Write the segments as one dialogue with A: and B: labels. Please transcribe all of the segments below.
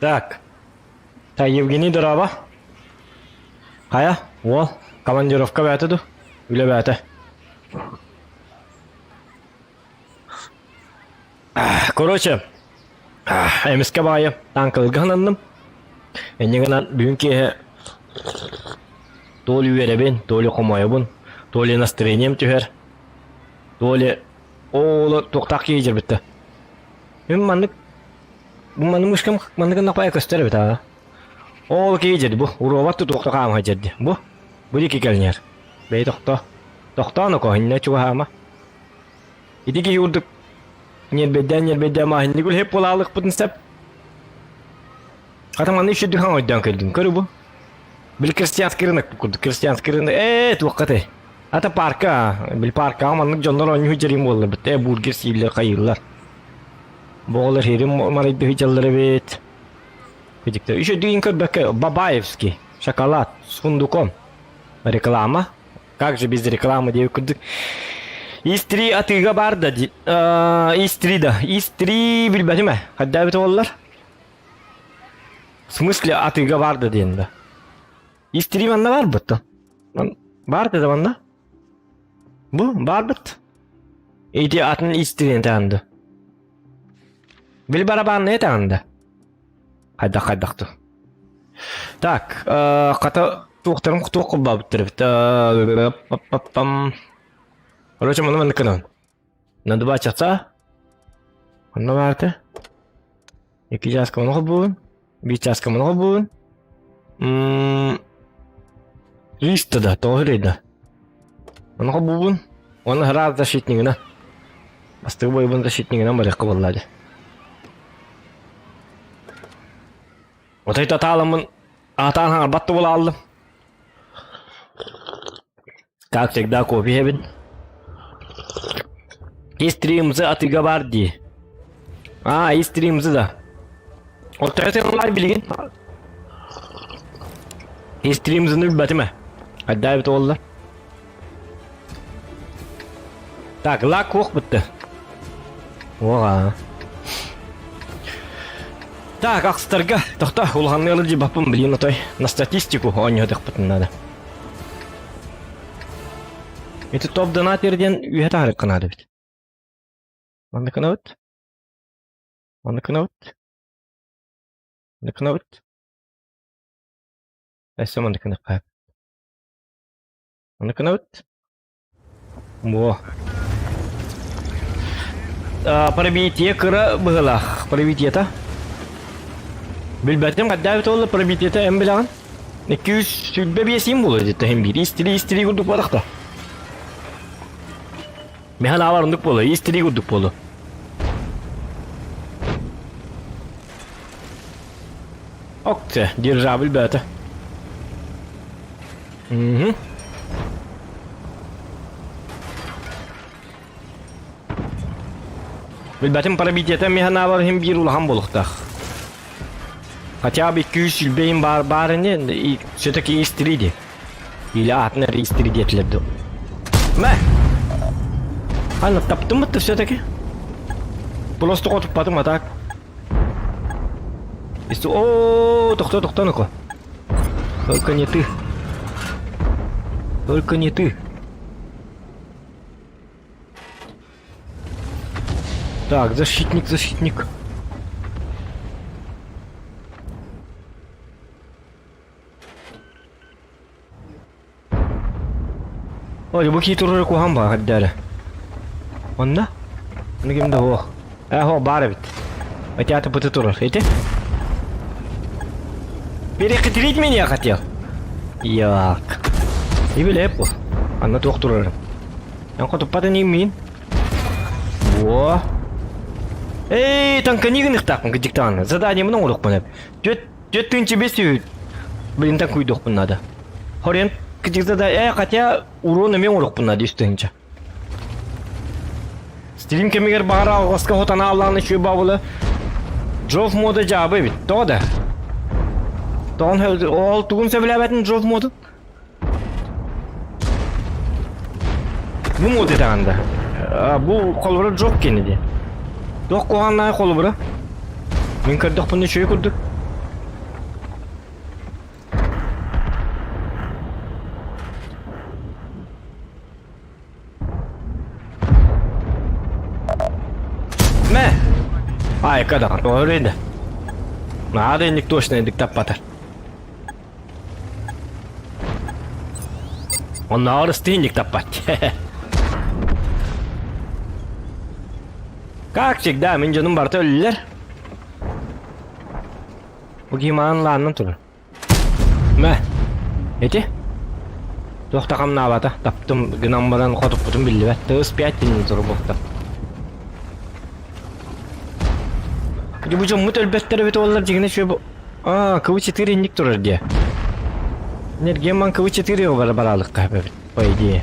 A: Так. Так, Евгений дорообо. Хайа, уол, командировка бээтэ ду? Үлэ бээтэ. Короче, эмискэ баайы таҥкалыырга сананным. Инньэ гынан бүгүн киэһэ то ли үөрэбин, то ли хомойобун, то ли настроением түһэр, то ли ооло туохтаах киһи дьэрбиттэ. Мин маннык маннык мышкам маннык гыннахпая көстөр эбит аа. Ол киһи дьэрди бу уруобат тутуохта хаамха дьэрди. Бу бу диэки кэлинэр. Бэй тохто. Тохтоон око иннэ чугаһаама. Ити киһи курдук ньиэрбэйдээн-ньиэрбэйдээн maaһынньык үлэһит буолаалыкпытын сөп. Хата манна үчүгэй хаҥ ойдоон кэлдим. Көрү бу. Били крестьянский рынок курдук. Крестьянский рынок. Ээ, туохха Ата парка, били паркаҕа маннык дьоннор оонньуу дьэрим буоллар бит. Ээ, бургер сииллэр, хайыыллар. Бу оҕолор хирим марайда сылдьаллар эбит. Кыдьыкта. Үчүгэй көрбөккө Бабаевский шоколад с фундуком. Реклама. Как же без рекламы диэбит курдук. Ис-3 атыыга бар да Ис-3 да. Ис-3 билбэтим ээ. Хайда эбит буоллар? В смысле атыыга бар да диэн да. Ис-3 манна бар бытта. Бар да манна. Бу бар быт. Ити атын Ис-3 таанды. Били барабанны таанды. Хайдах хайдах ту. Так, хата туохтарын туох кулбаабыттар эбит. Короче, маны маннык гынан. На два часа. Онно баарты. Икки чааска маны холбуубун. Биир чааска маны холбуубун. Листа да, тоҕо да. Маны холбуубун. Уонна ыраас защитнигына. Бастакы бойбун защитнигынан барыахха буолла дии. Отой татааламмын аатаан хаҥарбат да буолааллым. Как всегда кофе иһэбин. Истримзы атыыга бар дии. А, истримзы да. Ол төһө сыаналаах билигин? Истримзыны билбэтим ээ. Хайдаа эбит уолла. Так, лак куох бытты. Уоҕа. Так, ахстарга тохто улаханнык ылыр дьибаппын блин отой на статистику оонньоотохпутун надо. Ити топ донатер диэн үөһэ таһарыкка наада эбит. Манна кынабыт. Манна кынабыт. Манна кынабыт. Өссө манна кынакка. Манна кынабыт. Во. Пробитие кыра быһылаах. Пробитиета. Билбэтим хайдах эбит буолла пробитиета эн билэҕин? 225 син буолуо дии иһин биир. Истири истири курдук буолах да. Михан аалар оннук буолуо, истири курдук буолуо. Окте, дирижабль бөтө. Мгм. Билбэтим пробитиета миэхэ наабар иһин биир улахан буолуохтаах. Хотя бы 200 иһин баар баар ини, и все-таки истри ди. Или атын эрэ истри диэтилэр дуу. Мэ! Аны таптым бытты все-таки. Просто хотуппатым а так. О, тохто, тохто, ну-ка. Только не ты. Только не ты. Так, защитник, защитник. Ой, бу кии турары куһаҕан баа эрдээри. Онно? Ону ким да суох. Ээ, суох баар эбит. Эти аты быты турар. Эти? Перехитрить меня хотел. Як. И билеп бу. Анна туох турарын. Эн хотуппатын ииммиин. Во. Эй, танкани гыныхтаахпын кыдьыктаҕына. Задание мын оҥоруохпун эп. Түөт Түөрт тыһыынча биэс сүүс блин куйдуохпун наада. Хорен кыдьыкта да э хотя урон эмиэ оҥоруохпун наада үс тыһыынча. Стрим кэмигэр баҕар алҕаска хотон ааллаҕына үчүгэй баабыла Джов мода дьаабы эбит. Тоҕо да? Тоҕон ол тугун сөбүлээбэтин Джов модун? Бу мод этэҕин да. Бу холобура Джов кини дии. Туох куһаҕаннаах холобура? Мин көрдөхпүнэ үчүгэй курдук. Мэ! Айка даҕан, тоҕо да. Наада инник точно инник таппатар. Оннооҕор ыстыынньык таппат. Как всегда, мин дьонум барыта өллүлэр. Бу киһи маан лааннан турар. Мэ, ити? Туох да хамнаабата, таптым гынан баран хотуппутум биллибэт. Тыс пять тинин турбухта. Бу дьоммут өлбөттөр эбит уоллар дьигинэ үчүгэй Аа, КВ-4 инник турар диэ. Энергия КВ-4 бар бараалыкка эбит, по идее.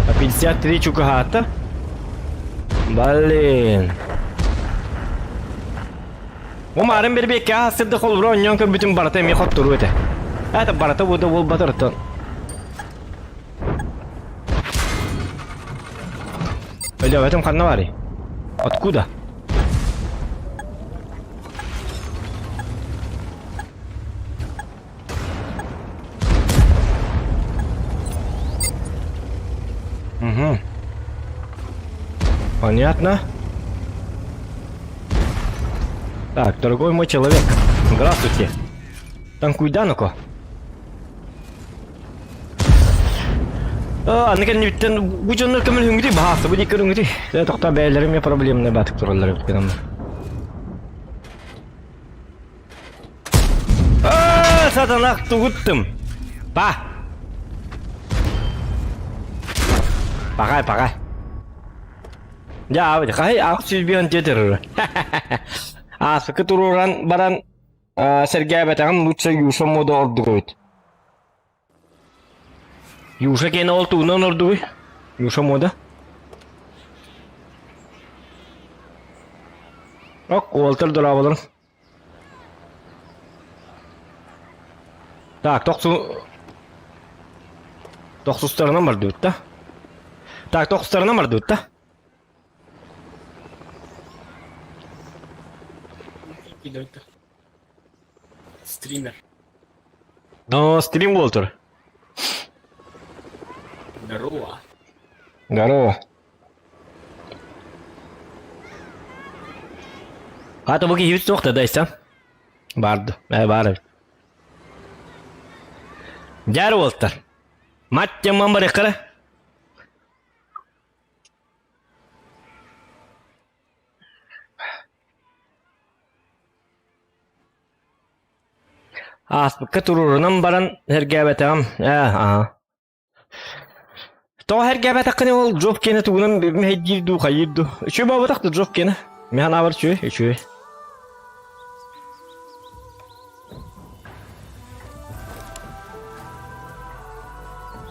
A: А 53 чугаһаата. Блин. Бу маарын бэрбиэккэ аастырды холбура онньоон көрбүтүм барыта эмиэ хотторуу этэ. Это барыта буда буолбатар Өлөөбөтүм ханна баарый? Откуда? Угу. Понятно. Так, дорогой мой человек, здравствуйте. Танкуйда ну-ка. Аны кэннибиттэн бу дьоннор көмөлөһүҥҥүтүй баһаалыста бу диэки көрүҥҥүтүй. Дьэ тохтоо бэйэлэрим эмиэ проблемнай баатык тураллар эбит гынан. Аа, сатанах тугуттум. Па. Пагай, пагай. Дьэ, аабыт, хай аах сүүрбүөн тиэтэр. Ааспыкка туруоран баран сэргээбэтэҕим лучше Юша мода ордук эбит. Юша киэнэ ол тугунан ордугуй? Юша мода? Ок, уолтар дорооболорун. Так, тохсу... Тохсустарынан бардыбыт да? Так, тохсустарынан бардыбыт да?
B: Стример.
A: Но стрим Уолтер.
B: Здорово.
A: Здорово. Хата бу киһибит суох да дайсан. Барды. Э, баар эбит. Дьаар уолтар. Мать тем барыххара. Ааспыкка туруорунан баран сэргээбэтэҕим ээ аһа Тоҕо сэргээбэтэххиний ол Джоф киэнэ тугунан мэһэйдиир дуу хайыыр дуу үчүгэй буолбатах да Джоф киэнэ мин санаабар үчүгэй үчүгэй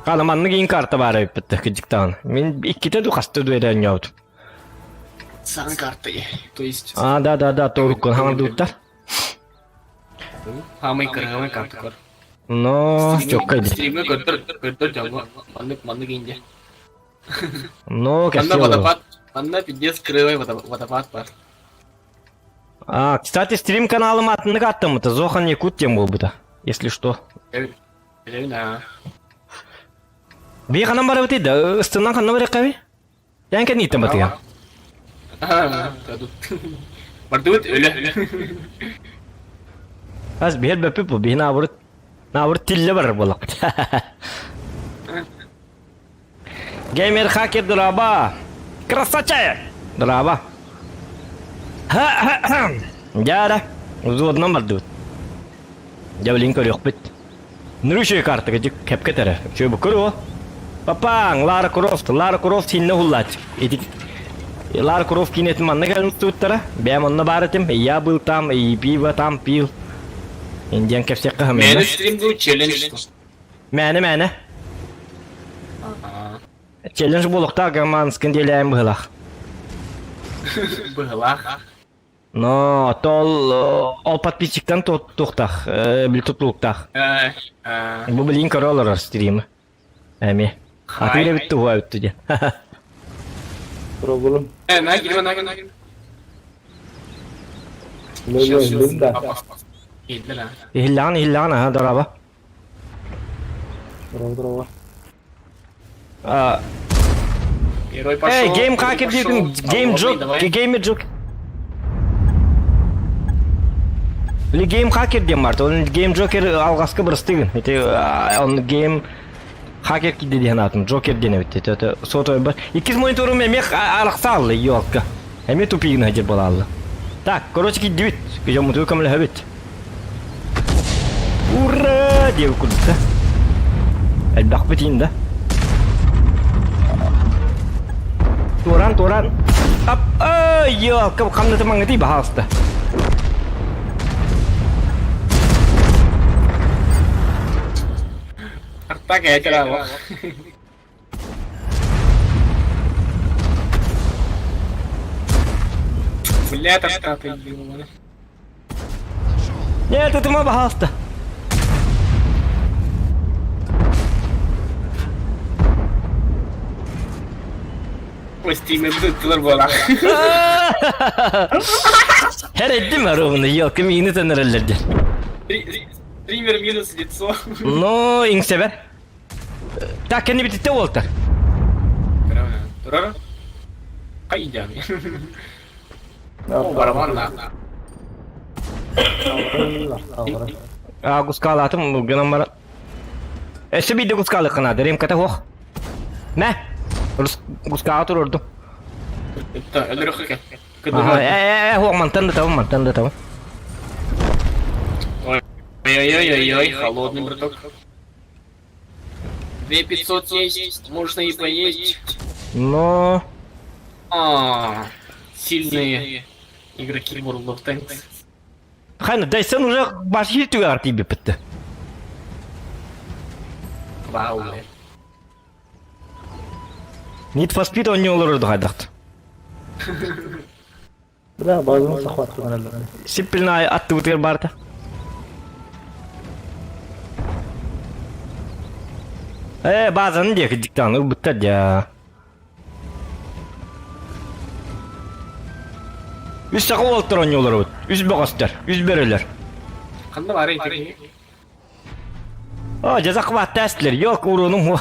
A: Хаана маннык иин карта баар эбиппит да кырдьык даҕаны мин иккитэ дуу хаста дуу эрэ оонньообутум
B: Саҥа карта то есть
A: А да да да торуккун хаҥардыбыттар
B: Хаамай кырыгамай карта көр.
A: Но чоккай ди.
B: Стримҥэ көрдөр көрдөр дьоҥҥо маннык маннык инде.
A: Но
B: Манна
A: кэпсиэ
B: водопад, манна пиздец крылый водопад бар.
A: А, кстати, стрим каналым атыннык аттаммыта, Зохан Якут тем буолбута, если что.
B: Билэбин аа.
A: Би ханан барабытый да, ыстынан ханна барыаххаби? Эн кэнниттэн батыган.
B: Бардыбыт өлө.
A: Ас биһэр бөппүт бу, биһи наабырыт наабырыт тиллэ барар буоллахпыт. Геймер хакер драба. Красавчик! Драба. Дьэ, взводунан бардыбыт. Дьэ, билин көрүөхпүт. Нырышы картага дьик кэпкэ тэрэ. Үчүгэй бу көрү Папаң, Лара Крофт, Лара Крофт синне уһуллааччы. Ити Лара Крофт киинэтин манна кэлэн устубуттара. Бэйэм онно баар этим. Я был там, и пиво там пил. Индиан кэпсиэххэ хамыйна.
B: Мээнэ стрим дуу, челлендж дуу?
A: Мээнэ, мээнэ. Челлендж буолуохтаах германскын диэлээн быһылаах.
B: Быһылаах.
A: Но тол ол подписчиктан туохтаах, били тутулуктаах. Бу билин көрө олорор стримы. Эми. Атыыр эбит туһуа бүттү диэн.
C: Проблем.
B: Э, на кирме, на на
C: Да.
A: Иһиллэҕин, иһиллэҕин, аха, дорообо.
C: Здорово, здорово.
B: Герой
A: Эй,
B: пошел,
A: гейм
B: герой
A: хакер
B: пошел.
A: диэтин, гейм
B: Холодный,
A: джок,
B: давай.
A: геймер джок. Или гейм хакер диэн барт, он гейм джокер алҕаска бырастыгын. Ити он гейм хакер киирдэ диэн аатын, джокер диэн эбит. Это сотовый бар. Иккис мониторум эмиэ арахсаалла, елка. Эмиэ тупигын сылдьар буолаалла. Так, короче, киирдибит. Дьоммутугар көмөлөһөбүт. Ура! диэбит курдук да. Элбэхпит иин да. Туоран, туоран. Ап, ай, елка, хамнаты маңытый баһаалыста.
B: Артак этера Бля, тоска ты, ёбаный.
A: Нет, это ма баһаалыста.
B: Ой, стримерді ыттылар буолар.
A: Һэр ровно, елка, миини тэнэрэллэр диэн.
B: Стример минус лицо.
A: Но иҥсэбэр. Так, кэнни бүтүттэ уолтар.
B: Турар. Хайдями. О, барабан на.
A: А, гускалаатым гынан баран. Өссө биирдэ гускалыахха наада, ремката суох. Мэ, гускаҕа туруордум.
B: Өлөрөххө.
A: Ага, э, э, э, мантан да табын, мантан да табын.
B: Ой-ой-ой-ой, холодный браток. 2500 есть, можно и поесть.
A: Но...
B: А, сильные игроки World of Tanks.
A: Хайна, Дайсон уже башхир түгәр тиби бітті.
B: Вау, бля.
A: Need for Speed оонньуу олорорду хайдахт.
C: Бля, базаны захватывали.
A: Сиппилна аттыбытыгар барта. Э, базаны диэки диктан ылбыттар дьа. Үс саха уолаттар оонньуулар Үс бөҕөстөр, үс бөрөлөр.
B: Ханна баар ити?
A: О, дьэ захват эстилэр, ёк уруунум.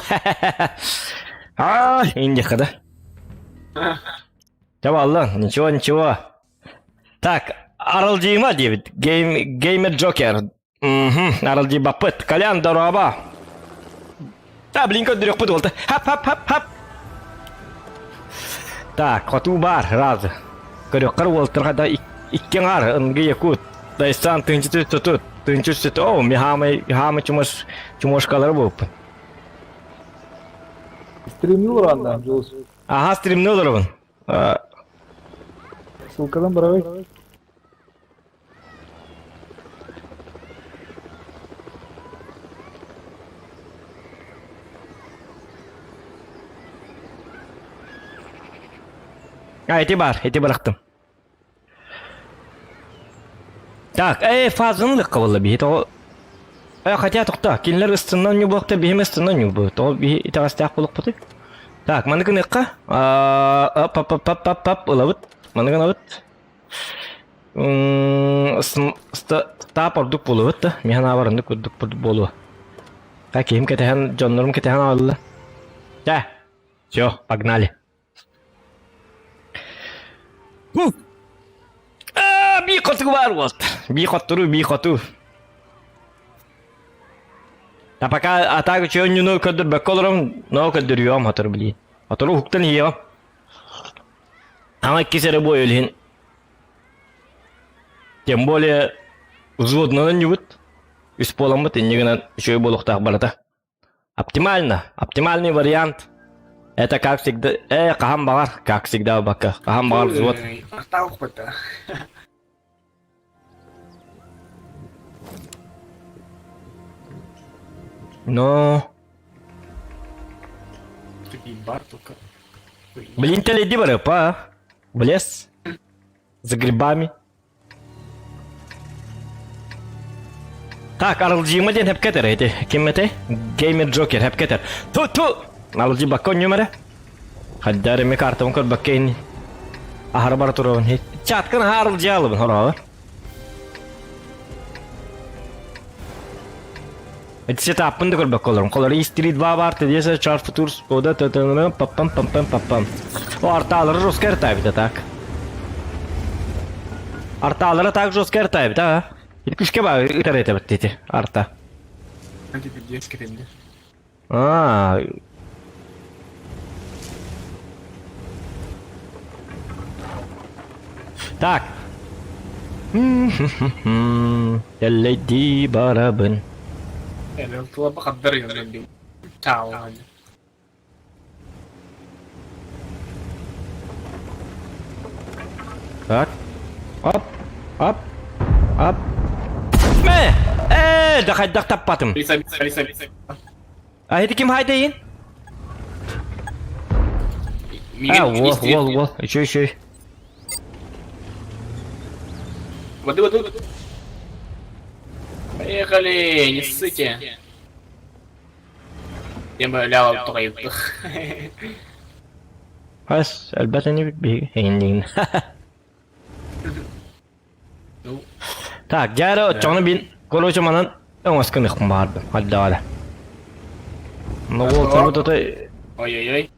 A: Ай, индиха да. Чабалла, ничего, ничего. Так, аралдьыйма диэбит. Гейм, геймер Джокер. Угу, аралдьыйбаппыт. Колян, дорообо. Да, блин, көрдөрүөхпүт уолта. Хап, хап, хап, хап. Так, хотуу баар, раз. Көрүөххэр уолтарга да икки аҥаар, ынгы якут. Дайсан тыынчы tutut, тыынчы сүт. О, ми хаамай чумаш, чумашкалары буолпун.
C: Стримнул ранда, Джулс.
A: Аха, стримни олоробун.
C: Ссылкадан барабай.
A: А, ити бар, ити бырахтым. Так, э, фазынлык буолла биһи тоҕо Э, хотя тохто, кинилэр ыстынан ньубуохта, биһим ыстынан ньубу. Тоҕо биһи итэҕэстээх буолуохпутуй? Так, маны гыныахха. Ап ап ап ап ап ап ылабыт. Маны гынабыт. Таап ордук буолуобут да. Миһан аабар оннук курдук буолуо. Так, киһим кэтэһэн, дьоннорум кэтэһэн аҕалла. Чэ, все, погнали. Аа, бии хотугу баар буолт. Бии хоттору, бии хоту. А пока атака чөөнньүнү көрдөрбөккө олором, но көрдөрүөм хотору билии. Хотору уһуктан иһиэҕим. Ама иккис эрэ буой илиһин. Тем более взводнанан ньубут. Үс буоламмыт инньэ гынан үчүгэй буолуохтаах барыта. Оптимально. Оптимальный вариант. Это как всегда... Э, хаһан баҕар, как всегда бакка. Хаһан баҕар взвод.
B: Артаухпыта.
A: Но...
B: Такие бар только.
A: Блин, иди барыпа. В лес. За грибами. Так, аралдьыма диэн хэпкэтэр эти. Ким этэй? Геймер Джокер хэпкэтэр. Ту ту! Аралдьыбакка ньүмэрэ. Хайдар эми картабын көрбөккө ини. Аһара бара турабын. Чаткын аралдьыалыбын хороҕор. Эти сетаппын да көрбөккө олорум. Холор Street 2 бар, тедесе Чар Футур Skoda т-т-н паппам пам-пам паппам. О, арталары жестко артаабит так. Арталары так жестко артаабит, а? Күшке ба ытар этебит дети арта. А, Так. Эллэйдии барабын. Так. Оп. Оп. Оп. Мэ! Э, да хайдах таппатым. А это ким хайдайын? А, во, во, во, еще, еще.
B: Воды, воды, воды. Поехали, не ссыте. Я бы лял тоҕойбут.
A: Ас, элбэтини биһиги
B: Ну,
A: Так, дьэ оччоҕуна бин, короче, манан өҥөс гыныахпын баҕардым. Хайдаҕа Ну вот, вот это...
B: Ой-ой-ой.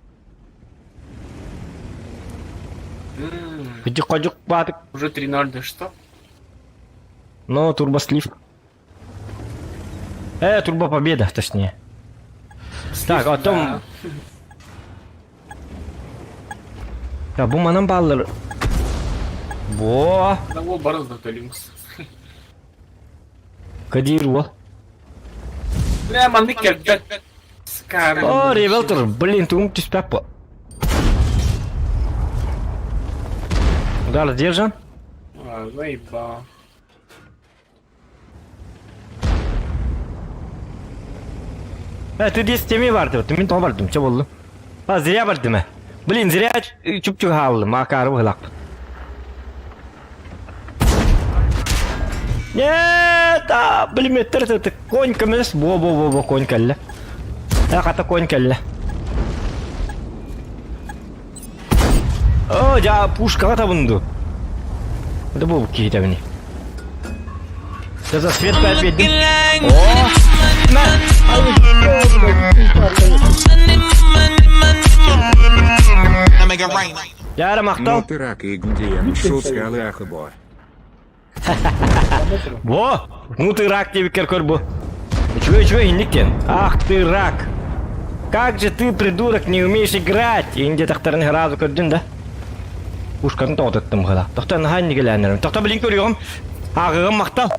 A: Кыдьык-кодьук баатык.
B: Уже 3-0, да что?
A: Ну, турбослив. Турбо победа, точнее. Так, а том... Я бу манан бааллар. Во!
B: Да во барыз да төлүмүс.
A: Кадир во.
B: Бля, маннык кэлбэт. Скар.
A: О, ревелтор, блин, тугум түспэк бу. Удар держан.
B: Заебал.
A: Э, ты 10 теми барды, мин тоҕо бардым, чэ боллум. А, зря бардым э. Блин, зря чупчук хааллым, акары быһылаахпын. Нет, а, блин, меттер это конь көмөс, бо-бо-бо-бо, конь кэллэ. Э, хата конь кэллэ. О, дьа, пушкаҕа табынду. Это был киһитэбини. За свет биэрдим. О! На! Дьэ, махтал.
D: Ну ты рак и гдиен шутскалы ахыбо.
A: Во! Ну ты рак диэбиккэр көр бу. Үчүгэй үчүгэй инник диэн. Ах ты рак! Как же ты, придурок, не умеешь играть? Инде тахтарын сразу көрдүн да? Пушканы тоҕотуттум хыла. Тохто наһаа инникилээннэрим. Тохто билин көрүөҕүм. Ааҕыгым махтал.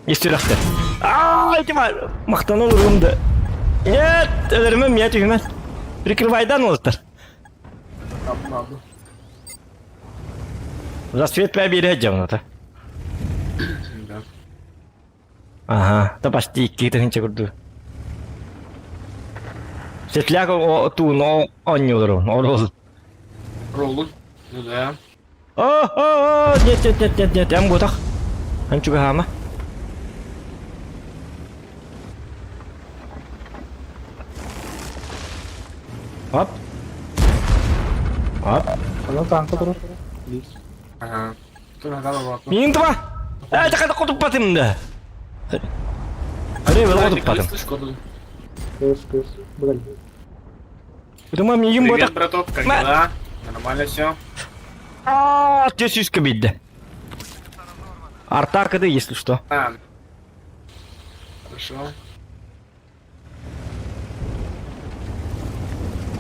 A: Истүрэхтэр. Аа, эти махтанал ырым да. Нет, өлөрүмэм я түһүмэн. Прикрывайдан олуттар. Засвет биэрэ дьаҕыната.
B: Да.
A: Аха, та почти 2000 курдук. Светляк туун оонньуулар орол.
B: Роллун. Ну да.
A: О, о, о, нет, нет, нет, нет, нет, эн буотах. Эн чугаһаама. Оп. Оп.
C: Аны танка турар. Лис.
B: Ага.
A: Миин тума! Ээ, таката хотуппатым да. Арай бэл хотуппатым.
C: Кыс, кыс. Бүгүн.
A: Думам миигин
B: Привет,
A: буотах.
B: браток, как дела? Нормально все?
A: Аа, сүүскэ биирдэ. Артакады, если что.
B: А. Хорошо.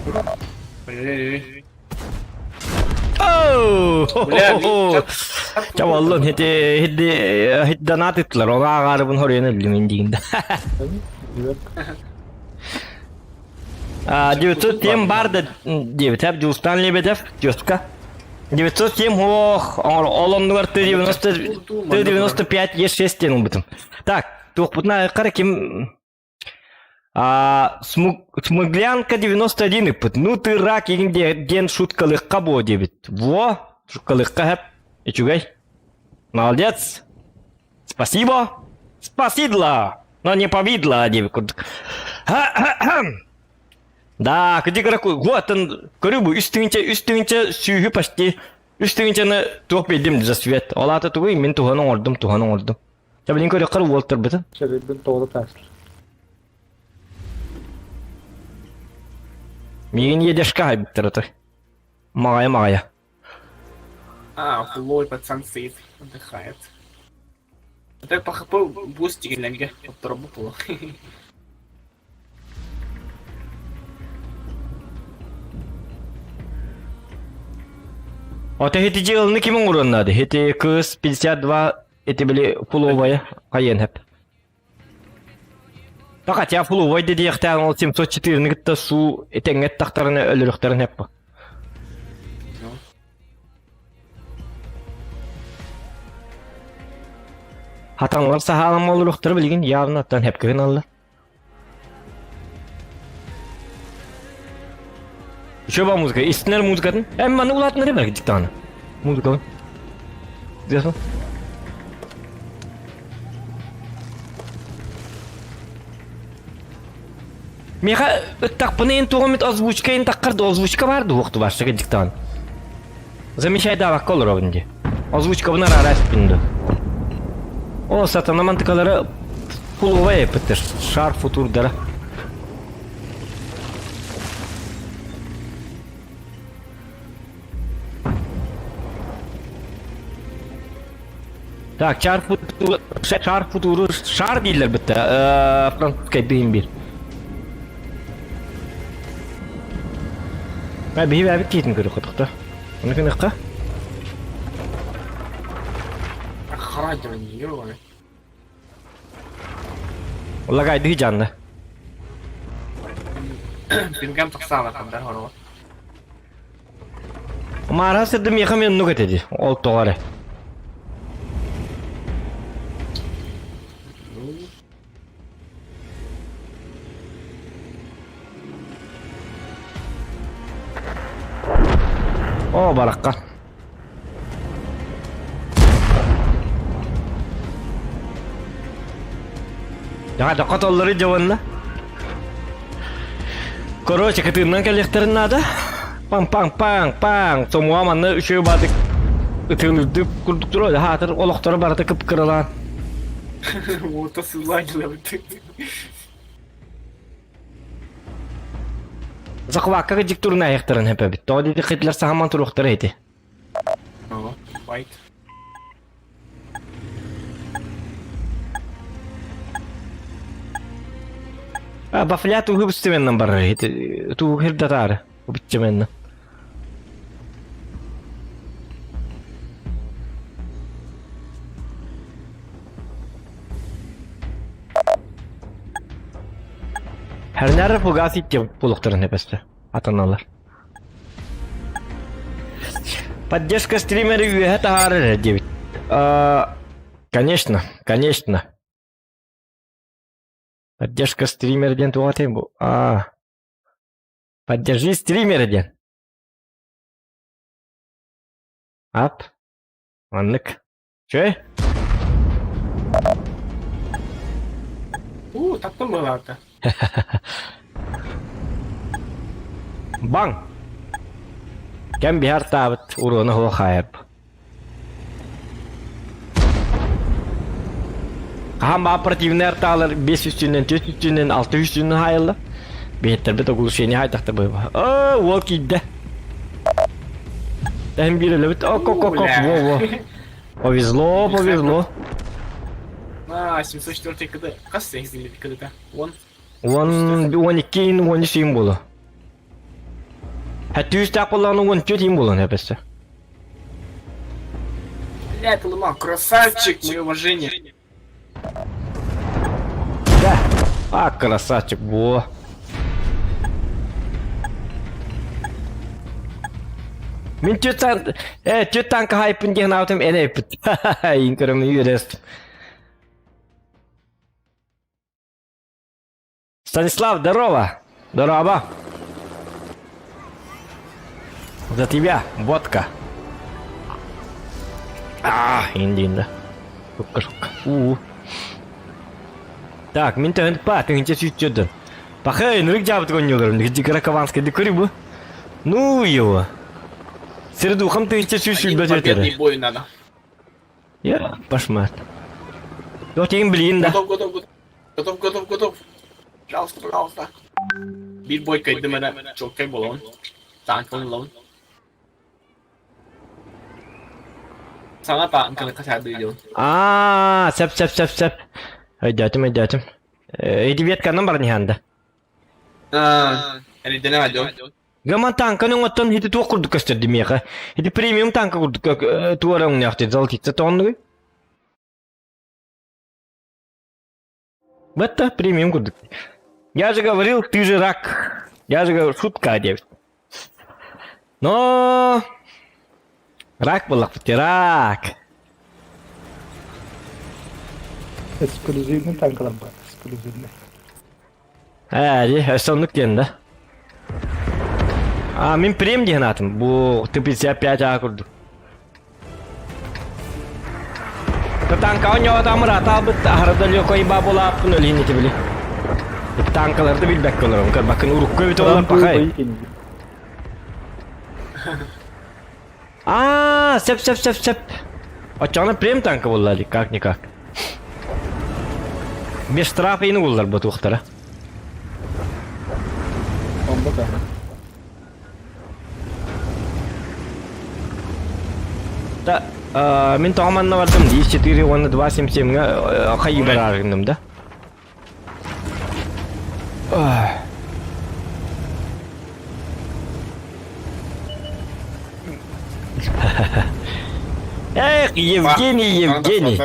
B: Ой-ой-ой.
A: Бля, Ча боллун хити хидди хидданат ыттылар ону ааҕаарыбын хоруйан өллүм индиигин 907 бар да диэбит Дьулустан Лебедев тёстка 907 ох ол оннугар Т-90 Т-95 Е6 диэн ылбытым так туохпутуна айыккара ким А, Смуглянка 91 ыппыт. Ну ты рак игин диэн шуткалыхха буо диэбит. Во, шуткалыхха хэп. Үчүгэй. Молодец. Спасибо. Спасидло. Но не повидло диэбит курдук. Да, кыдьык вот он, көрү бу үс тыһыынча үс тыһыынча сүүһү почти үс тыһыынчаны туох биэрдим за свет. Ол аата тугуй мин туһаны оҥордум, туһаны оҥордум. Чэ, билин көрүөххэ уолтарбытын.
C: Чэ, билбин тоҕо тааслар.
A: Миигин едешка хайбыттар аты. Маҕайа-маҕайа.
B: А, хулой пацан стоит, отдыхает. Это по хп бустик иногда, отработало.
A: Ото хити дьыаланы ким оҥоруон наада? Хити кыыс 52 ити били фуловая хайыан хэп. Да хотя фуловай да диэхтээн ол 704-ни кытта суу этэҥҥэ тахтарына өлөрүхтэрин хэп. Хатанлар саһааламма олоруохтара билигин явно оттон хэпкэ гыналлар. Үчүгэй музыка, истинэр музыкатын. Эн маны улаатыннары бэр диктаны. Музыканы. Диэхин. Миэхэ ыттахпына эн туох эмит озвучка эн таххар да озвучка баар дуо барсыга диктан. Замечай давакка олоробун дии. Озвучкабын араара испин ду. О, сатана мантыкалары пуловая эппиттер. Шар футурдара. Так, чар футуру, шар футуру, шар дииллэр битте. Французскай быһын бир. Бә биһи бәбит киитин көрө хотохто. Оны кыныкка.
B: Охранник, ё
A: Лагайды жанны.
B: Пингам тахсаана хандар хоро.
A: Мара сырдым миэхэ мен нук этеди. Ол тоҕо Оо, барахха. Дьаҕа дохотоллору дьабанна. Короче, кытыыннан кэлиэхтэрин наада. Паҥ-паҥ-паҥ-паҥ. Сомуга манна үчүгэй баатык ытыылырдыы курдук туруо. Хаатыр олохторо барыта кып-кыралаан.
B: Уота сыллаанылабыт.
A: Захвакка кыдьык турнаайахтарын хэпэбит. Тоҕо диэтэххитилэр саһаман туруохтара ити.
B: Байт.
A: Бафля туһу бустеменнан барар ити. Туһу хирдатаары. Бутчеменна. Herner Fugazi диэн булуктарын эпэстэ. Атаналар. Поддержка стримера үөһэ таһаарар диэбит. Конечно, конечно. Поддержка стримера диэн туох этэй бу? А, поддержи стримера диэн. Ап. Маннык. Чэй?
B: Уу, таптым быһаата.
A: Баҥ! Кэм биһар таабыт уруона хуо хаайарб. Хаһан баа противный артаалар 5 үстүнэн, 4 үстүнэн, 6 үстүнэн хаайылла. Биһиттэрбит оглушение хайдахта быһыба. Оо, уол киирдэ. Тэһин биир өлөбүт. О, ко ко ко во во. Повезло, повезло.
B: А, 704 КД. Хас 8 КД-та? Он.
A: Он 12 13 им буолу. Хэттүүстээх буоллаҕына 14 им буолан эбэссе.
B: Бля, ты ломал. Красавчик, мое уважение.
A: Да. А, красавчик, во. Мин түт э, түт танка хайпын диэн аутым элэйпит. Ин көрөм үөрестим. Станислав, здорово! Здорово! За тебя водка. А, инди-инди. Шукка, шукка. У. Так, мин төһөн па, тыһынча сүүччөдөн. Пахай, нырык жабыт гонньолорум, Дикаракованский дикури бу. Ну его. Сердухам тыһынча сүүс
B: Один
A: сүүрбэ
B: победный
A: өтөрө.
B: бой надо.
A: Я, башмат. Yok тегин билигин да.
B: Готов, готов, готов. Готов, готов, готов. Пожалуйста, пожалуйста. Биир бой кыайдым эрэ, чуолкай буолабын. Таанкабын ылабын. Саҥа таанканы хасаардыы дьон.
A: Аа, сөп сөп сөп сөп. Өйдөөтүм өйдөөтүм. Эдибиэтканан баран иһэн да.
B: Аа, эрийдэнэ дьон.
A: Гаман танканы оҥоттон ити туох курдук көстөрдү миэхэ. Ити премиум танка курдук туора өҥнөөхтү золотица тооннугуй? Бетта премиум курдук. Я же говорил, ты же рак. Я же говорил, шутка диэбит. Но рак буоллахпыт рак.
C: Эксклюзивный танкалар бар, эксклюзивный.
A: Ээ, дии, өссө оннук диэн да. А, мин прем диэн аатым. Бу Т-55 А курдук. Танка оонньоотоом ыраатаабыт аһара да лёкой бабулааппын өлүһүн ити били. Танкалары да билбэккэ олором. Көрбөккүн урукку эбит олор пахай. Аа, сөп сөп сөп сөп. Оччоҕуна прем танка буолла как-никак. Без штрафа ини буллар бу туохтара.
C: Онда да.
A: Да, мин тоҕо манна бардым 4 уонна 2.77-ҥа хайыы бараар гынным да. Эх, Евгений, Евгений.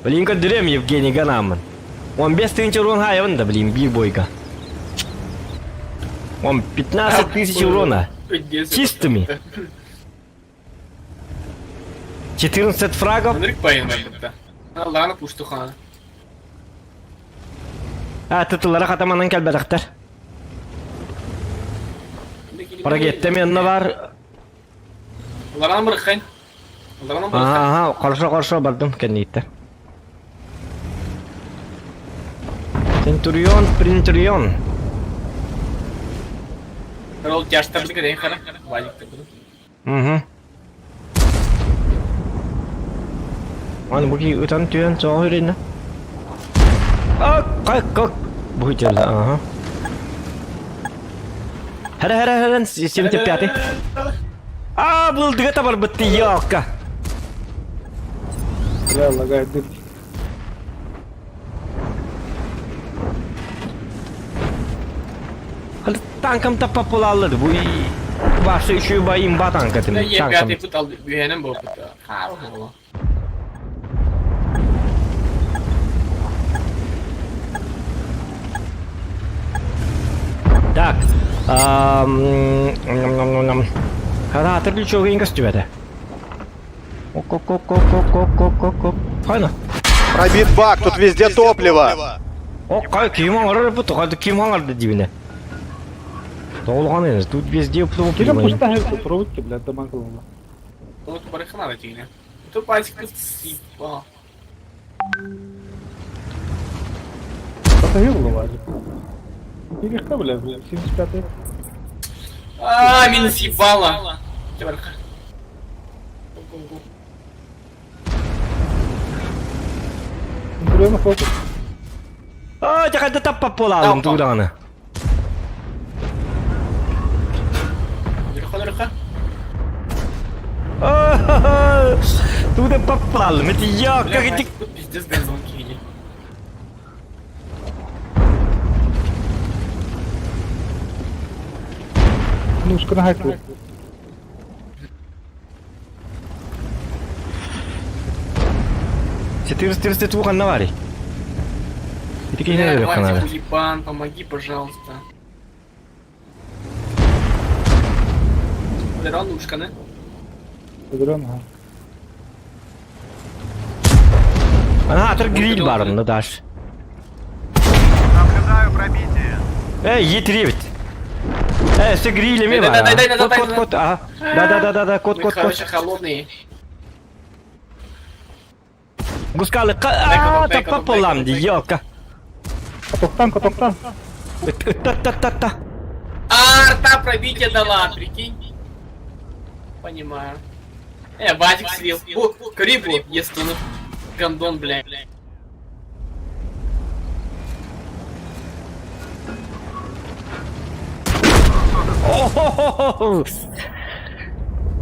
A: Блин, көрдүрүөм Евгений ганааммын. 15 тысяч урон хаайабын да, блин, биир бойга. Он 15 тысяч урона. Чистыми. 14 фрагов.
B: Ынырык байын барбытта. Аллааны пуштухана.
A: А, тытылара хатаманан кэлбэтэхтэр. Парагетте менна бар.
B: Ларан быраххайн. Ларан быраххайн.
A: Ага, хорошо, хорошо, бардым кэннииттэ. Центурион, Принтурион.
B: Рол тяжтарды көрейін қара. Валикті бұны.
A: Угу. Аны бу киһи ытан түһэн соҕо үрэнэ. А, как, как? Бу теле, ага. Хара хара хара 75 А, былдыга табарбытты ялка.
C: Бля, лагает дым.
A: Танкам таппаппулааллар бу башы үчү ба имба танкатын.
B: Е пятый пут ал үһэнэн буолбут. Хаал буолуо.
A: Так. Хараатыр ключевой көстүбэтэ. Ок-ок-ок-ок-ок-ок-ок-ок. Хайна.
E: Пробит бак, тут везде топливо.
A: О, кай ким оҥорор бу тоҕо ким оҥорду дибинэ. Тоҕулҕан тут везде
C: Ким
A: топливо.
C: пустая проводки, блядь, дамаг ылла.
B: Тут барыхана тиинэ. Тут пальчик сипа.
C: Батарею вылазит. Перехта, бля, 75-й.
B: А, минус ебало. Барыха.
C: Центурион фокус.
A: А, дьэ таппаппулаалым туудаҕына.
B: Нырха нырха.
A: Туда попал, это я, как эти...
B: Тут пиздец газон кини.
C: Ну, сканахай
A: 432 ханна баарый? Ити киһини өлөрүөххэ наада.
B: Уебан, помоги, пожалуйста. Дрон ушканы.
C: Дрон, ага.
A: Ана атыр гриль бар онно даш.
E: Наблюдаю пробитие.
A: Эй, Е3 ведь. Э, все гриль эми бар.
B: Да, да, да, да,
A: Кот, кот, кот, ага. Да, да, да, да, да, кот,
B: Мы,
A: кот, кот.
B: короче, холодные.
A: Гускалы, а, таппаппалам ди, елка.
C: Катоктан, катоктан.
A: Та-та-та-та.
B: А, арта пробитие дала, прикинь. Понимаю. Вадик слил. О, Карибу, если он гандон, бля.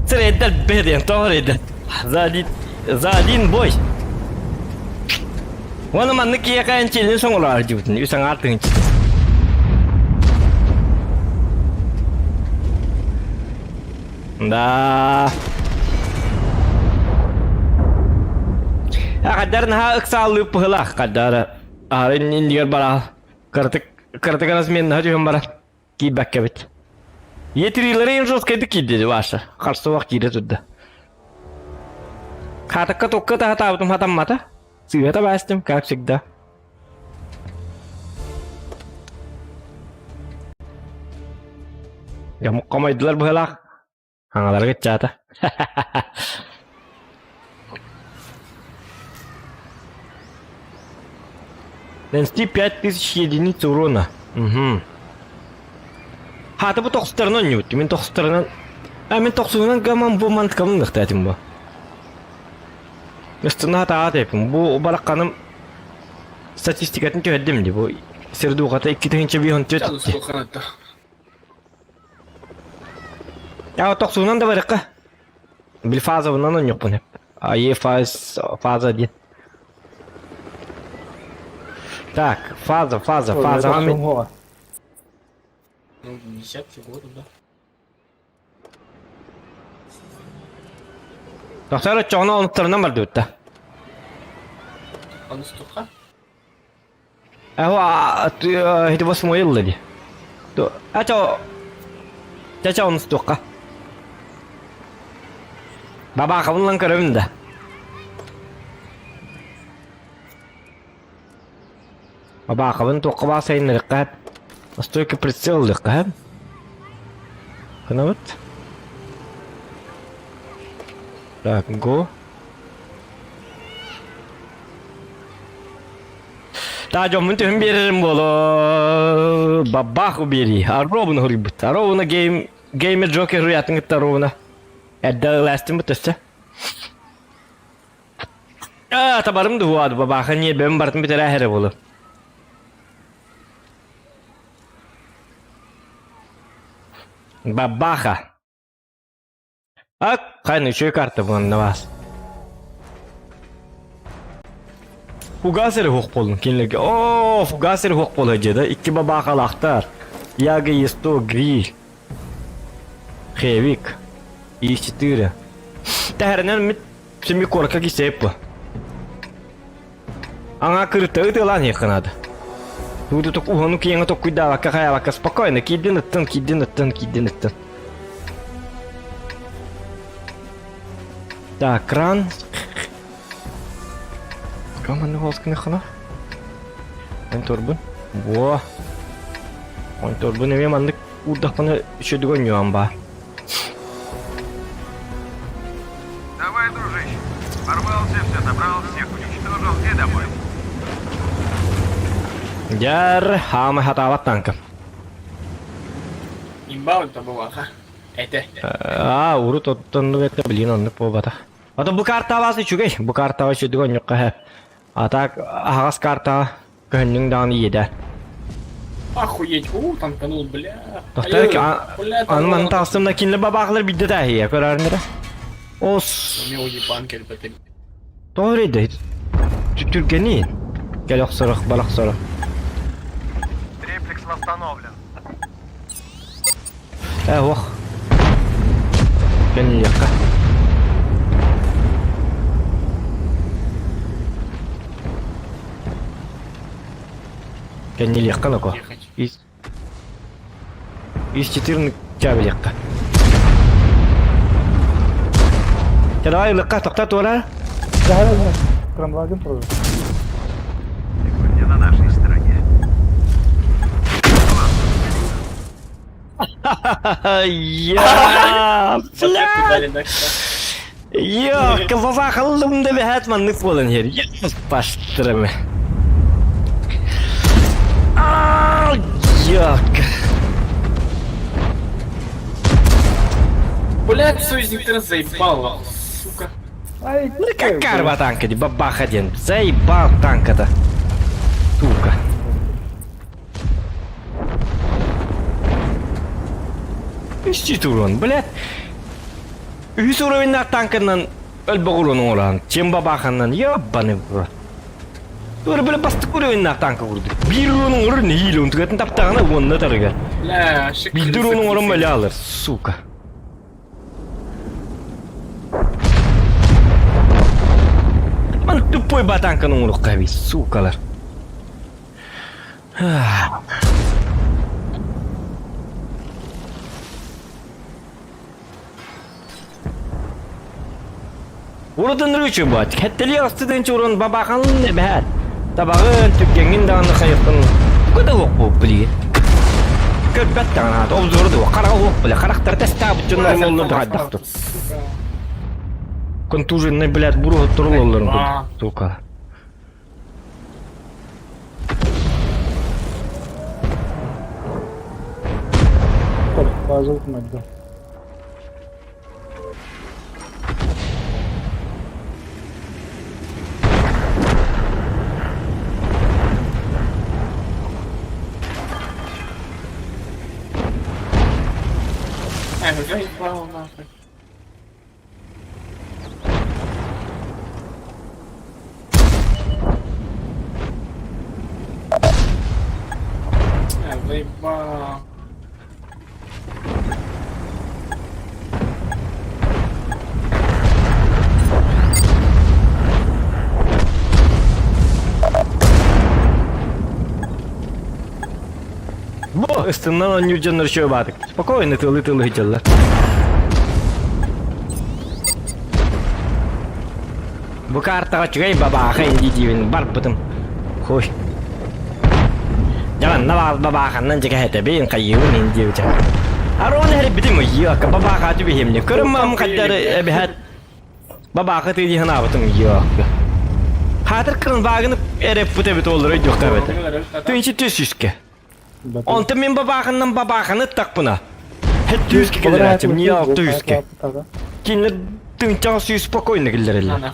A: Сирэйдэр бэдиэн тоҕо рейдэр. За один, за один бой. Уонна маннык киһиэхэ энчилин соҥолоор дьыбытын үс аҥаар тыһынчыта. Да. Хаддар наһаа ыксааллыы пыһылаах хаддара. Аһарын иннигэр бараа. Кыратык кыратык разменнаһа түһэн баран киирбэккэбит. Етирилere жесткайдык киирди Ваша. Харсыбах киирэ турда. Хатакка токка таһатаабытым хатаммата. Сыыһата баастым, как всегда. Хомойдулар быһылаах. Хаҥаларга ыччаата. Нанести 5000 единиц урона. Угу. Хаата бу тохсутарынан оонньуубут. Мин тохсутарынан... А мин тохсуһунан гаман бу манткамын ыхтаатым бу. Ыстына хатаҕа тэппин. Бу баракканым статистикатын түһэрдим ди. Бу сирдуухата 2004 Я тохсуунан да барыкка. Бил фазабынан оонньуохпун эп. А Е фаз фаза один. Так, фаза, фаза, фаза.
C: Ой,
B: Ну, десятки года, да.
A: Тохтор оччоҕуна онуттарынан бардыбыт да.
B: Онустухха?
A: Эһо ити восьмой ылла ди. Ача Чача онустуохха. Бабаахабын ылан көрөбүн да. Бабаахабын туохха баа сайыннарыахха Стойка прицел ылыахха Гынабыт. Так, го. Та дьоммун түһүн биэрэрим буолуо. Бабаах биэрии. Аробуна хоруйбут. Аробуна гейм геймер Джокер руйатын кытта Аробуна. Эрдэ ылаастым бут өссө. Аа, табарым дуһуаду бабааха ньиэрбэбин барытын бүтэрээ эрэ буолу. Бабаха. А, хайны үчүгэй карта буолан вас. Фугас эрэ хуох буоллун кинилэргэ. Оо, фугас эрэ хуох буолар дьэ да. Икки бабаахалаахтар. Яга Е100 Гриль. Хевик. И4. Тэһэринэн мит семи куоракка кисээп бу. Аңа кырыта ытыалаан иһиэххэ наада. Тууту уһуну киэҥэ токкуйдаабакка хайаабакка спокойно киирдин ыттын, киирдин ыттын, киирдин ыттын. Так, кран. Команда холскыныххына. Онторбун. Во. Онторбун эмиэ маннык уурдахпына үчүгэй оонньуом баар.
F: Давай, дружище. Порвался, все собрал, всех уничтожил и домой.
A: Дьэр, хаама хатаабат танка.
B: Имба онто буолаха. Этэ.
A: Аа, урут оттоннук этэ, блин, оннук буолбатах. Ото бу картабаас үчүгэй. Бу картаба үчүгэй онньукка хэп. А так, аһаҕас картаҕа көһүннүҥ даҕаны иэдэ.
B: Охуеть, у, танканул, бля.
A: Тохтор аны маны таҕыстым да кинилэр бабаахлар биирдэ тааһыйа көрөөрүнэрэ. Ос.
B: Мне уебан кэлбэтим.
A: Тоҕо эрэйдэй? Түргэниин. Кэл охсорох, бар охсорох.
F: Рефлекс восстановлен.
A: Э, ох. Кэлиэххэ. Кэннилиэххэ ноко. Ис Ис 14 чабилиэххэ. Давай ылыкка тохто туора.
C: Кранваген тоже.
F: Сегодня на нашей стороне.
A: Я, бля! Йо, кылбаха да бэһэт маннык буолан иһэр. Пастырым. Йок.
B: Блядь, союзниктер заебал, сука.
C: Ай,
A: Ну как карва танка, бабаха один. Заебал танка-то. Тука. Үс урон, блядь. Үһүс уровеннаах танканан өлбөх урон оҥорон, чем бабаханан, ебаный в рот. Тура бile бастык уровеннаах танка курдук. Биир урон оҥорор нэһиилэ унтугатын таптаҕына уонна тарыгар.
B: Бля, шик.
A: Биирдэ урон оҥорон бэлэ алар, сука. Ман тупой батанканы оҥоруохха эбит, сукалар. Урутун рүчү бат. Хеттели астыдын чурун бабахан эбэт. Табаҕын түггеҥин даҕаны хайыхпын куда уох буолуп билигин. Көрбөт даҕаны аата обзору да хараҕа уох биле харахтара тестаабыт дьоннорун оллор да
B: Сука.
A: Контуженный, блядь, буруһуттар оллорун курдук. Сука.
C: Базовый майда.
B: А, заебал нахуй. А, заебал.
A: Бу ыстыннан оонньуур дьоннор үчүгэй баатык. Спокойно тылы-тылы сылдьаллар. Бу картаҕа үчүгэй бабааха инди диибин барбытым. Хуй. Дьэ манна баар бабааханнан дьэкэһэтэбин, хайыыбын ин диэбитэ. Арон эрбитим ыйыака бабааха түбэһиэмни. Көрүм мам хайдары эбэһэт бабааха тыы дии санаабытым ыйыака. Хаатыр кырын вагыны эреппут эбит оллар өйдүөхтэ эбэтэ. Тыынчы түс үскэ. Онтон мин бабаахыннан бабааханы ыттахпына, хэт киллэрээччим, не алта үскэ. Кинилэр тыынчаҕа сүүс спокойно киллэрэллэр.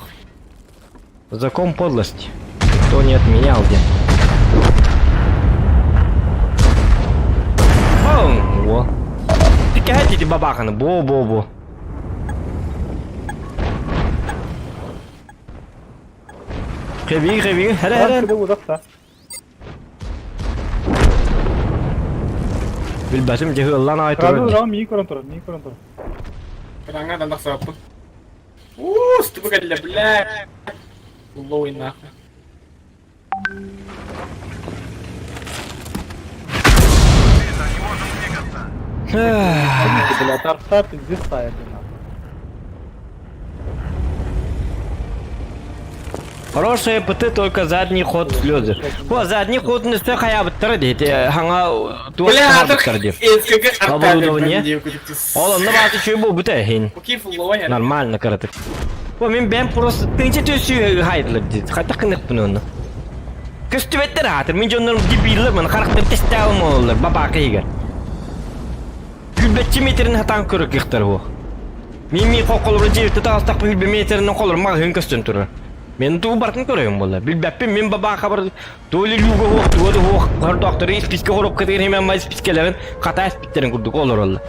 A: Закон подлости. Кто не отменял диэн. Во. Тикэһэ ити бабааханы, бо-бо-бо. Хэви, хэви, хәрэ хәрэ. Билбэтим дьыһыаллаан аҕай турар дии.
C: Мии көрөн турар, мии көрөн турар.
B: Кыраҥа да тахсыбаппын. Уу, ступа кэллэ, бля. Лоуй нахуй.
F: Не можем двигаться.
C: Бля, тарта пиздец тая, блин.
A: Хорошие ПТ, только задний ход слезы. О, задний ход не все хаябыттара дейт. Хаңа туох хаябыттар деп. Оборудование. Ол онно бааты чүй бу бүте хин. Нормально каратык. О, мен бэм просто тынча төсүү хайдылар дейт. Хайдах кыныкпын онно. Көстүбэттер аатыр. Мин дьоннорум дебиллер мен харахтар тестаалым ололлар бабака игер. Күлбэтчи метрин хатаан көрөр кыахтар суох. Мин мии холобура дьиэбиттэ таҕыстахпын хүлбэ метринэн холор маҕаһыын көстөн турар. Мен тугу барытын көрөйүм буолла. Билбэппин мин бабаа хабар то ли люга суох, туга да суох хордоохтору испискэ хоруопкатыгар химэн май испискэлэрин хатаа испиттэрин курдук олороллор.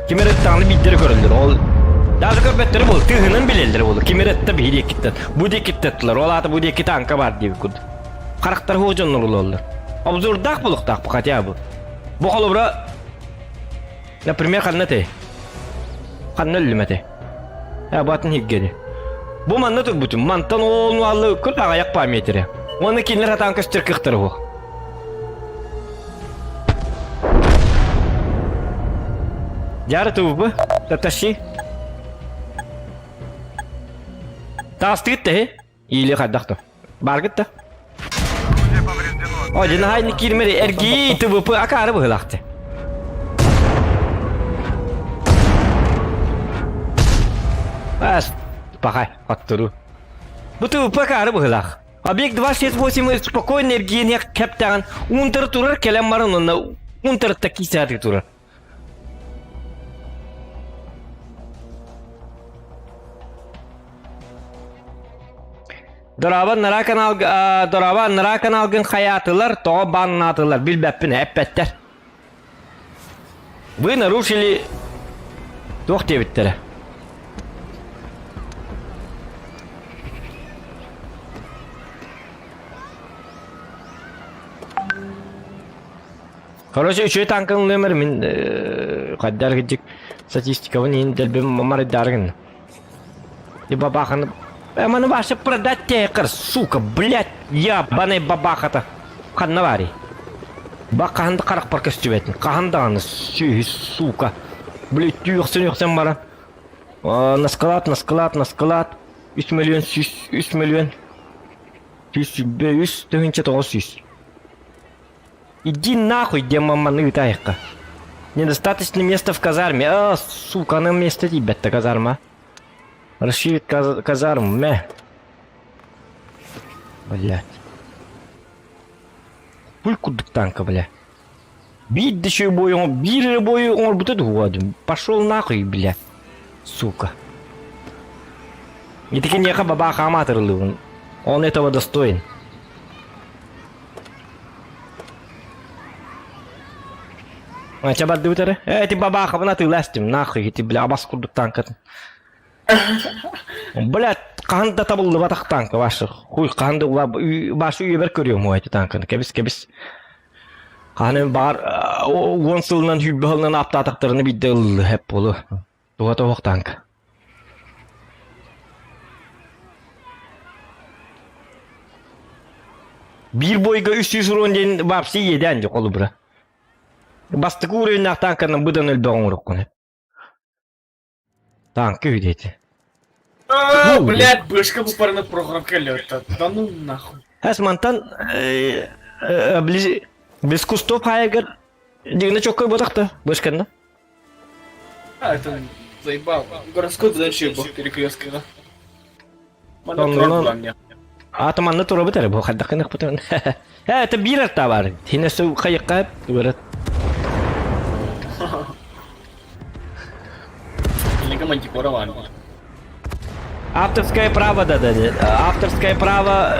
A: Ким эрэ даҕаны биирдэрэ көрөллөр. Ол даже көрбөттөрө буолуо, тыаһынан билэллэрэ буолуо. Ким эрэ ытта биһи диэкиттэн, бу диэкиттэн ыттылар, ол аата бу диэки танка баар диэбит курдук. Харахтара суох дьоннор олороллор. Обзордаах буолуохтаах хотя бы. Бу холобура Например, ханна этэй? Ханна өллүм этэй? Э, батын хиггени. Бу манна турбутум. Мантан оолну аллы күн аҕайах памятире. Уонна кинилэр хатаан көстөр кыахтара суох. Дьары тубу, таташи. Таастыгыт тэһи. Или хайдах то. Баргыт да. О, динахай киирмери эргии ТВП акаары быһылаахты. Бас, пахай, оттуру. Бу ТВП акаары быһылаах. Объект 268 спокойно эргиэн кэптэҕин уунтары турар кэлэн баран онно уунтарытта киисээтик турар. Дорообо нара канал дорообо нара каналгын хайаатылар, тоҕо баннаатылар билбэппин эппэттэр. Вы нарушили... Туох диэбиттэрэ? Короче, үчүгэй танкын ылыам мин хайдар кырдьык статистикабын иһин дэлби марайдаары гынна. И бабаханы... Маны вообще продать тебе, сука, блядь, ебаный бабаха-то. Ханна баарый? Ба хаһан да харахпар көстүбэтин. Хаһан даҕаны, сүөһү, сука. Блядь, түйөхсөн-үөхсөн баран. На склад, на склад, на склад. 3 миллион, 3 миллион. 103 900. Иди нахуй, где маманы ыытаайахха. Недостаточно места в казарме. А, сука, на место ребята казарма. Расширить каз казарму, мэ. Блять. Пуль курдук танка, бля. Биир да еще бою, биир бою оҥорбута дуо, Пошел нахуй, бля. Сука. И таки неха бабаха аматор Он этого достоин. Ача бардыбыт эрэ. Э, ити бабаахабын атыыластым, нахуй, ити, бля, абас курдук танкатын. Блядь, хаһан да табыллыбатах танка ваша. Хуй, хаһан да вашу үйэбэр көрүөм эти танканы. Кэбис, кэбис. Хаһан баар уон сылынан сүүрбэ сылынан аптаатахтарына биирдэ ыллы хэп буолу. Туга тоһох танка. Биир бойга 300 урон диэн вообще иэдээн дьэ холобура. Бастакы уровеннаах танканан быдан элбэх оҥороккун. Танка үдети.
B: А, блядь, бышка бупарына программка лёта. Да ну нахуй.
A: Эс мантан без кустов хайгар дигне чоккой ботахта бышканна.
B: А, это заебал. Городской дальше был перекрестка, да?
A: Аата манна турабыт эрэ бу хайдаххын ыкпытын. Э, это биир товар. Хинэ су хайыкка говорят. Авторское право да да авторское право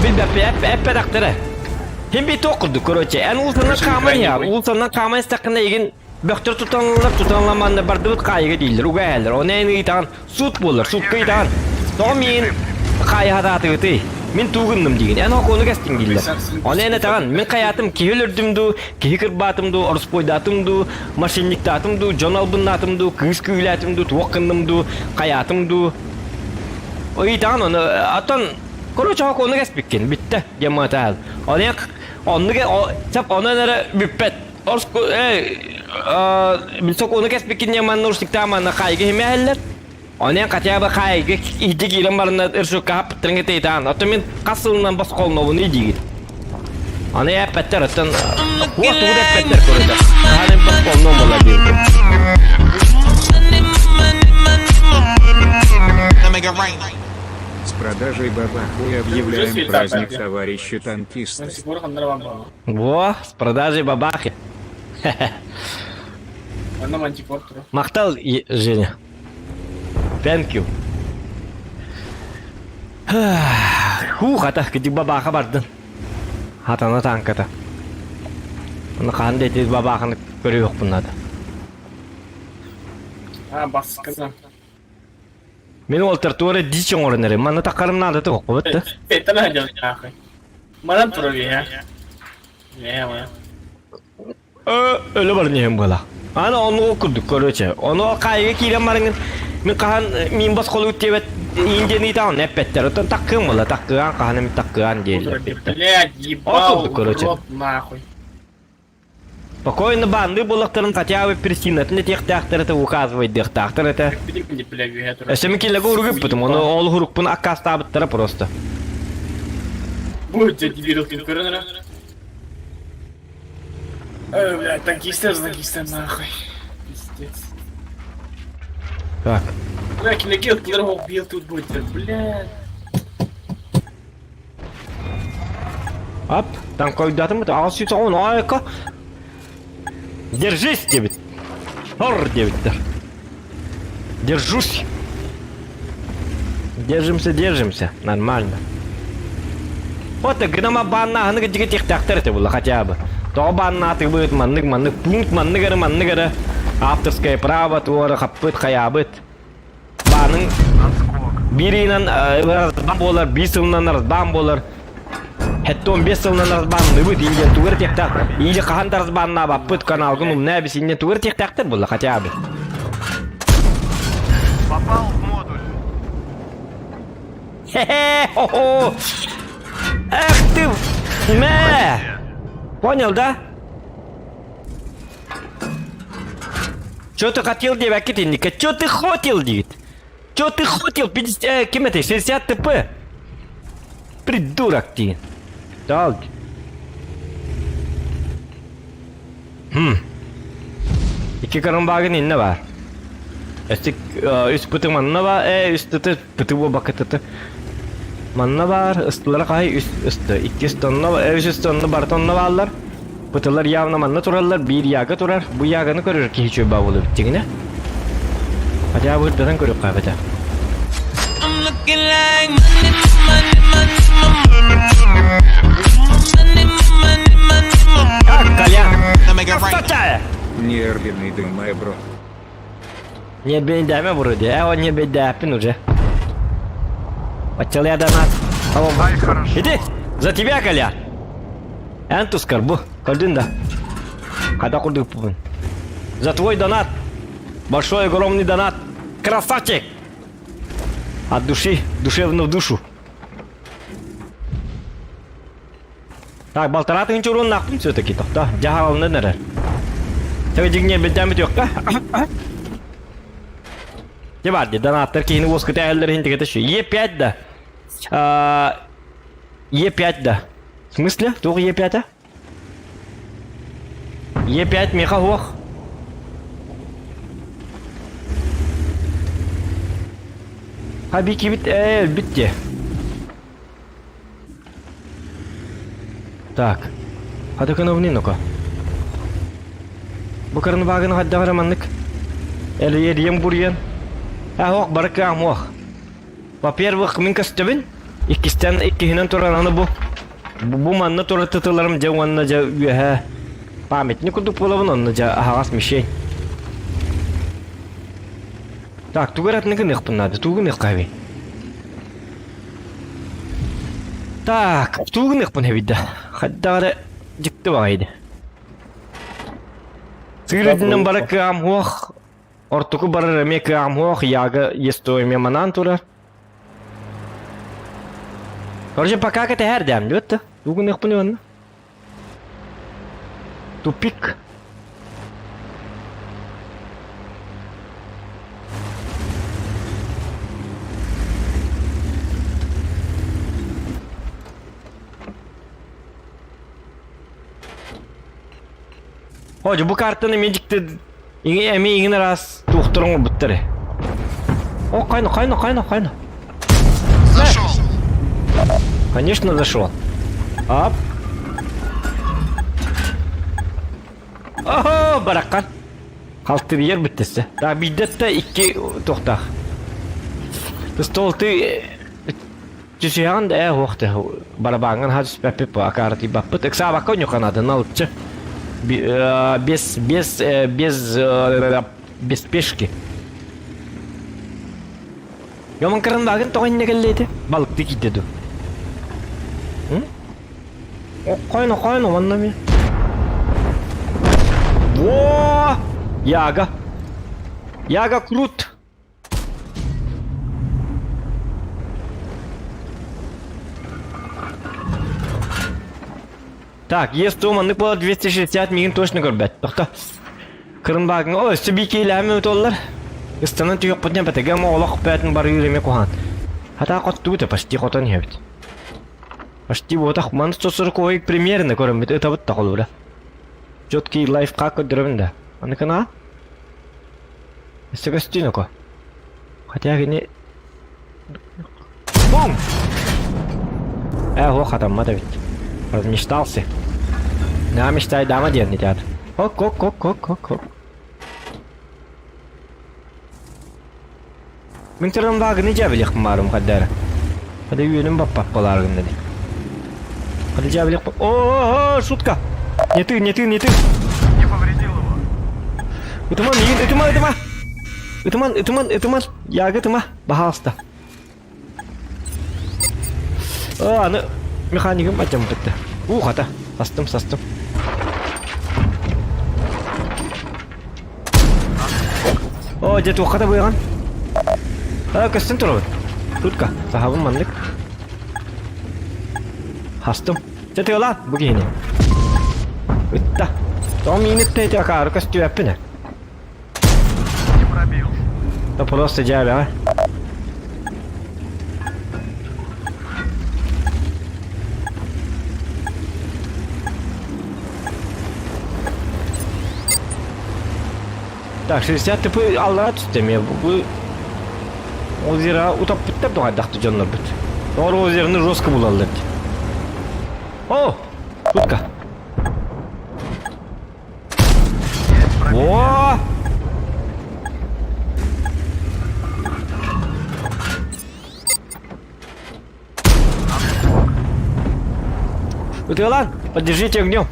A: эппэтэхтэрэ. Хим би туох курдук, короче, эн уулсанан хааман я, уулсанан хааман истэххинэ игин бөхтөр тутанылар, тутанламанна бардыбыт хаайыга дииллэр, угаһаллар. Оны эн ыйтаҕын суут буолар, суукка ыйтаҕын. Тоҕо миин хаайыһатаатыгытый? Мин туугуннум диигин. Эн окуону кэстиҥ дииллэр. Оны эн этэҕин, мин хайаатым киһи өлөрдүм дуу, киһи кырбаатым дуу, ороспуойдаатым дуу, мошенниктаатым дуу, дьон албыннаатым дуу, кыыс күүлээтим дуу, туох гынным дуу, хайаатым дуу. Ыйтаҕын оны, оттон короче, окуону кэспиккин, бүттэ, диэн мыатаал. Оны оннук сап онон эрэ бүппэт. Орску э сокуону кэспиккин диэн манна урсуктаан манна хаайга иһимэһэллэр. Онон хотя бы хаайга иһдьэ киирэн баранна ырсукка хаппыттарын кытыйтаан. Оттон мин хас сылынан босхолнобуну диигин. Аны эппэттэр, оттон хуа тугу да эппэттэр короче. Хаанын босхолнуом буолла диирбин.
D: С продажей бабаху и объявляем праздник, товарищи танкисты.
A: Во, с продажей бабахи. Махтал, Женя. Thank you. Хух, ата, кидик бабаха бардын. Хатана танката. Оны хаан дети бабаханы көрүөхпүн надо.
B: А, баскына.
A: Мин уолтар туора дичь оҥорон эрэ. Манна таххарым наадата суох да.
B: Это надо нахуй. Манан турар я. Не,
A: Өлө баран иһэн буола. Аны ону курдук короче. Ону хаайыга киирэн бараҥын мин хаһан мин босхолуут диэбэт индияны ыытаҕын эппэттэр. Оттон таккыам буола таккыаан хаһан эмит таккыаан диэллэр.
B: Блядь, ебал,
A: курдук, короче.
B: рот нахуй.
A: Спокойно баанныы буоллахтарын хотя бы причинатын этиэхтээхтэр этэ указывайдыахтаахтар этэ. Өссө мин киллэгэ уругуппутум, ону ол урукпун аккаастаабыттара просто.
B: Будь дебил, көрөн эрэ. Ой, блядь, танкистер, танкистер, нахуй. Пиздец.
A: Так.
B: Бля, киногел, киллер убил тут будет, блядь.
A: Ап, там койдатым аҕыс сүүс оҕон айка. Держись диэбит. Хор диэбиттэр. Держусь. Держимся, держимся. Нормально. Вот гынама бааннааһыны кырдьыга тиэхтээхтэр этэ буолла хотя бы. Тоҕо бааннаатыгыбыт маннык маннык пункт маннык эрэ маннык эрэ. Авторское право туора хаппыт хайаабыт. Бааның биир ыйынан разбан буолар, биир сылынан разбан буолар. 75 сылынан разбанныбыт, индия тугар тиэхтээх, или хаһан да разбаннаабаппыт, каналгын умна эбис, инне тугар тиэхтээхтэр буолла хотя бы.
F: Попал в модуль.
A: Хе-хе, хо-хо! Эх ты! Мэ! Понял, да? Чё ты хотел диэбэккит инника? Чё ты хотел диит? Чё ты хотел? 50, э, ким этэй? 60 ТП. Придурок ты. Дал. Хм. Икки карамбагын инне бар. Өстүк үс пыты манна бар, э, үс тыты пыты буолбакка тыты. Манна бар, ыстылара хаһай үс ысты. Икки үс тонна, э, үс үс тонна бар тонна бааллар. Пытылар явно манна тураллар, биир яга турар. Бу яганы көрөр киһи үчүгэй баа буолуо эбит Хотя бы ырдатан көрүөххэ эбэтэ. Так, Колян. Красота!
D: Нервный дым, мой бро.
A: Не бейдәме вроде. Э, он не бейдәпин уже. Оччалая донат.
F: Ай, хорошо.
A: Иди, за тебя, Коля. Эн тускар бу. Көрдүн да. Хата курдукпун. За твой донат. Большой огромный донат. Красавчик! От души, душевно в душу. Так, балтараа тыһыынча уруоннаахпын все-таки тохто. Дьаһалынан эрэр. Тэбэ дьиҥнэр бэлдээммит үөххэ. Дьэ баар дии, донаттар киһини уоскута эһэллэр иһин тигэтэ шүү. Е5 да. Е5 да. В смысле? Туох Е5-а? Е5 миэхэ суох. Хабикибит ээ өлбүт дии. Так. Хатыкыновны ну-ка. Бу карныбаагын хайдах эрэ маннык эрийэн буруйан. Э, ох, барыкаам ох. Во-первых, мин көстөбүн. Иккистэн иккиһинэн туран аны бу бу манна турар тытыларым дьэ уонна дьэ үөһэ памятник курдук буолабын онно дьэ аһаҕас мишень. Так, тугу эрэ атыны гыныахпын наада, тугу гыныахха эбий? Так, тугу гыныахпын эбий да? Хайдах эрэ дьикти баҕайы. Сыыр үрдүнэн бара кыам суох, ортоку барар эмиэ кыам суох, яга есто эмиэ манаан турар. Короче, пока кэтэһэр дэм, диэт Тугу гыныахпын уонна? Тупик. О, бу картаны мен дьикти эмиэ иҥин араас туохтар оҥорбуттар О, кайна, кайна, кайна, кайна.
F: Зашел.
A: Конечно, зашел. Ап. Охо, баракан. Халтырыйар бүттесе. Да, бидетте икки тохтах. Стол ты Түсүһэҕин да ээ уох барабааҥҥын ха түспэппит акаары тиийбаппыт ыксаабакка ньуканады налыччы без без без без спешки Йомун кырынбагын тоҕо иннэ кэллиэти балыкты киирдэ ду Хойно хойно манна ми Во! Яга! Яга крут! Так, если маннык буолар 260 миигин точно көрбөт. Тохто. Кырынбаагын, о, өссө биикиилээми утуоллар. Ыстанан түһүөхпүтүнэн бэтэгем олох бээтин барыыр эмиэ куһаан. Хатаа хоттубут почти хотон иһэбит. Почти буотах маны 140 примерно көрөммүт ытабыт да холобура. Четкий лайфхак көрдөрөбүн да. Аны кына Өссө көстүү ноко. Хотя кини... Бум! Э, ох, хатаммат эбит. Размечтался. На, мечтай, дама диэн итят. Ок, ок, ок, ок, ок, ок. Мин туран вагыны дьээбилиэх маарым хаддара. Хада үөнүм баппап болааргын деді. Хада дьээбилиэх... О, шутка! Не ты, не ты, не ты!
F: Не повредил его.
A: Ытыма миигин, ытыма, ытыма! Ытыман, ытыман, ытыман! Яга ытыма, баһаалыста. А, аны механигым аттаммытта. У, хата, састым, састым. О, дьэ туохха да быаҕан. А, көстөн турабын. Тутка, сахабын маннык. Хастым. Дьэ тыалаат бу киһини. Ытта. Тоҕо миин ытта ити акаары көстүбэппин ээ.
F: Не пробил.
A: Да просто дьээбэҕэ. Так, 60 типы аллара түстэ эмиэ. Бу озеро утоппуттар дуҕайдахты дьоннорбут. Тоҕо озероны жестко булаллар дии. О! Тутка. О! Ытыалаан, поддержите огнем.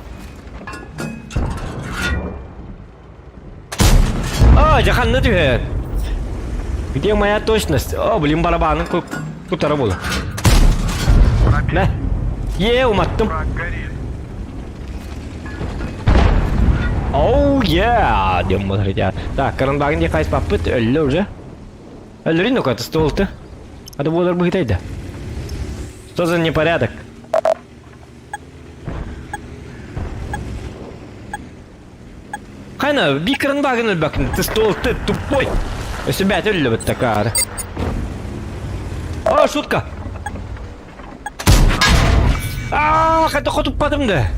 A: А, дьаханна түһэр. Где моя точность? О, блин, барабанын кутара була. Мэ. Е, уматтым. Оу, yeah, диэн буолар Так, карандагын диye хайыспаппыт, өллө уже. Өллөрүн ну-ка, столты. А буолар быһытайда. Что за непорядок? Хайна, бикрын багын өлбөкүн, ты стол, ты тупой. Өссө бэйэтэ өллөбүт такаары. О, шутка! Аа, хайда хотуппатым да.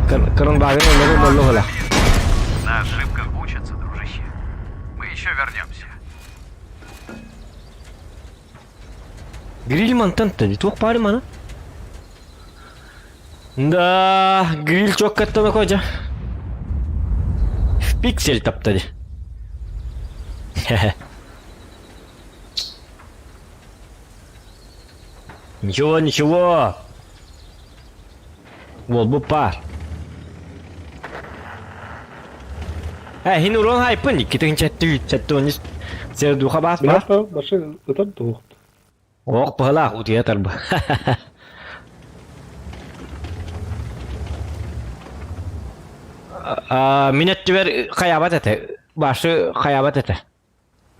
A: Кырын багын өллөрү боллу гола.
F: На ошибках учатся, дружище. Мы еще вернемся.
A: Гриль мантан туох баары мана? Да, гриль чоккаттана кожа. В пиксель таптады. Ничего, ничего. Вот бу пар. Э, хин урон хайпын, иккитин чәтті, чәтті оны сердуха бас бар.
C: Бляха, башы ытар туох.
A: Ох, быһалаах утуйа тарба. Мин өттүбэр хайаабат этэ. Башы хайаабат этэ.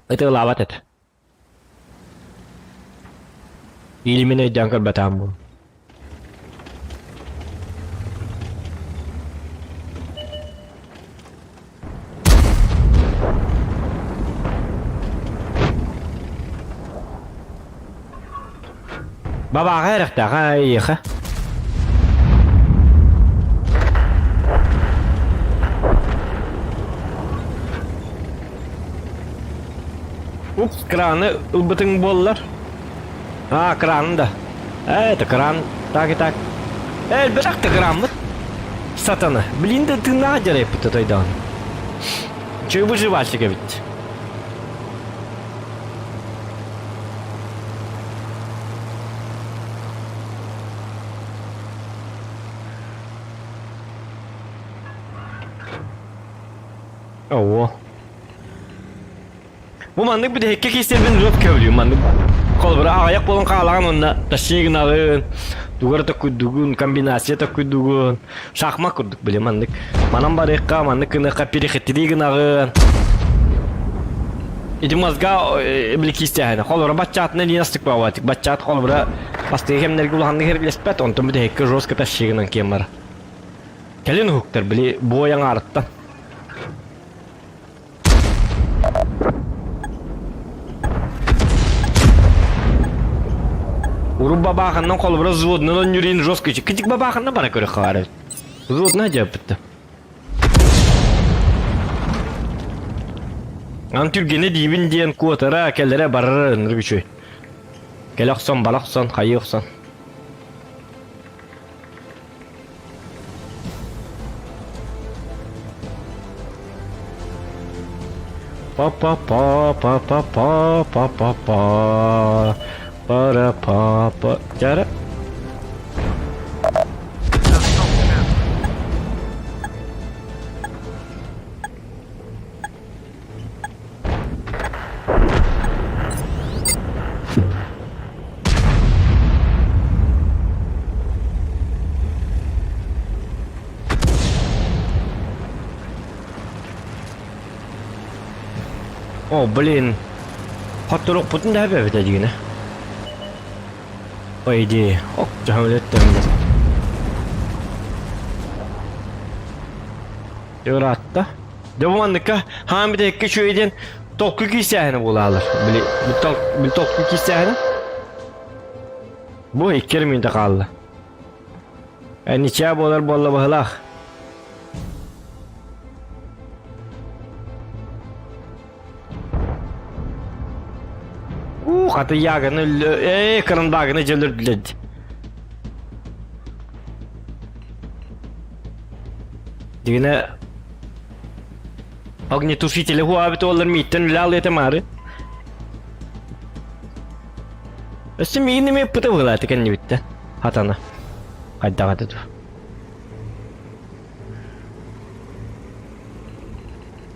A: Ытыалаабат этэ. Или мин өйдөөн көрбөтөм бу. Бабааҕа эрэхтээх эйиэхэ. Упс, краны ылбытыҥ буоллар. А, кран да. Э, это кран. Так и так. Элбэх да краммыт. Сатана. Блин, да тыыннаах дьарайппыт тойдаан. Чөй выживальщик эбит. Оо. Бу маннык бүтэһиккэ киирсэрбин рот көбүлүүм маннык. Холобура аҕыйах буолан хаалаҕын уонна тащигынаҕын, тугу эрэ токуйдугун, комбинация токуйдугун, шахмат курдук били маннык. Манан барыахха, маннык гыныахха перехитрии гынаҕын. Ити мозга били киистээһинэ. Холобура баччаатына илиин астык баҕабатык. Баччаат холобура бастакы кэмнэргэ улаханнык эрилэспэт, онтон бүтэһиккэ жестко тащигынан киэн бар. Кэлин уһуктар били буой аҥаарыттан. Урут бабааханнан холобура взводунан онньуурин жестко китик бабааханна бара көрөххө баар эбит. Взводна дьаппытта. Ан түргэнэ диибин диэн куотара, кэлэрэ барара ынырык үчүгэй. Кэлэ охсон, бара охсон, хайыы охсон. Па-па-па-па-па-па-па-па. Пара-па-па. Дьара. О, блин. Хотторукпутун да эбэбит дигинэ. По идее. Ок, дьаһамлеттем. Ыраатта. Дьэ бу манныкка хаан бүтэһиккэ үчүгэй диэн толку киирсээһинэ буолаалар. Били били толку киирсээһинэ. Бу икки эрэ мүнүүтэ хаалла. Ничья буолар буолла быһылаах. Уу, хаты яганы ээ, карандаганы дьөлүрдүлэр. Дигинэ огнетушители хуабит олар мииттен үлэ алыата маары. Өссө миигин эмиэ ыппыта быһыылаата кэннибиттэн. Хатана. Хайдах этэ дуу.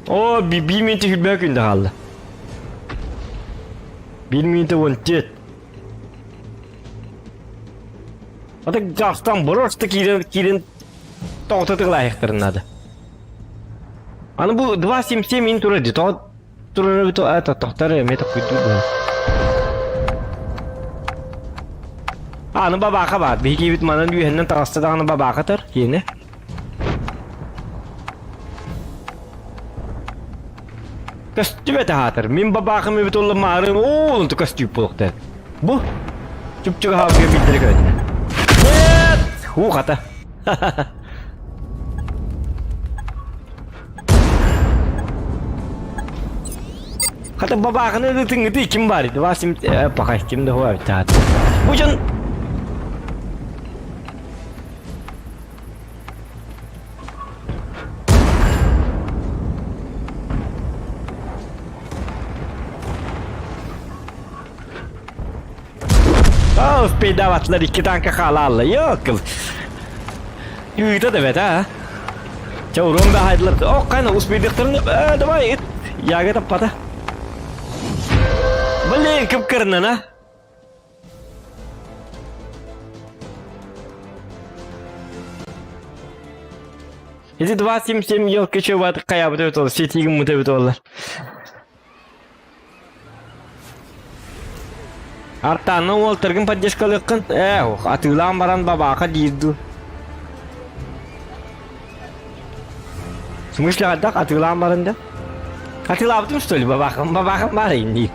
A: Оо, биир мүнүүтэ сүүрбэ күндэ хаалла. Биир мүнүүтэ 14. Ата жастан просто киирэн киирэн тоҕото тыглаайахтарын наада. Аны бу 2.77 ин турар дии. Тоҕо турар эбит это тохтор эмиэ тохкуйдуур быһа. Аны бабааха баар. Биһиги манан үөһэннэн таҕыста даҕаны бабаахатар киэнэ. Көстүбэт аһаатар. Мин бабаахым эбит олла маарым оо онту көстүүп буолуохтаах. Бу чупчуга хаалга биирдэрэ көтүнэ. Нет! Хуу хата. Хата бабаахыны ытыҥҥыты ким бар? Васим пахай ким да хуа таат. Бу дьон Успейдаватлар икки танка хаалаалла. Йокыл. Ыыта да бэт, а? Чэ, урон баһайдылар. О, кайна успейдыктарын давай, ыт. Яга таппата. Блин, кып-кырынан, а? Ити 277 елка чөбат хайабыт эбит ол, сетигин мут эбит оллар. Артаанна уолтаргын поддержкалыаххын, ээ, атыылаан баран бабааха диир дуу. В смысле хайдах атыылаан баран да? Атыылаабытым что ли бабаахым? Бабаахым баар дии.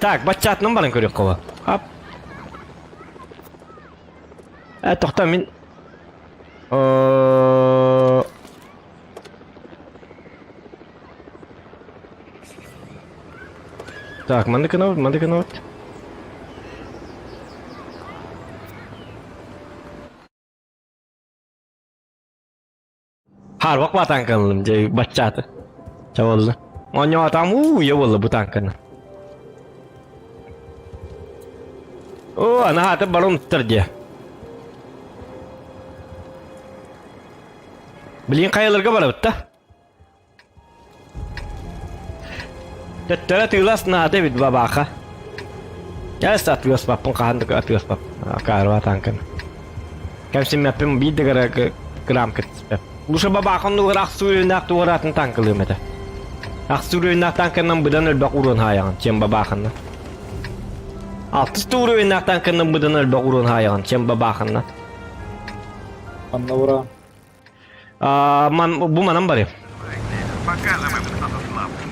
A: Так, баччаатынан баран көрүөххэ бу. Ап. Э, тохтоо мин Э, Так, манны гынабыт, манны гынабыт. Харбак ба танканылым дьэ баччааты. Чэ буолла. Оонньоотаам уу уйа буолла бу танканы. Оо, анаһааты бары умтар дьэ. Билигин хайаларга барабыт да? Төттөрө атыылас наада эбит бабааха. Эс атыыласпаппын хаһан да атыыласпап. Акаарыба танканы. Кэмсиммэппин биир да гра грамм кыртыспэп. Лучше бабаахан нугар ахсы үрүннээх туораатын танкалыым этэ. Ахсы үрүннээх танканан быдан өлбөх уруон хаайаҕын, чем бабааханна. Алтыс уруөннээх танканан быдан өлбөх уруон хаайаҕын, чем бабааханна.
C: Анна ура.
A: Ман, бу манан барыам.
F: Показываем, кто тут главный.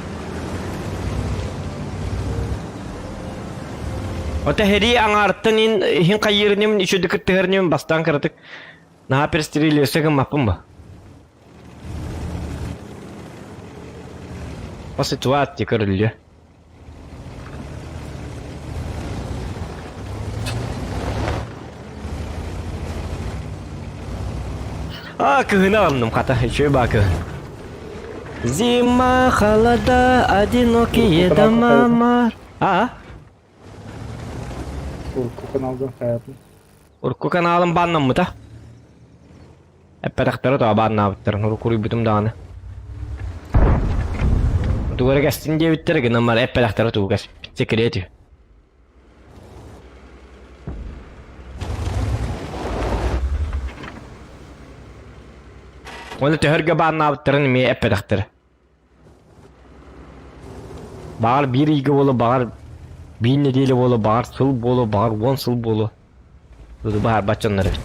A: Ота хери аҥаартан ин иһин хайыырыным үчүдү кыттыһарыным бастаан кыратык наһаа перестрелиэсэ гыммаппын ба. По ситуации көрүллүө. А, кыһына аҕынным хата, үчүгэй баа кыһын. Зима, холода, одинокие дома мар. А?
C: Урукку каналдан хайатын.
A: Урукку каналым бааннаммыта. Эппэтэхтэрэ тоҕо бааннаабыттарын уруккуруйбутум даҕаны. Тугу эрэ кэстин диэбиттэрэ гынан баран эппэтэхтэрэ тугу кэспит секрет үһү. Уонна төһөргө бааннаабыттарын эмиэ эппэтэхтэрэ. Баҕар биир ыйга буолуо, баҕар биир нэдиэлэ буолуо, баҕар сыл буолуо, баҕар уон сыл буолуо. Баһаарбат дьоннор эбит.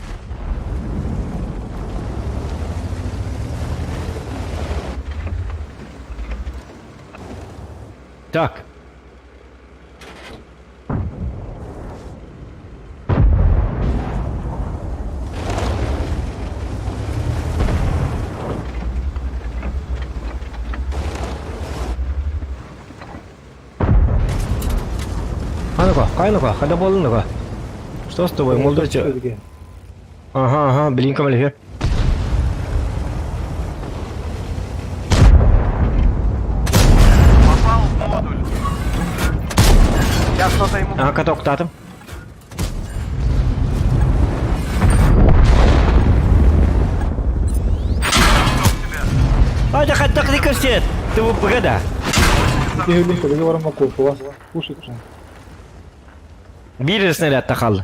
A: Так. А ну-ка, кай ну-ка, когда буоллун ну-ка. Что с тобой, молодой человек? Ага, ага, блин, көмөлөһүө.
F: Попал в модуль. Я что-то ему...
A: Ага, катоктаатым. Ай, хаттак рикошет! Ты погода. Биир снаряд тахал.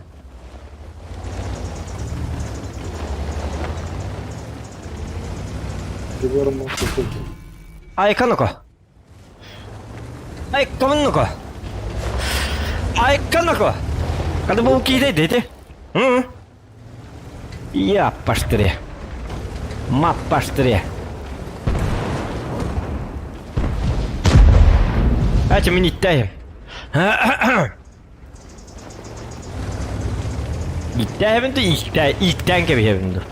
A: Ай, каноко. Ай, каноко. Ай, каноко. Когда был кидай, дети. Я паштыре. Ма паштыре. Этим не тяем. Иттээбин да ииктээ ииктээн кэбиһэбин дуу.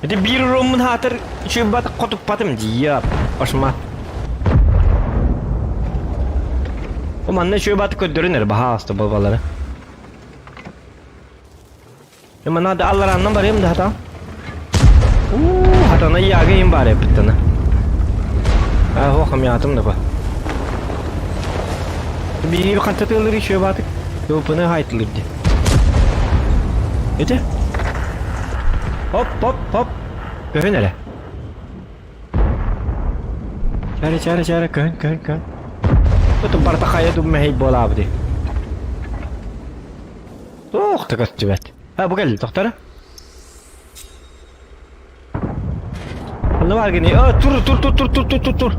A: Ити биир уруоммун хаатыр үчүгэй хотуппатым дии башыма. О манна үчүгэй бааты көрдөрүн эрэ баһаалыста бабалары. Манна да алларааннан барыам да хатаан. Уу, хатана яга им бар эппиттана. Аа, хо хамятым да ба. Биир хантатылыр еще батык. Ёпыны хайтылыр ди. Ете? Хоп, хоп, хоп. Көһүн эрэ. Чары, чары, чары, көһүн, көһүн, көһүн. Бутун барта хайа думмэхэй буолаабыты. Туох да көстүбэт. А, бу кэлли, тохтор. Ханна баар гини? А, тур, тур, тур, тур, тур, тур, тур, тур.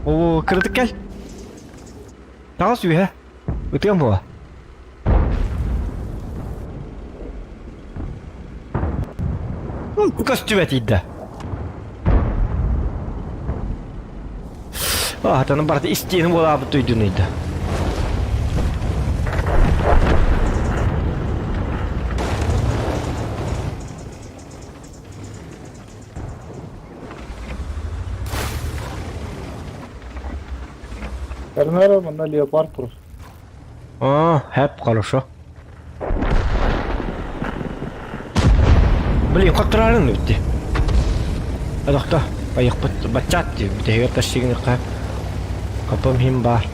A: Оо, кырдык кэл. Таҕыс үөһэ. Ытыам буола. Көстүбэт иийдэ. Аатаны барыта истиэни буолаабыт өйдүн ыйда.
C: Эрнера манна леопард турар.
A: А, хэп хорошо. Блин, хотторарын бүттү. Адохто, айықпыт баччат дии, бүтэһигэр тащигыныхха хапым хим баар.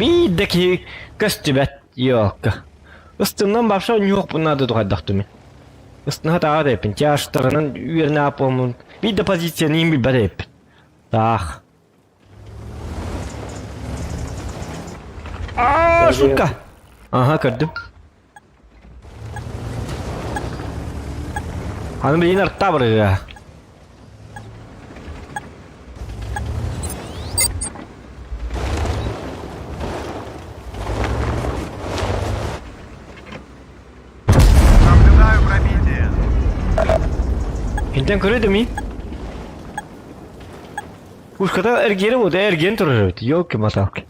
A: Биир да киһи көстүбэт ёлка. Ыстыннан барса ньуохпун наада тухайдахтым. Ыстына тааҕа дэппин, тяжтарынан үөрэнэ ааппаммын. Биир да позицияны иин билбэт эбиппин. Таах. Аа, шутка. Ага, көрдүм. Аны билин артта барыга.
F: Наблюдаю пробитие.
A: Интен көрөдүм ми? Пушката эргиэри буолда, эргиэн турар эбит. Ёлки-маталки.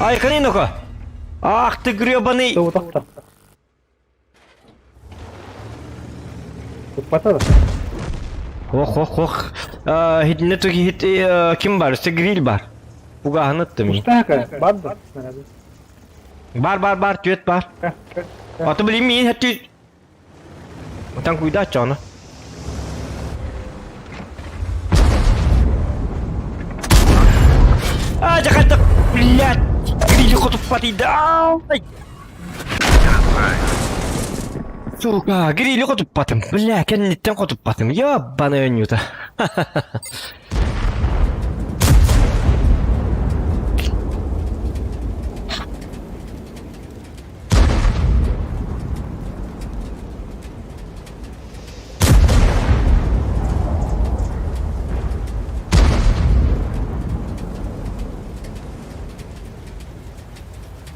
A: Айканы ну-ка! Ах ты гребаный!
C: Утахта. Туппата да.
A: Ох, ох, ох. Хитинне туги хит ким бар? Өссө гриль бар. Угаһын ыттым.
C: Устака, бар да.
A: Бар, бар, бар, түөт бар. Аты билим мин хәтті. Таҥкуйдааччы ону. А, дьахайда, блядь, грили хотуппатыйда. Ай! Сука, грили хотуппатым. Бля, кэнниттэн хотуппатым. Ёбаный онньута.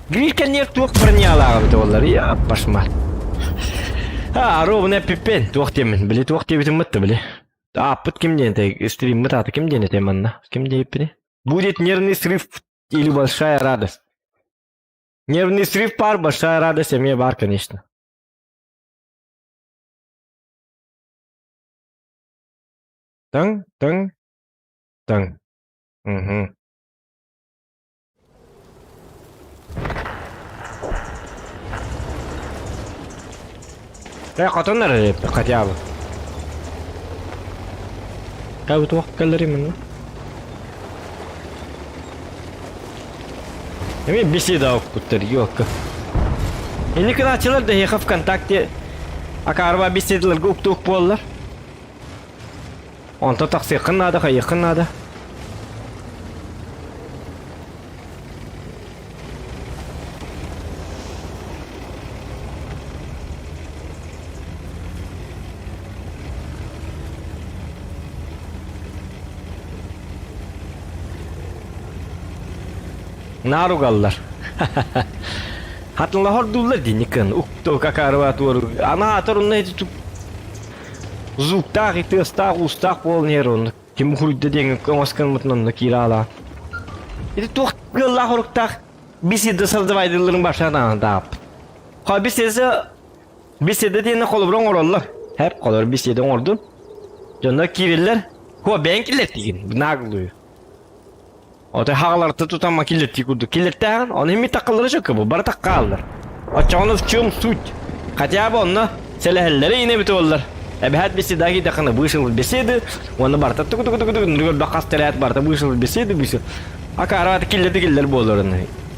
A: Биир кэнниэр туох бронялааҕа эбитэ буоллар, яппашма. А, ровно эппиппин, туох диэммин, били туох диэбитим бытта били. Ааппыт ким диэн этэй, стриммыт аата ким диэн этэй манна? Ким диэбиппиний? Будет нервный срыв или большая радость. Нервный срыв пар, большая радость эмиэ баар, конечно. Таҥ, таҥ, таҥ. Угу. Э, хотон эрэ хотя бы. Как туох кэллэр именно? Эми беседа укпуттар, ёлка. Инники кынааччылар да эһиэхэ ВКонтакте акаарба беседаларга уктуук буоллар. Онтон тахсыаххын наада, хайыаххын наада. Наар угаллар. Хатылаһор дууллар динникын укту какарва туору. Ана атар онно ити Зуктаах, тыастаах, уустаах буолан иһэр онно. Ким хуруйда диэн оҥос гыммытын онно киирэ аалаа. Ити туох кыаллаах оруктаах беседа создавайдыларын башанаан дааппыт. Ха беседа беседа диэни холобура оҥороллор. Хэп холор беседа оҥордун. Дьонно киирэллэр. Хуа бэйэн киллэртигин наглую. Отой хаҕаларта тутан киллэртии курдук киллэртээҕин, ону ими такаллара сөккө бу бары таккааллар. Оччоҕуна в чем суть? Хотя бы онно сэлэһэллэрэ ине эбитэ буоллар. Эбэһээт беседа киидэххинэ вышел в беседы, уонна барыта тугу-тугу-тугу нургар хас тэрээт барыта вышел в беседы вышел. Акаарата киллэрди киллэр буолар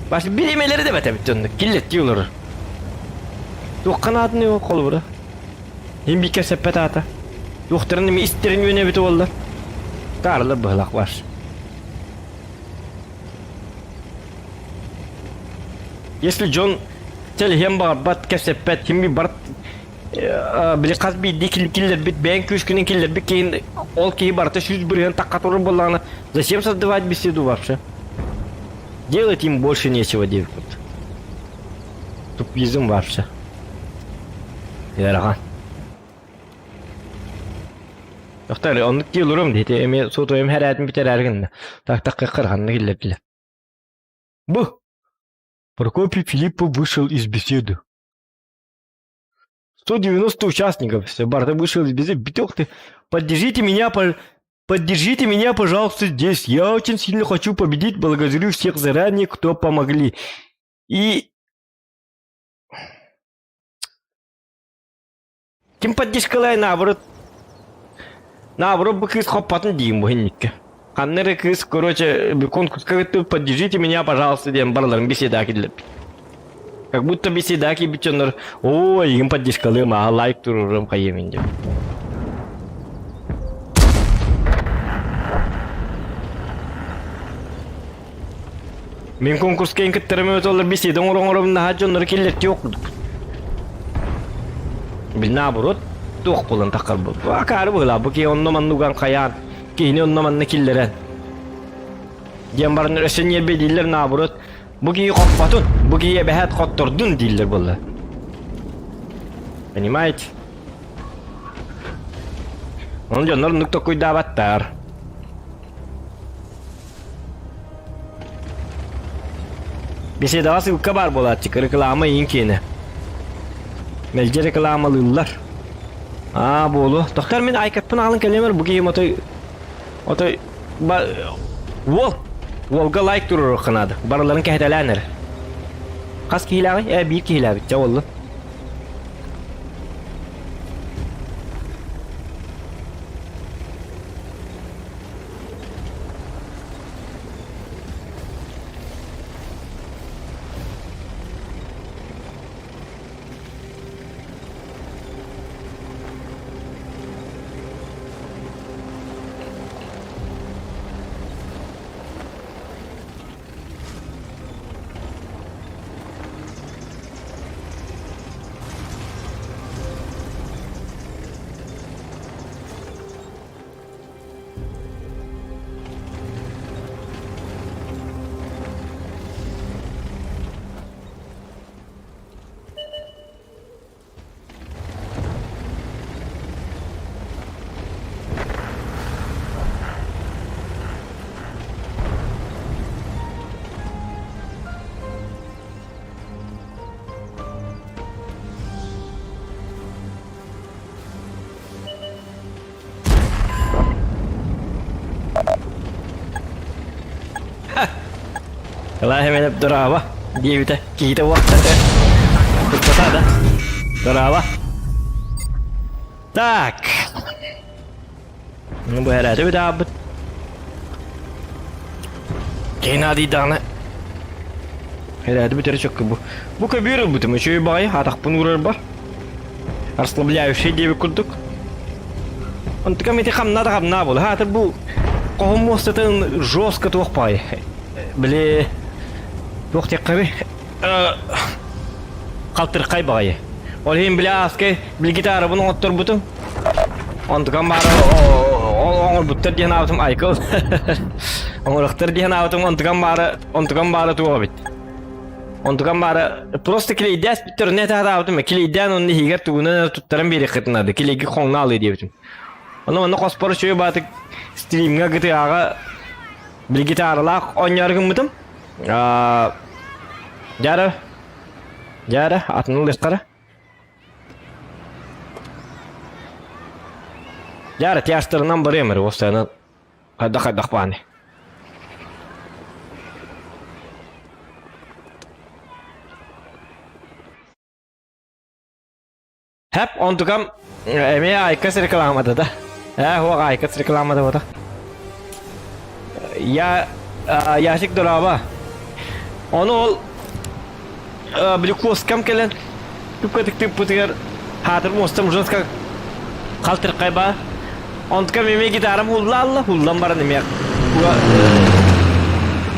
A: Бас биримэлэри да бэтэбит онно киллэртии олорор. Туохха нааданы ол холобура? Им биккэ сэппэт аата. Туохтарын эми истэрин үөнэ эбитэ буоллар. Таарлар быһылах бар. Если дьон сэлиһиэн баҕарбат, кэпсэппэт, ким би барт били хас биирдии киллэрбит, бэйэҥ күүскүнэн киллэрбит киһин ол киһи барыта 100% такка турар буоллаҕына, зачем создавать беседу вообще? Делать им больше нечего диэбит. Тупизм вообще. Ыарахан. Тохтор, оннук дии олоруом дии, ити эмиэ суотуйум хэрээтин бүтэрээри гынна. Так так кырханна киллэрдилэр. Бу! Прокопий Филиппов вышел из беседы. 190 участников, все, барыта вышел из беседы. Биток ты, поддержите меня, по... поддержите меня, пожалуйста, здесь. Я очень сильно хочу победить, благодарю всех заранее, кто помогли. И Ким поддержкалай наоборот наоборот бу кыыс хоппатын диим бу инникке. Ханна эрэ кыыс короче конкурска кыттыбыт поддержите меня пожалуйста диэн барыларын беседа киллэрбит. Как будто беседа киирбит дьоннор оо эйигин поддержкалыам аа лайк туруруом хайыамын диэн. Мин конкурска эн кыттарым эбэтэ беседа оҥоро-оҥоробун наһаа дьоннору киллэртии курдук. Бил наоборот туох буолан таххарбыт. Акаары быһыылаах бу киһи онно-манна уган хайаан, киһини онно-манна киллэрэн. Диэн баран өссө ньиэрбэ дииллэр наоборот бу киһи хоппотун, бу киһи эбэһээт хоттордун дииллэр буолла. Понимаете? Ону дьоннор оннук токуйдаабаттар. Беседаҕа ссылка баар буолааччы, реклама иин киэнэ. Мэлдьи рекламалыыллар. Аа, буолуо. Тохтор мин айкаппын аҕалан кэлиэмэр бу киһим отой... Отой... Ба... Уол! Уолга лайк туруоруохха наада. Барыларын кэһэтэлээн эрэ. Хас киһилээҕий? Ээ, биир киһилээбит. Чэ, буоллун. Ылаа хэмэнэп дорообо диэбитэ киһитэ уохтата. Туппата да. Дорообо. Так. Ну бу эрэти бүтаабыт. Геннадий даҕаны эрэти бүтэрэ чөккө бу. Бу көбүөр ылбытым үчүгэй баҕайы атахпын уурарбар. Расслабляющий диэбит курдук. Онтукам ити хамнаа да хамнаа буолла. Хаатыр бу хоһум муостатын жестко туох баҕайы. Били туох диэххэби халтырхай баҕайы. Ол иһин били ааскай били гитарабын оҥотторбутум. Онтукам баара оҥорбуттар диэн аабытым айкыл. Оҥорохтор диэн аабытым онтукам баара онтукам баара туох эбит. Онтукам баара просто клейдээс бүттэр не таатаабытым клейдээн онно иһигэр тугунан туттаран биэриэххитин наада клейги хоҥнаалыы диэбитим. Ону онно хоспор үчүгэй баатык стримҥа гытыаҕа били гитаралаах оонньоору гыммытым. Дьара дьара атын ылыахтара. Дьара тяжтарынан барыам эрэ уостайынан хайдах-хайдах бааны. Хэп онтукам эмиэ Айкас рекламата да. Ээ хуох Айкас рекламата бута. Я Ясик дороба. Ону ол били куоскам кэлэн күпкэтик тыыппытыгар хаатыр муостам ужаска халтырхай баа. Онтукам эмиэ гитарам хуллаалла, хуллан баран эмиэ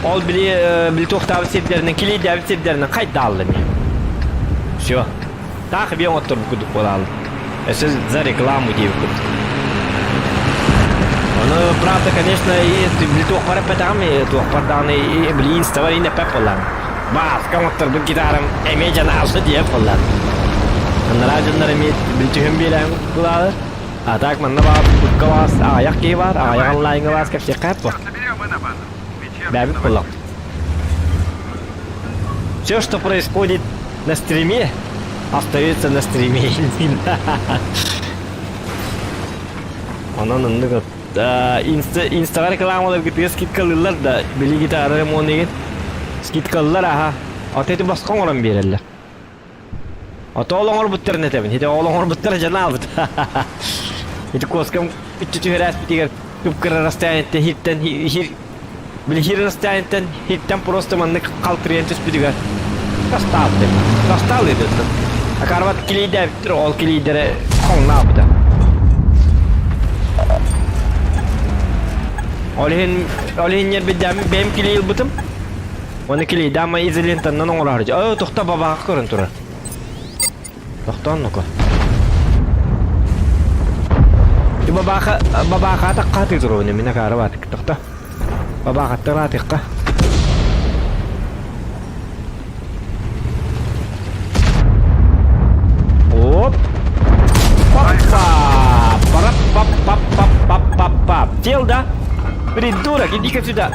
A: ол били били туохтаабыт сирдэринэн килийдээбит сирдэринэн хайдаалла эмиэ. Все. Таах биэ оҥотторбут курдук буолаалла. Өссө за рекламу диэбит курдук. Ону, правда, конечно, и били туохпар эппэтэҕим, туохпар даҕаны били инставар иин эппэт буоллаҕым. Бааска оҥотторбут гитарам эмиэ дьанаалла диэп буоллаҕым. Анараа дьоннор эмиэ били түһэн биэрээҥ булаалар. А так манна баар кутка баас аҕыйах киһи баар, аҕыйах онлайҥа баас кэпсиэххэ сөп буо. Бэбит буоллах. Все, что происходит на стриме, остается на стриме. Онон оннук инста инстаҕа рекламаларгытыгар скидкалыыллар да били гитара ремонт игин скидкалылар аха ото ити босхо оҥорон биэрэллэр ото ол оҥорбуттарын этэбин ити ол оҥорбуттара дьанаабыт ити куоскам үччү түһэрээспитигэр кып-кыра расстояниеттан хиртэн хир Били хир расстояниеттан хиртэн просто маннык халтырыйан түспүтүгэр тастаабыт тастаал ыытыттын. Акарбат килийдээбиттэр ол килийдэрэ хоҥнаабыта. Ол иһин ол иһин ньэрбиддээми бэйэм килий ылбытым. Оны килийдаама изолентаннан оҥороору. Оо, тохто бабаах көрөн турар. Тохтоон ну-ка. Бабааха бабааха атахха туруобун мин акаары баатык тохто. Бабаахаттан аатыахха. Оп. Папа! Пап пап пап пап пап пап пап. Тел, да? Придурок, иди-ка сюда.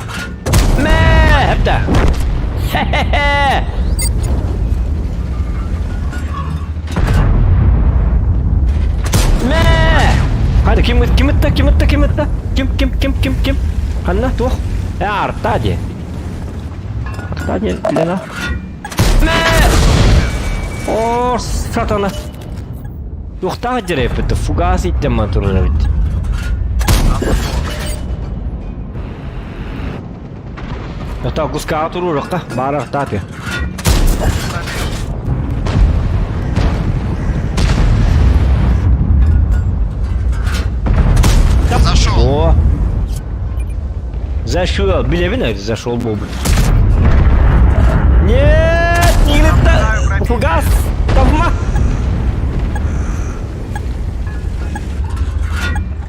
A: Мэ! Эпта. Хе-хе-хе! Мэ! Hadi ким ким ытта, ким ытта, ким ытта? Ким, ким, ким, ким, ким? Ханна, туох? Э, арта диэн. Арта диэн, Лена. Мэ! О, сатана. Туохтаах дьэрэппит, фугас иттэммэн турар эбит. Ото кускаҕа туруорукка, баара артааты.
F: Зашел.
A: О! Зашел. Билэбин зашел буолбут. Нет, не фугас! Тавма!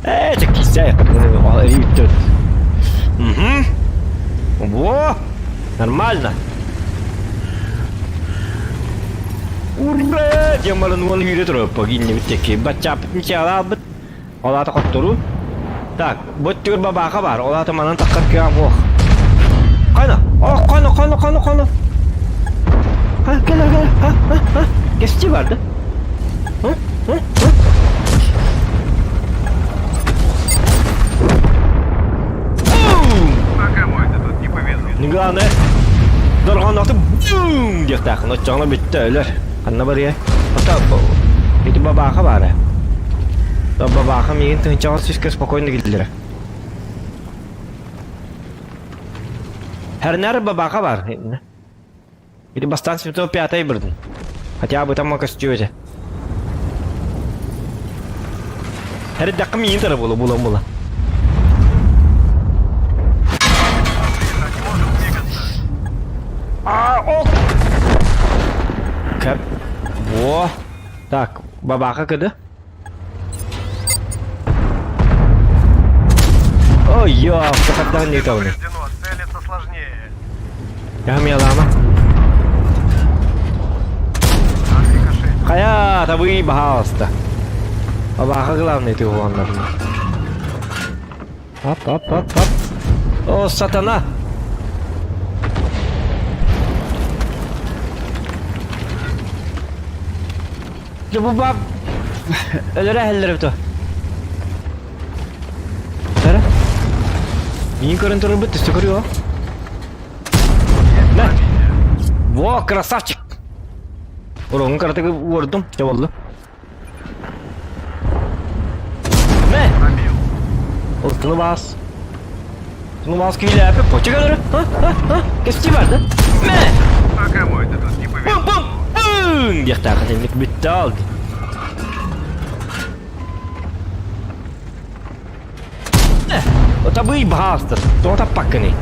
A: Ээ, кисэ. Угу. Во! Нормально. Ура! Диэн уон үүрэ турар погиннибит баччааппыт мичээлаабыт. Ол аата хотторуу. Так, бу өттүгэр бабааха баар. Ол аата манан таххар кыаҕым суох. Хана! О, хана, хана, хана, хана! Ха, кэл, кэл, ха, ха, ха. Кэсчи бар да? Ха, ха, ха.
F: Пока мой-то тут не повезло.
A: Не главное. Дорҕоонноохтук бүүм диэхтээххин, оччоҕуна бүттэ өлөр. Ханна барыа? Ата ити бабааха баара. Бабааха миигин тыһыынчаҕа сүүскэ спокойно киллэрэ. Хэрнэр бабааха бар. Ити бастаан 705 бырдын. Хотя бы там көстүө этэ. Эрдэххэ миигин тара була була була. А, ок! Кэп. Во. Так, бабаха кыды. Ой, ё, сахаттан не тавны.
F: Целиться сложнее.
A: Я мелама. Хайа, табы баһаалыста. Бабаха главный ты уоннар. Ап, ап, ап, ап. О, сатана! Дьэ бу баап өлөрө эһэллэр эбит Эрэ? Миин көрөн турарбыт төстө көрүө. На! Во, красавчик! Уруҥ кыратык уордум, дьэ буолла. Мэ! Ылтыны баас. Тыны баас киилээппит, почек өлөрө. Ха, ха, ха, кэстии бар да. Мэ!
F: А кому это тут не повезло?
A: Бум, бум, бум! Диэхтээх итинник бүттэ алды. Табый баһаастар, тоҕо таппаккыный?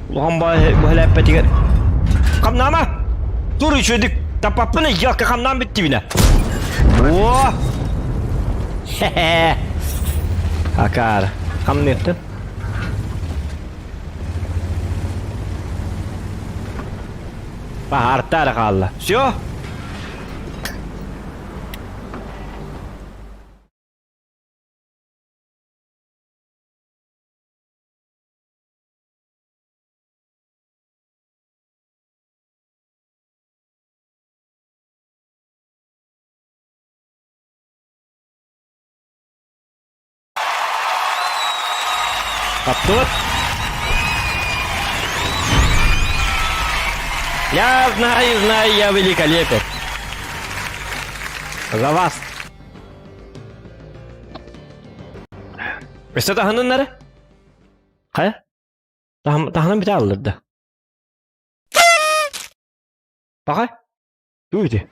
A: Улахан быһалээппэтигэр хамнаама! Тур үчүгэйдик таппаппын ыйыакка хамнаан бүттүбүнэ. О! Хе-хе! Акаар, хамныахтын. Баһаартаары хаалла. Все? Таптыбыт. Я знаю, знаю, я великолепен. За вас. Өссө таһыныннары? Хайа? Таһынан бүтэ аллырда. Баҕай? Тугу ити?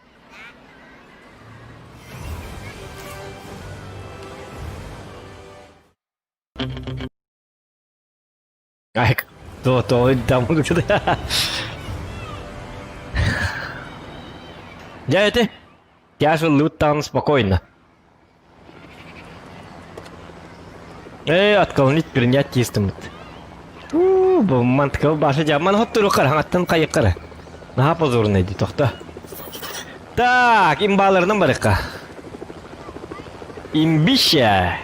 A: Ай, то то там Дьэ ити, я же лутан спокойно. Э, отклонить принять тиистиммит. Уу, бу мантыкы башы жаман хоттуру хараҥаттан хайыккара. Наһаа позорный дии тохто. Так, имбаларынан барыкка. Имбище.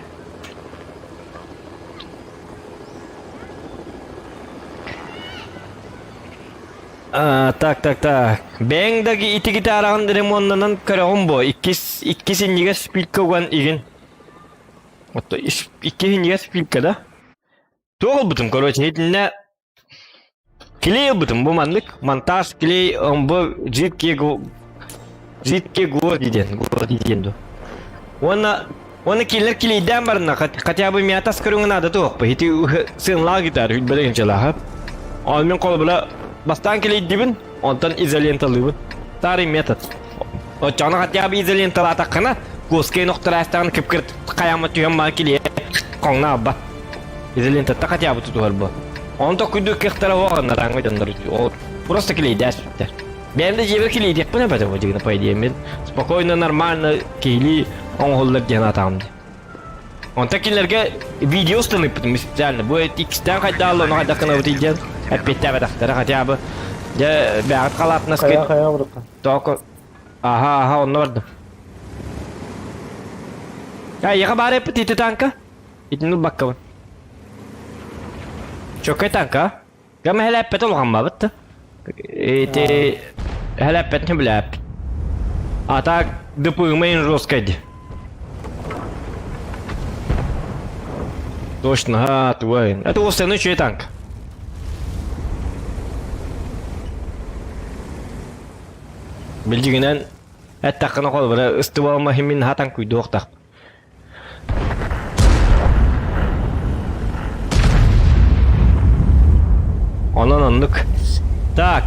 A: А, так, так, так. Бэйэҥ да ити гитараҕын ремоннанан көрөҕүн буо. Иккис, иккис иннигэр шпилька уган игин. Отто иккис иннигэр шпилька да? Туох ылбытым, короче, итиннэ клей ылбытым бу маннык. Монтаж клей, бу жидкий жидкий гвозди диэн, гвозди диэн дуо. Уонна уонна кинилэр клейдээн баранна, хотя бы мята с көрүҥүн наада туохпа. Ити сыанлаах гитара билбэтэ инчалааха. Ол мин холобура бастаан клейдибин, онтон изоленталыыбын. Старый метод. Оччоҕуна хотя бы изоленталаатаххына, куоскайын охтораастаҕын кып-кырт хайаама түһэн баар килиэ хоҥно албат. Изолентатта хотя бы тутуһар бу. Онто күйдүк кыахтара оҕоннор аҥы дьоннор просто клейдээспиттэр. Бэйэм да дьиэбэр килийдиэхпин эбэтэ бу дьигинэ по идее мин спокойно нормально киһилии оҥоһуллар диэн атаҕым дии. Онтон кинилэргэ видео устан ыыппытым специально. Бу иккистээн хайдаалла ону хайдах гынабытый диэн эппиэттээбэтэхтэрэ хотя бы дьэ бэҕэт халаатынаскыт
C: Хайа хайа бырыкка.
A: токо аха аха онно бардым. Эйиэхэ баар эппит ити танка? Итини ылбаккабын. Чөккөй танка? Гама хэлээппэт улахаммабыт да. Ити хэлээппэтин билээппит. А так ДПМ жесткой ди. Точно, а, твой. Это у остальной чей танк. Билдьигинэн эттэххинэ холобура ыстыбалма химин хатан куйдуохтах. Онон оннук. Так,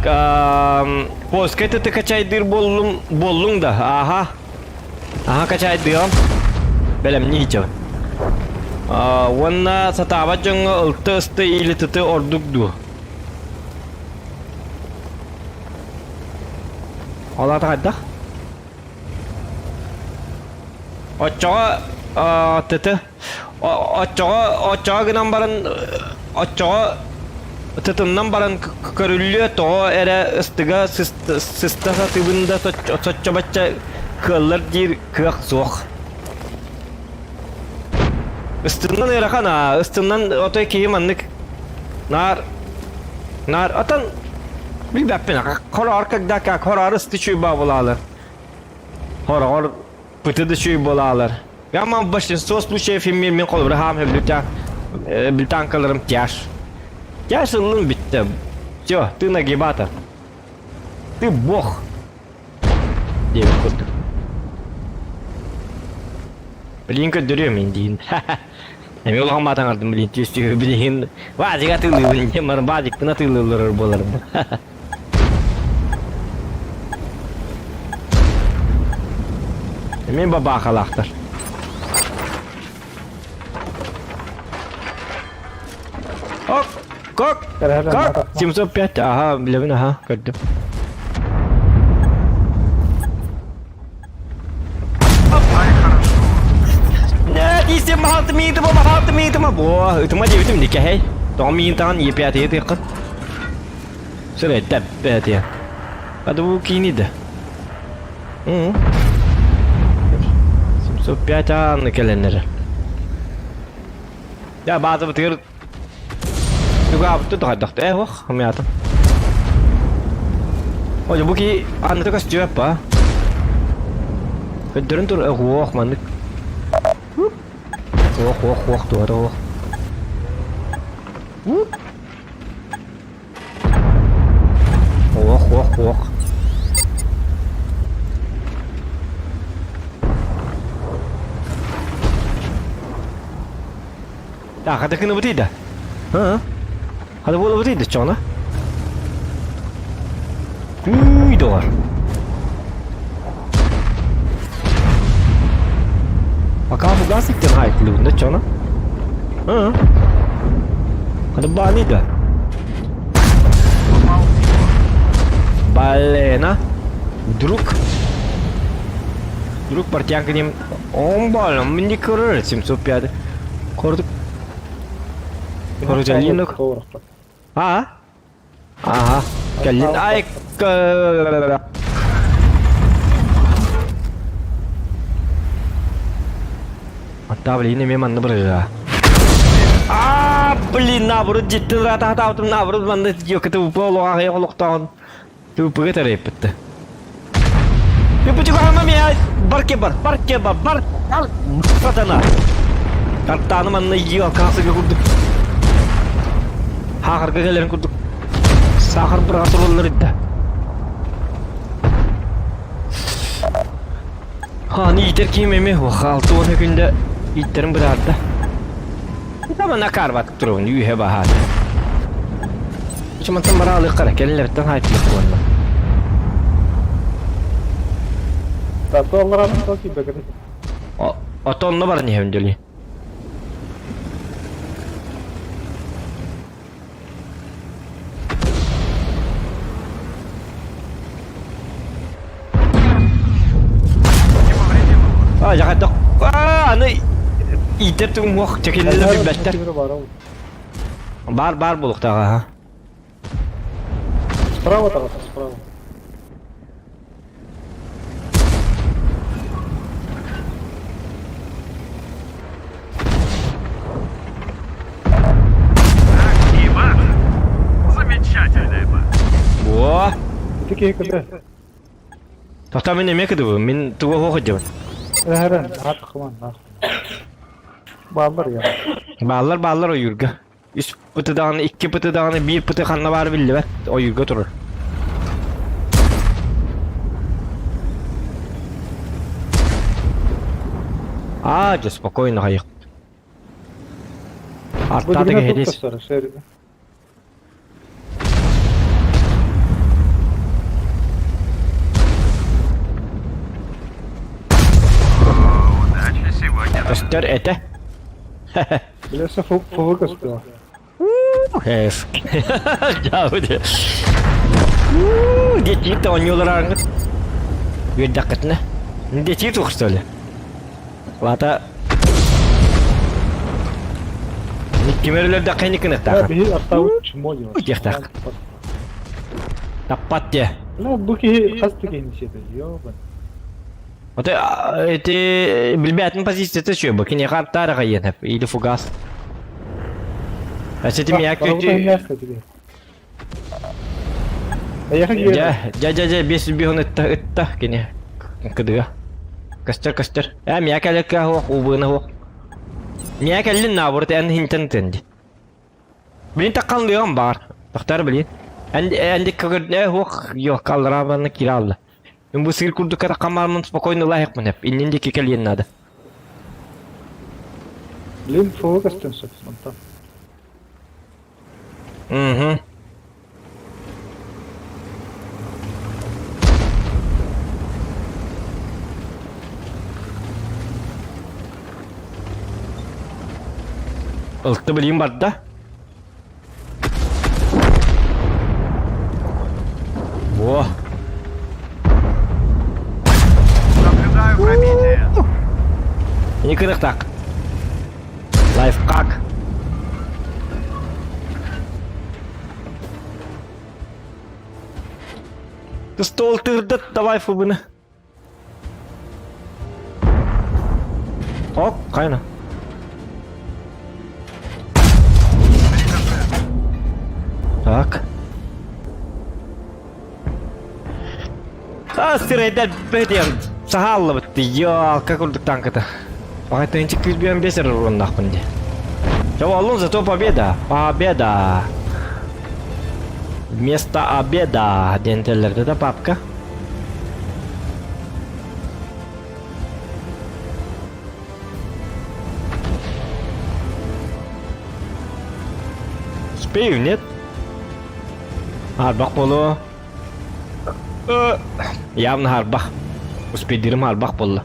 A: поискай ты качайдыыр буоллум, буоллуҥ да, ааха. Аха качайдыам. Бэлэмнии иһдьэбин. Уонна сатаабат дьоҥҥо ылты-ысты или тыты ордук дуу? Ол аата хайдах? Оччоҕо тыты оччоҕо оччоҕо гынан баран оччоҕо тытыннан баран көрүллүө тоҕо эрэ ыстыга сыста сатыыбын да соччо-бачча кыаллар диир кыах суох. Ыстыннан ыарахан аа, ыстыннан отой киһи маннык наар наар отон билбэппин хороор когда как хороор ысты чуй баабылаалар хороҕор пыты да чуй буолаалар я мам большинство случаев иммин мин холобура хаам хөблүтэ билтанкаларым тяж тяж ыллым бүттэ все ты нагибатор ты бог диэбит курдук. Билигин көрдөрүөм мин диин. Эми улахан маатаҥардым билин түстүгү билигин баадьык атыылыыбын диэн баран баадьыкпын атыылыыллар буоларым. Эми бабаахалаахтар. Ок, кок, как? 705, ага, билэбин, ага, көрдүм. Нет, истем махалты миитыма, махалты миитыма. Бо, ытыма диэбитим дикэһэй. Тоҕо миин таҕан епятые тыаккын. Сыры тэппэтие. Аду кини да. 705 ааны кэлэннэрэ. Я баазабытыгар Тугаабытты тухайдахты э ох хамыятым. Ой, бу ки анныта көстүөп ба. Көддөрүн тур ох маннык. Ох ох ох туора ох. Ох ох ох. Так, хата кыныбытый да? А? Хата буолабытый да чоҕуна? Үй, доҕор. Пока фугасик тен хайтлыбын да чоҕуна? А? Хата бааны да? Балена. Друг. Друг портянка нем Омбалым мне көрөр 705. Көрдүк. Короче, А? Ага. Кэллин. Ай, Атта, блин, эмиэ манна бырыга. А, блин, наоборот, дьиттин ратаатаабытым, наоборот, манна ёкаты упа олоҕа олохтоон. Тыыппыга тэрэйпитте. Тыыппычыга меня барке бар, барке бар, бар, бар, сатана. Картаны манна ийи алкаасыга курдук. Хаахарга кэлэрин курдук. Сахар быраҕа тураллар идда. Хааны иитэр киһим эми 60 күндэ ииттерин быдаарда. Тамана карват турабын үүһэ баһаат. Чымантан бараалыаххара кэллэриттэн хаайтылык буолла.
C: Тато алларааны то киирбэкин.
A: Ото онно баран иһэбин дьоли. А, жахайдах. А, аны иитэр түгүм уох чэкиллэ билбэттэр. Бар бар булуктаҕа ха.
C: Справа таҕыста, справа.
F: Иван! Замечательная база.
A: Во!
C: Ити киһи кыты.
A: Тота мин эмиэ кыдыбын, мин туга хуох дьабын.
C: Эһэрэн, аат кыман, аат. Бааллар я.
A: Бааллар бааллар ойуурга. Үс пыты даҕаны, икки пыты даҕаны, биир пыты ханна баара биллибэт, ойуурга турар. Аа, дьэ, спокойно хайык. Артаата кэһэтис.
F: Удачи сегодня.
A: Көстөр этэ.
C: Бля, фу көстөр.
A: Эс. Дьаабы Детиит оонньуулар ааҥҥыт. Үөрдэххитинэ. Детиит туох что ли? Лата Кимер өлөрдөххө ини кыныктаах.
C: Биһи аттаабыт чмо диэн.
A: Диэхтээх. Таппат диэ.
C: Ну, бу киһи хас да киһини сиэтэ, ёбан.
A: Вот эти билбээтин позицията үчүгэй бу. Киниэхэ аттаара хайыан или фугас. Эти мияк Дьэ, дьэ, дьэ, дьэ, биэс биһун ытта, ытта кини. Кыдыга. Көстөр, көстөр. Ээ, мия кэлэккэ хуох, убыына хуох. Мия кэллин наоборот, эн хинтэн тэнди. Билин таккаллыам бар. Тохтар билин. Эн эн дикка хуох, yok, kaldıramанна кире алды. Мин бу сыыр курдук катаххаммын спокойно ылаһыахпын эп. Иннин диэки кэлиэн наада.
C: Блин, фу көстөн сөп онтон.
A: Угу. Ылты билим барда. Во.
F: Наблюдаю пробитие.
A: Не кырыктак. Лайфхак. Стол тырдат, давай фубыны. Оп, хайна. Так. А, сырайдар бэтиэн саһааллыбыт Ёлка курдук танката. Баҕайтыынчы күүс бесер уруннахпын дии. Чэ, оллун зато победа. Победа. Вместо обеда диэн этэллэр да папка. Успею, нет? Арбах болу. Явно арбах. Успейдирим арбах болла.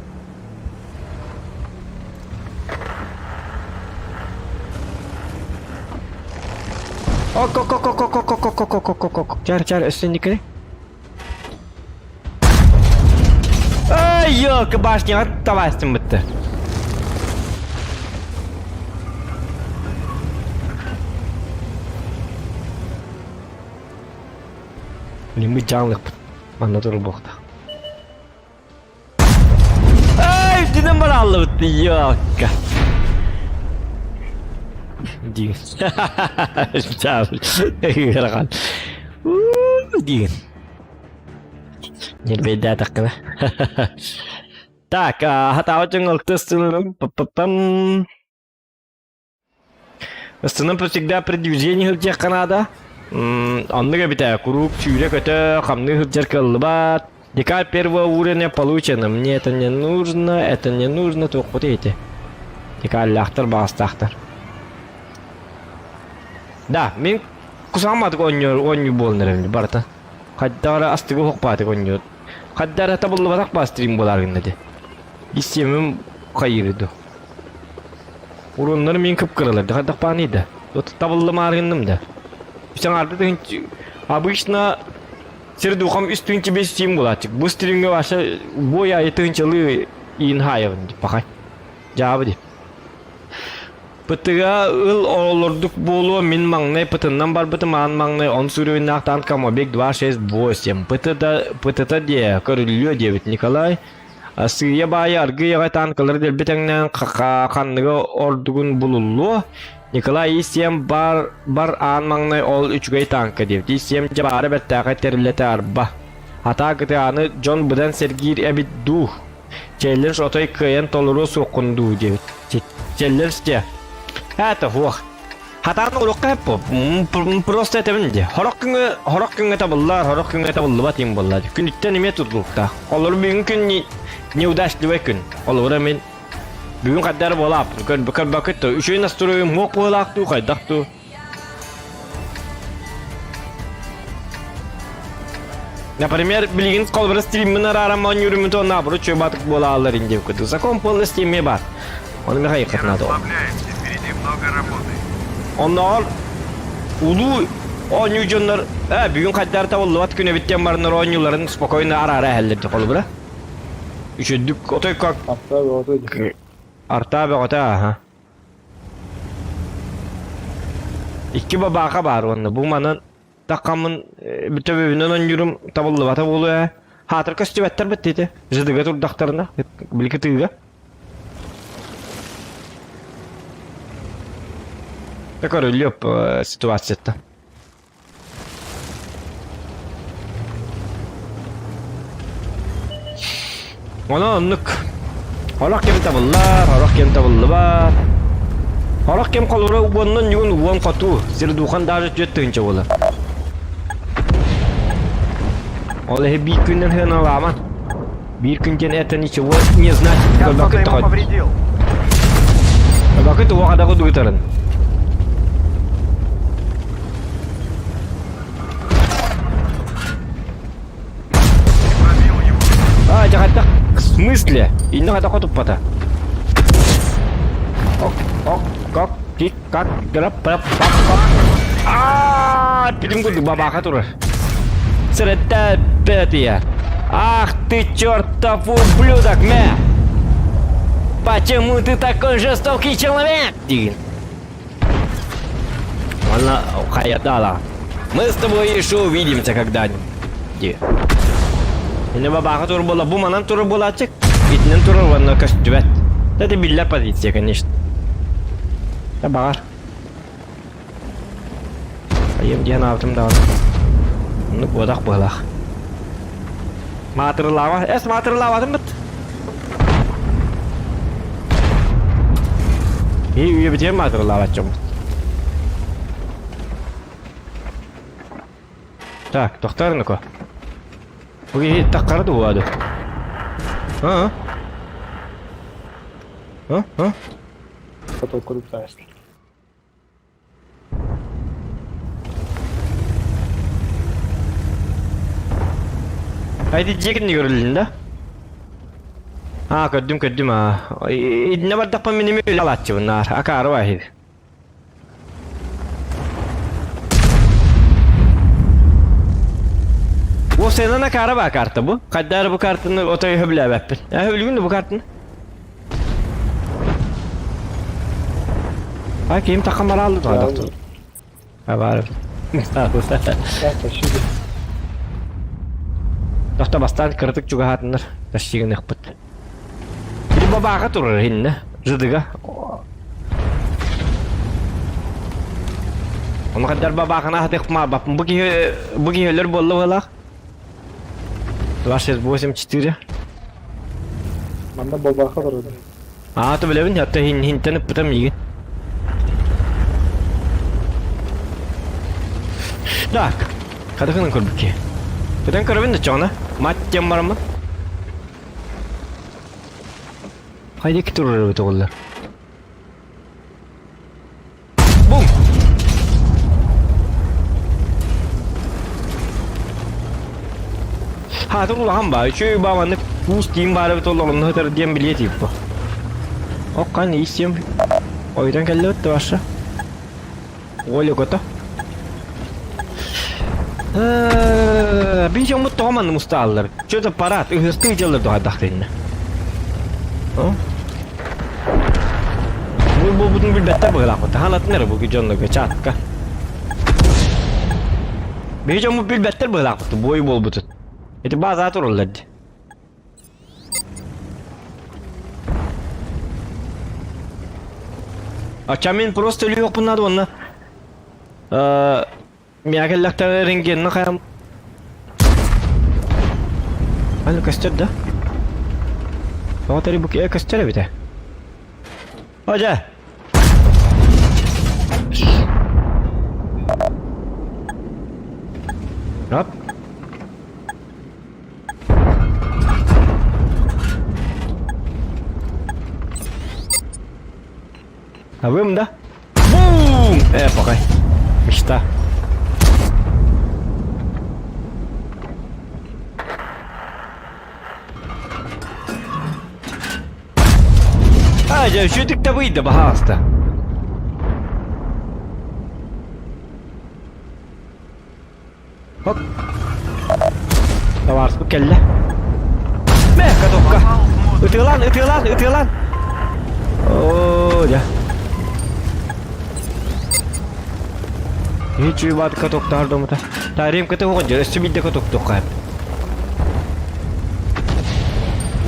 A: Ок, ок, ок, ок, ок, ок, ок, ок, ок, ок, ок. Чар, чар, өссө Ай, елка, башня, оттавастым бытты. Лимы дьаалыахпыт. Манна турбуохтаах. Ай, үрдүнэн барааллыбыт, елка. Диин. Ыарахан. Диин. Нербейдээтэххинэ. Так, хатаабыт дьоҥ алтыс пам Астынан всегда предвидение сылдьыахха наада. Оннук эбитэ, куруук сүүрэ-көтө, хамныы сылдьар кыаллыбат. Декаль первого уровня получено. Мне это не нужно, это не нужно, туохпут эти. Декаллаахтар, баҕастаахтар. Да, мин кусааматык оонньуур оонньуу буолан эрэбин барыта. Хайдах эрэ астыгы уһукпаатык оонньуур. Хайдах эрэ табыллыбатах баа стрим буолаар гынна дии. Истиэмим хайыыр дуу. Уруннар мин кып-кыралар, хайдах бааный да. Вот табыллымаар гынным да. Саҥарды тыһынчы обычно сир духом үс тыһынчы бес сиим булааччык. Бу стримҥэ вообще бой айы тыһынчалыы иин хаайабын деп пахай. Дьаабы деп. Пытыга ыл олордук буолуо мин маҥнай пытыннан барбытым аан маҥнай он суруйнаахтаан Камобек 268 пытыта пытыта диэ көрүллүө диэбит Николай Сыыйа баайы аргыый аҕай таанкалары дэлби тэҥнээн ханныга ордугун булуллуо. Николай ИС-7 бар, бар аан маҥнай ол үчүгэй тааҥка диэбит. ИС-7 дьэ баара бэртээхэй тэриллэтэ арба. Атаакыты аны дьон быдан сэргиир эбит дуу. Челлендж отой кыайан толоруо суоххун дуу диэбит. Челлендж дьэ. Это хуох. Хатаан урукка хеппо. Просто этэбин дии. Хорох күҥҥэ хорох күҥҥэ табыллар, хорох күҥҥэ табыллыбат им буолла. Күнүттэн эмиэ тутулуктаах. Олору бүгүн күн неудачливый күн. Олору мен. Бүгүн хайдары буолааппын. Көр көрбөккүт да үчүгэй настроением муох буолаах дуу, хайдах дуу. Например, билигин холбура стриммин арааран оонньууруммут уонна наоборот чуйбатык буолааллар индиэ курдук. Закон полностью эмиэ баар. Ону миэхэ ыйыаххыт
F: Не
A: наада.
F: расслабляемся, впереди много работы.
A: Оннооҕор улуу оонньуу дьоннор ээ бүгүн хайдаар табыллыбат күн эбит диэн бараннар оонньууларын спокойно араара иһэллэр дии холобура. Үчүгдүк отой как
C: Арта бөҕөтө дии.
A: Арта бөҕөтө аха. Икки бабааха баар уонна бу манан таххаммын төбөбүнэн оонньуурум табыллыбата буолуо ээ. Хаатыр көстүбэттэр бит ити. Жыдыга турдахтарына били кытыыга. Көрүллүөп ситуацията. Онон оннук. Орох кэм табыллар, орох кэм табыллыбат. Орох кэм холобура уоннан ньугун уон хотуу, сирдуухан даже түөрт тыһыынча буолар. Ол иһи биир күннэн сыаналааман. Биир күн диэн это ничего не значит.
F: Я что-то
A: Көрбөккүт
F: ему
A: тоҕо.
F: повредил.
A: Көрбөккүт уох адаҕы дугутарын.
F: Пробил его.
A: А, дьаҕайдах. В смысле? Инна хата хотуппата. Ок, ок, как, тик, как, грап, пап, пап, пап. Аа, билим курдук бабаха турар. Сырытта бэтия. Ах ты чертов ублюдок, мэ! Почему ты такой жестокий человек? Диин. Она хайатала. Мы с тобой еще увидимся когда-нибудь. Дии. Ини бабаха тур була, бу манан тур буолааччык. Итинэн турар уонна көстүбэт. Это биллэр позиция, конечно. Да баҕар. Айым диэн аабытым даҕаны. Оннук буодах быһылаах. Маатырылаама. Эс маатырылаабатым быт. И үйэбитигэр маатырылаабат дьоммут. Так, тохтоор ну-ка. Бу киһи таххара дуо ду? А? А? А?
C: Потолку тааста.
A: Айди дьиэ көрүллүн да? Аа, көрдүм, көрдүм аа. Итиннэ бардахпын мин эмиэ үлэ алааччыбын наар. Акаары баһыйды. Уопсайынан акаары баа карта бу. Хайдары бу картаны отой хөбүлээбэппин. Ээ хөбүлүүгүн да бу картаны? А ким такка маралды да доктор. А бар. Тохто бастаан кыратык чугаһаатыннар тащигыныахпыт. Били бабааха турар иһиннэ жыдыга. Ону хаддар бабаахана хатыах маабаппын. Бу киһи бу киһи өлөр буолла быһалаах. 2, 6, 8, 4.
C: Манна бабааха барар.
A: Аата билэбин, хатта хин хинтэн ыппытам миигин. Так, хатахынан көрбүкки. Көтөн көрөбүн да чоҕуна. Мат диэн бараммын. Хайда икки турар эбит оҕоллор. Бум! Хаатыр улахан баа, үчүгэй баа маннык куус тиим баар эбит ол онно сытар диэн билиэ тииппо. Оккан ииссиэм ойутан кэллэбит да барса. Оля кото. Бин дьоммут тоҕо манна мустааллар? Что-то парад, ыһыахтыы дьаллар дуһайдахтарына. Бу буолбутун билбэттэр быһыылаах Таһаанатын эрэ бу дьоннорго чаатка. Биһи дьоммут билбэттэр быһыылаахпыт буой буолбутун. Ити баазаа тураллар дии. Ача мин просто өлүөхпүн наада уонна Миэхэ кэллэхтэринэ рентгеннэ хайам Аны көстөр да? Тоҕо тэри бу көстөр эбитэ. О дьэ! Оп. Абым да? Бум! Э, пакай. Мечта. А, дьэ, үчүгдүк да быйда, баһаалыста. Хоп. Табаарыспыт кэллэ. Мэ, катокка. Ытыалаан, ытыалаан, ытыалаан. Оо, дьэ. Киһи чуйбаат катоктаһар домута. Тарим кыты хоҕон дьэ, өссө биирдэ катоктуохха.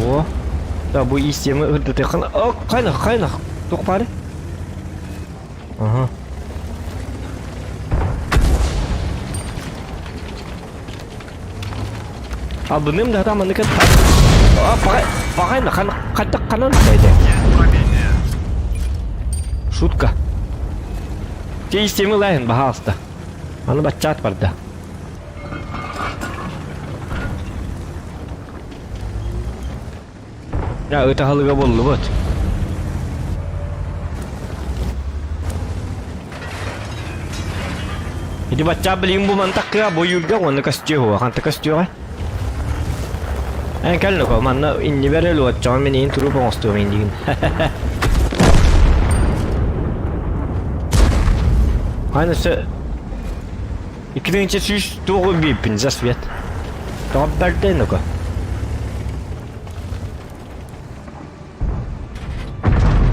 A: О, да бу истиэмэ ырдытыаххын. О, хайнах, хайнах. Туох баары? Ага. Албыным да там аныка. А, пагай, пагай на хан хатта канан сайды. Шутка. Те истеми лайын баһаалыста. Аны баччаат барда. Я ытаһалыга боллубут. Ити бачча билигин бу мантакка бойуурга уонна көстүө хуа ханта көстүөҕэ? Эн кэл нуко манна иннибэр өлү оччоҕо мин иин туруп оҥостуом индигин. Аны өссө 2109 бииппин за свет. Тоҕо бэрдэй нуко.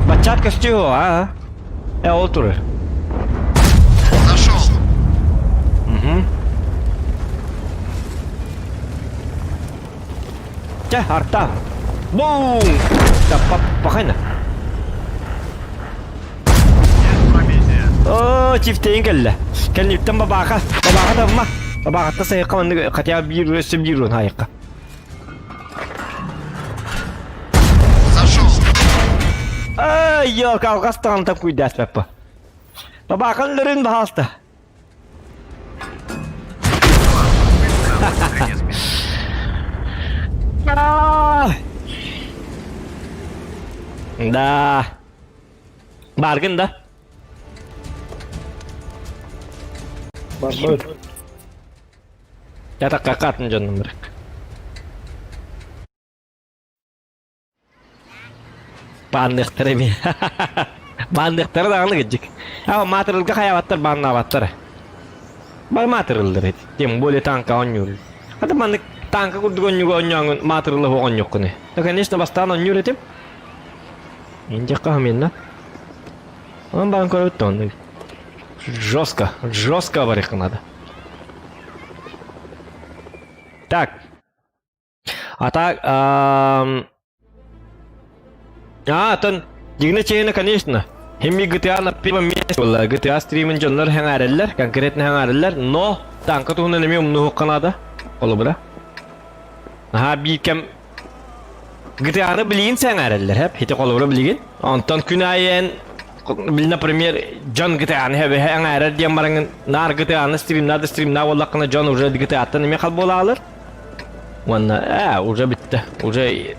A: Баччаат көстүү а? Э, ол турар.
F: Нашел.
A: Угу. Чэ, арта. Бум! Да, пахайна. Оо, чифтейин кэллэ. Кэнниттэн бабааха. Бабааха табма. Бабаахатта сайыкка маннык хотя биир өссө биир уон хайыкка.
F: Зашел.
A: Ай, ёлка, алҕас таҕантан куйдааспаппа. Бабаакалларын баһаалта. Да. Баргын да.
C: Барбыт.
A: Ятакка атын дьоннум бырак. Баанныахтара эми. Баанныахтара даҕаны кырдьык. А маатырылга хайаабаттар бааннаабаттар. Бар маатырыллар эти. Тем более танка оонньуур. Ата маннык танка курдук оонньууга оонньооҥун маатырылла суох оонньуоххун. Да, конечно, бастаан оонньуур этим. Индиэххэ хаминна. Он баан көрөбүт оннук. Жестко, жестко барыахха надо. Так. А так, а, атын, дигне чейіне, конечно. Хемми GTA на первом месте была. GTA стримин дьоннор хэҥээрэллэр, конкретно хэҥээрэллэр, но танка туһунан эмиэ умнуһукка наада. Холобура. Наһаа биир кэм GTA-ны билигин сэҥээрэллэр, хэп, хити холобура билигин. Онтон күн аайы эн, например, дьон GTA-ны эҥээрэр диэн бараҥын, наар GTA-ны стримнаа да стримнаа буоллаххына, дьон уже GTA-ттан эмиэ хал буолаалар. Уонна ээ, уже бүттэ. Уже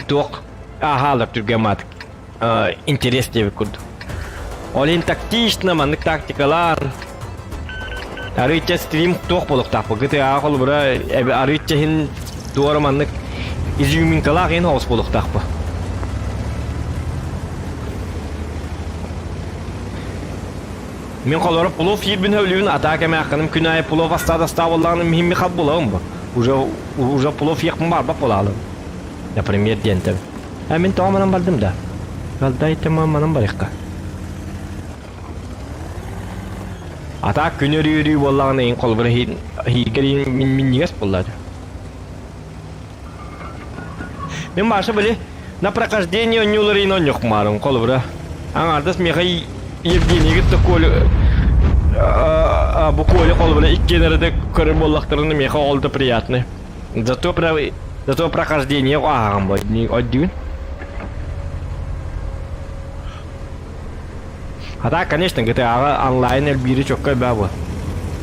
A: туох ааһаалар түргэн маатык. Интерес диэбит курдук. Ол иһин тактично маннык тактикалаан арыычча стрим туох буолуохтаахпыт. GTA холобура арыычча иһин туора маннык изюминкалаах иһин оҕус буолуохтаахпыт. Мин холоро плов иирбин өлүүн атаа кэмээххиним күн аайы плов астаа астаа буоллаҕына миһин михал булабын бу. Уже уже плов иэхпин барбат буолаалым. Например диэнтэм. А мин тоҕо манан бардым да? Галдай манан барыахха. Атаа күн өрүү-өрүү буоллаҕына иин холобура иһииргэр иин минньигэс буоллаады. Мин Маша били на прохождение онньуулар иин онньохмаарым холобура. Аҥаардас миэхэ Евгенийгит да Коля бу Коля холобура иккиэн эрэ көрөр буоллахтарына миэхэ ол да приятный. Зато зато прохождение ааҕан оддүүн. А так, конечно, GTA-ҕа онлайн элбиири чокко элбээ буо.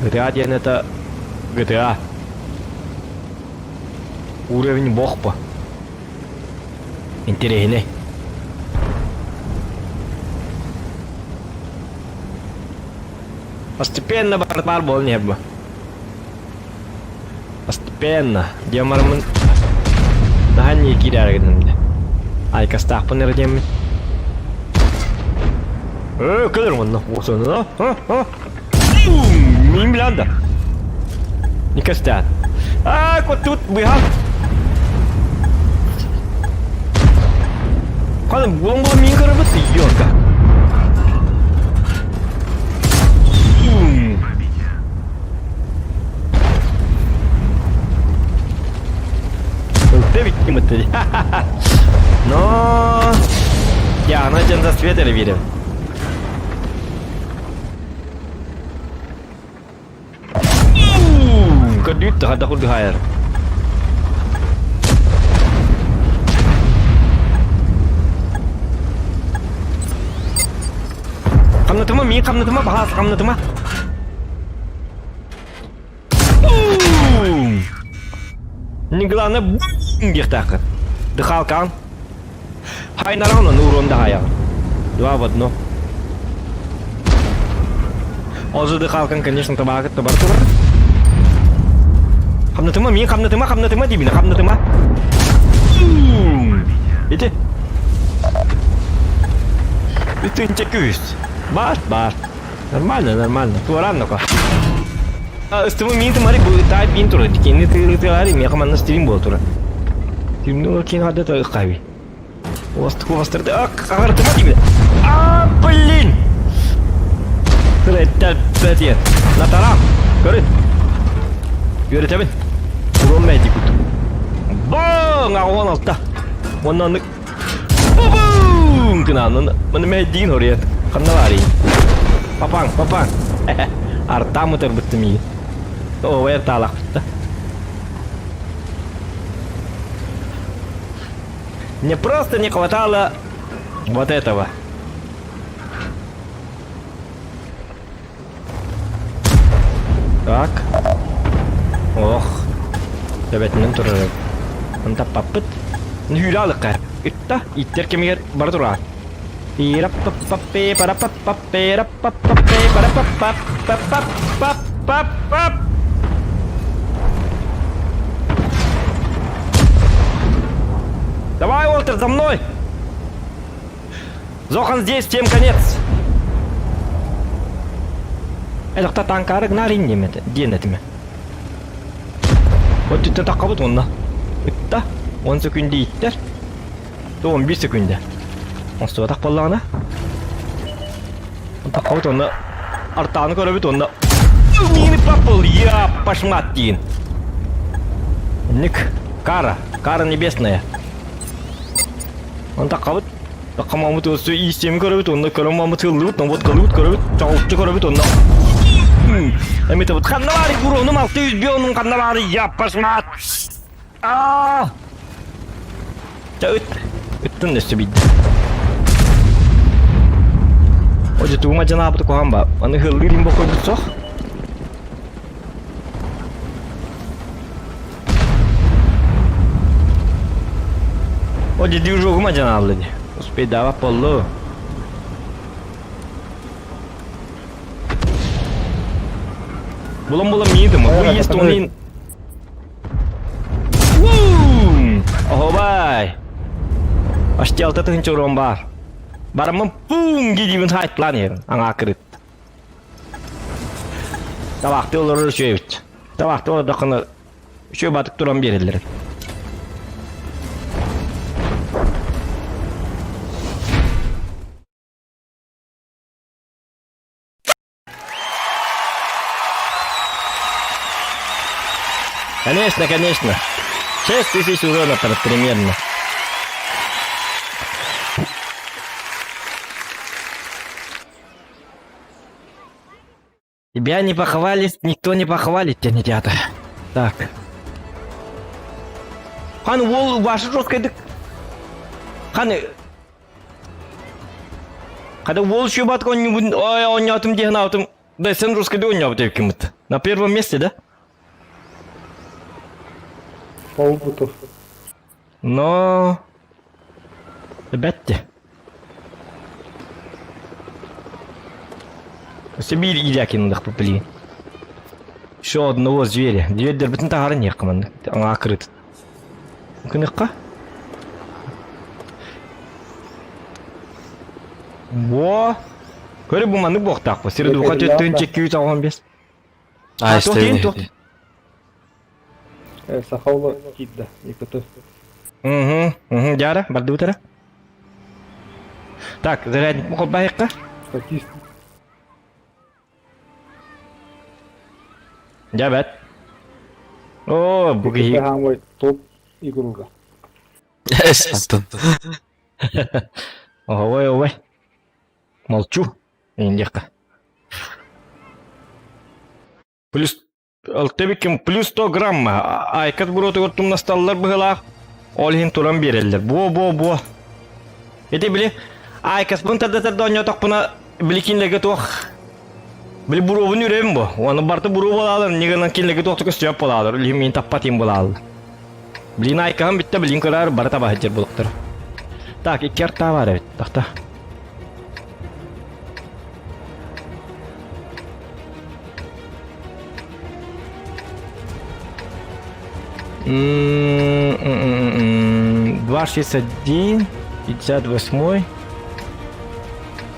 A: GTA диэн это GTA. Уровень бог по. Интэриэһинэй. Постепенно бар баар буолан иһэр бу. Постепенно. Диэн бараммын наһаа инники киирээри гынным дии. Айкастаахпын эрэ диэммин. Ээ, кэлэр онно. Уосуна. Мин билэн да. Никостян. А, тут быһа. Ханы булан-булан мин көрөбүт, ёлка. Но... Я, она ден за свет или верим. Көрдүүт да хадда курдук хайар. Хамнатыма, миин хамнатыма, баһаас хамнатыма. Не главное, бум диэхтааххын. Дыхалкаан. Хайнараҕын ону уруон да хаайаҕын. Два в одно. Ол же дыхалкан, конечно, табаакыт табар турар. Хамнатыма, миин хамнатыма, хамнатыма диибин, хамнатыма. Ити. Үтүнчэ күүс. Бар, бар. Нормально, нормально. Туоран ноко. Ыстымы миин тымари бу таай биин тура. Кини тыырытыари миэхэ манна стилин буола тура. Тимнур кин хадда та ыккаби. Уостуку бастырды. Ак, агартыма диби. А, блин! Тыреттер бетиет. Натарам. Көрүт. Үөрэтэбин. Урон мэйди кут. Баң! Аҕуон алта. Оннан Бу-бум! Гынанын маны мэйдиин хоруйат. Ханна баарый? Папаң, папаң. Артаам ытырбыттым миигин. Оой артаалахпытта. Мне просто не хватало вот этого. Так. Ох. Төбөтүнэн турар. Онтаппаппыт. Нүүрэ алыкка. Ытта иттер кэмигэр бара тураар. Пираппаппаппе парапаппаппе раппаппаппаппаппаппап. Давай, Уолтер, за мной! Зохан здесь, всем конец! Элохта танкары гнарин диэмэтэ диэн этимэ. Вот түттэн таххабыт уонна. Ытта, 10 секүндэ ииттэр. То 11 секүндэ. Оҥостубатах буоллаҕына. Таххабыт уонна артааны көрөбүт уонна мини папыл я пошмат диин. Ник кара, кара небесная. Он таххабыт Хамамыт өссө иистиэми көрөбүт, онно көрөн мамыт ыллыбыт, вот кылыбыт көрөбүт, чаҕылчы көрөбүт, онно Эмитебит ханна баары уронум 600 онун ханна баары яппашмаат. Аа! Ча ыт. Ыттын өссө бидде. Ожо тугума жанаабыт куһаан ба. Аны хыллыыр им бокойбут сох. О, движугума жанааллы ди. Успей давап боллу. Булан-булан миидым. Бу есть он Оһобай! Астиалта тыһынча урон бар. Бараммын пум дидибин хайтлаан иһэбин. Аҥаа кырыт. Табахты олорор үчүгэйбит. Табахты олордоххуна үчүгэй батык туран биэрэллэр. Конечно, конечно. 6000 урона примерно. Тебя не похвалит, никто не похвалит тебя, ребята. Так. Хан, ол ваши жесткайдык. Хан, Когда ол еще батка ой, ойнатым деген аутым. Да, сен русский ойнап деп кимит. На первом месте, да?
C: По опыту.
A: Но... Бәтте. Өссө биир иирээкин ылыахпыт билигин. Еще одного зверя. Зверьдербитин таһааран иһиэххэ маннык. Аҥаа кырыт. Кыныхха. Во! Көрө бу маннык буохтаахпыт. Сири духа төттүн чеккүү тоҕон бес.
G: А,
A: Туох диэн туох?
C: Сахаула киирдэ, ИКТ.
A: Угу, угу, дьара, бардыбытара. Так, зарядник холбаһыахха.
C: Статист.
A: Дьэбэт. О, бу киһи.
C: Хаамай топ игруга.
G: Антон.
A: Ой, ой. Молчу. Индиэххэ. Плюс Алтыбиккин плюс 100 грамм айкат буруотугар тумнасталлар быһылаах, ол иһин туран биэрэллэр. Буо-буо-буо. Ити били айкаспын тарда-тарда оонньоотохпуна били кинилэргэ туох били буруобун үрэбин бу. Уонна барыта буруо буолаалар, инньэ гынан кинилэргэ туох да көстүбэт буолаалар. Илиһин миин таппат иһин буолаалар. Блин айкаһым бүттэ, блин кыраар бары таба сылдьар буолуктар. Так, икки артаа баар эбит. Тахта. 261, 58,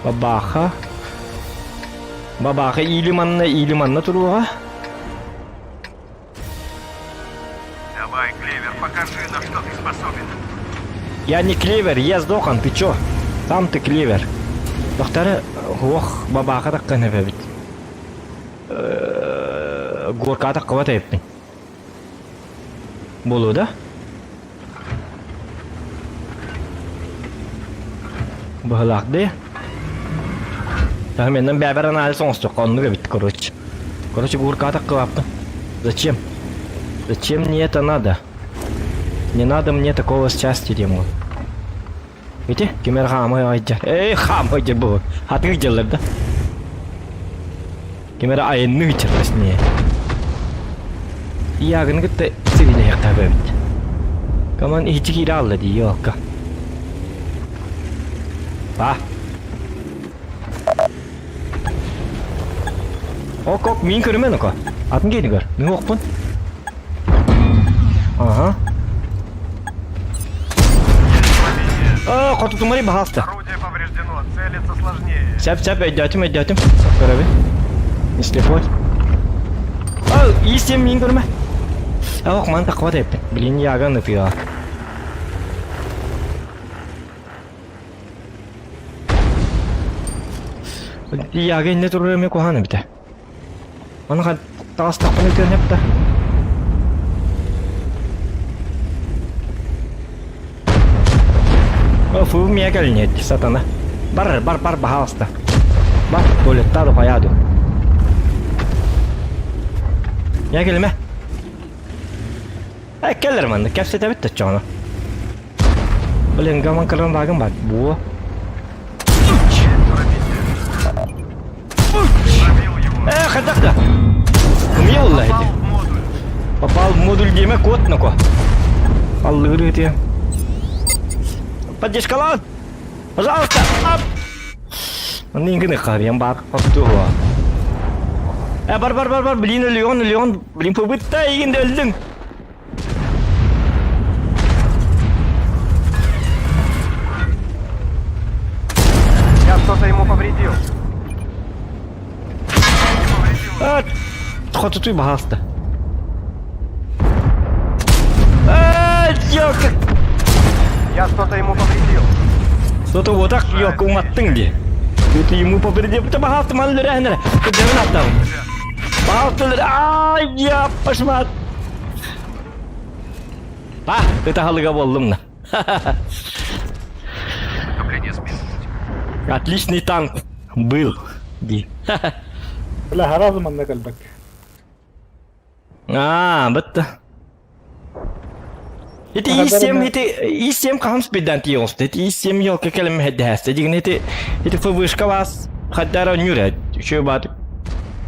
A: Бабаха. Бабаха или манна, или манна туруоҕа.
F: Давай, Клевер, покажи, на что ты способен.
A: Я не Клевер, я сдохан, ты чё? Сам ты Клевер. Дохтары, ох, бабаха таккан эбит. Горка таккабат эбиппин. Буолуо да? Быһылаах дии. Таһменнан бэбэр анализ оҥостуохха оннук эбит короче. Короче, гурка таккыбаппын. Зачем? Зачем мне это надо? Не надо мне такого счастья, Димон. Видите, кимер хаамай айдьар. Эй, хаамай дьэр бу. Хатыгы дьэллэр да. Кимер айынны үчер точнее. Иягын кытта сирилэһиэхтээх эбит. Каман иһичи киирэ алла дии, ёлка. Ба. Ок, ок, мин көрүмэн око. Атын кейни көр. Мин уохпун. Ага. А, хотутумари баһаалыста.
F: Орудие повреждено, целиться сложнее.
A: Сәп, сәп, өйдөөтүм, өйдөөтүм. Көрөбүн. Не слепой. А, иистем мин көрүмэ. Ох, ман таххыбат эппин. Блин, яган ытыа. Яга инне турар эмиэ куһаҕан эбитэ. Маныха таҕыстахпына үтүөн сөп да. Фу, миэ кэлин сатана. Бар, бар, бар, баһаалыста. Бар, туалеттаа да хайаа ду. Миэ кэлимэ. Э, кэлэр манна, кэпсэтэбит да чоҕоно. Блин, гаман кыран багым бар. Буо. Э, хайдах да? Умел эти. Попал в модуль диэмэ кот нако. Аллыгыр ити. Поддержкалан! Пожалуйста! Ап! Нинкини харьян бар хоттуһуа. Э, бар бар бар бар, блин, өлүөҕүн, өлүөҕүн, блин, пыбытта игин да өлдүҥ.
F: Я что-то ему повредил.
A: А, хотутуй баһаалыста. А, ёлка!
F: Я что-то ему повредил.
A: Что-то вот так, ёлка, уматтың дии. Ты ему повредил, ты баһаалыста, маны өлөрөһүн эрэ. Кырдьаҕын аттаҕын. Баһаалыста өлөр. Ай, я пошмат. А, ытаһалыга буоллум на.
F: Давление с местности.
A: Отличный танк был. Ди.
C: Бля, харазы манна кэлбэк.
A: Аа, бытта. Ити ИС-7, ити ИС-7 хаһан спиддан тиийэ оҕуста. Ити ИС-7 елка кэлэн мэһэйдэһээстэ. Дигин ити ити ФВшка вас хаддара ньүрэ. Үчүгэй баатык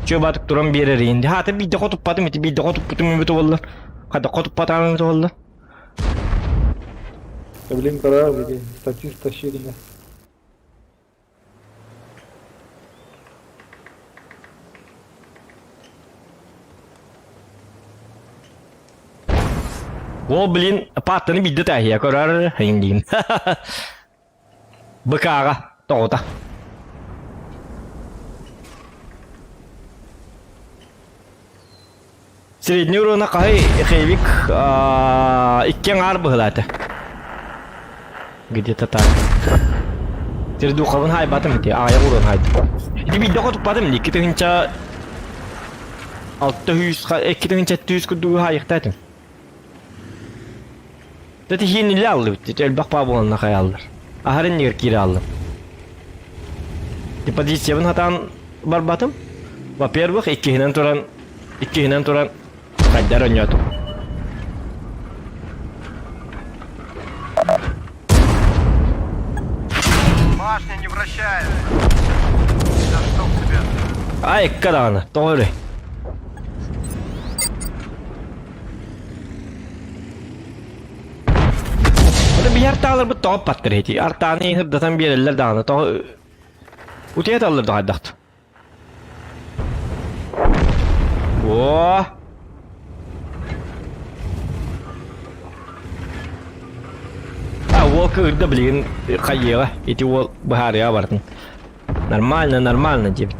A: үчүгэй баатык туран биэрэр иһин. Хаата биирдэ хотуппатым, ити биирдэ хотуппутум эбит буолла. Хата хотуппатаҕым эбит буолла.
C: Да блин, көрөр, статист тащили.
A: Ол блин, пааттаны биирдэ тааһыйа көрөр диин. Быкааҕа тоҕута. Средний урона хаһый Хейвик икки аҥаар быһылаата. Где-то так. Тердухабын хайбатым ити, аҕыйах урон хайдым. Ити биирдэ хотуппатым, 2 600, 2700 курдугу хаайыахтаатым. Тэтиһиинилэ аллыбыт, элбэх паа буоланна хайааллар. Аһар иннигэр киирэ аллым. Позициябын хатаан барбатым. Во-первых, иккиһинэн туран, иккиһинэн туран хайдар онньоотум.
F: Башня не вращается. Да чтоб тебя.
A: Ай, икки даҕаны, тоҕо өрүй. Ата биһи артааларбыт тоҕо паттар эти. Артааны ыһырдатан биэрэллэр даҕаны тоҕо утуйа таллар да хайдахт. О! А уол кыырда билигин хайыаҕа ити уол быһаарыаҕа бартын. Нормально, нормально диэбит.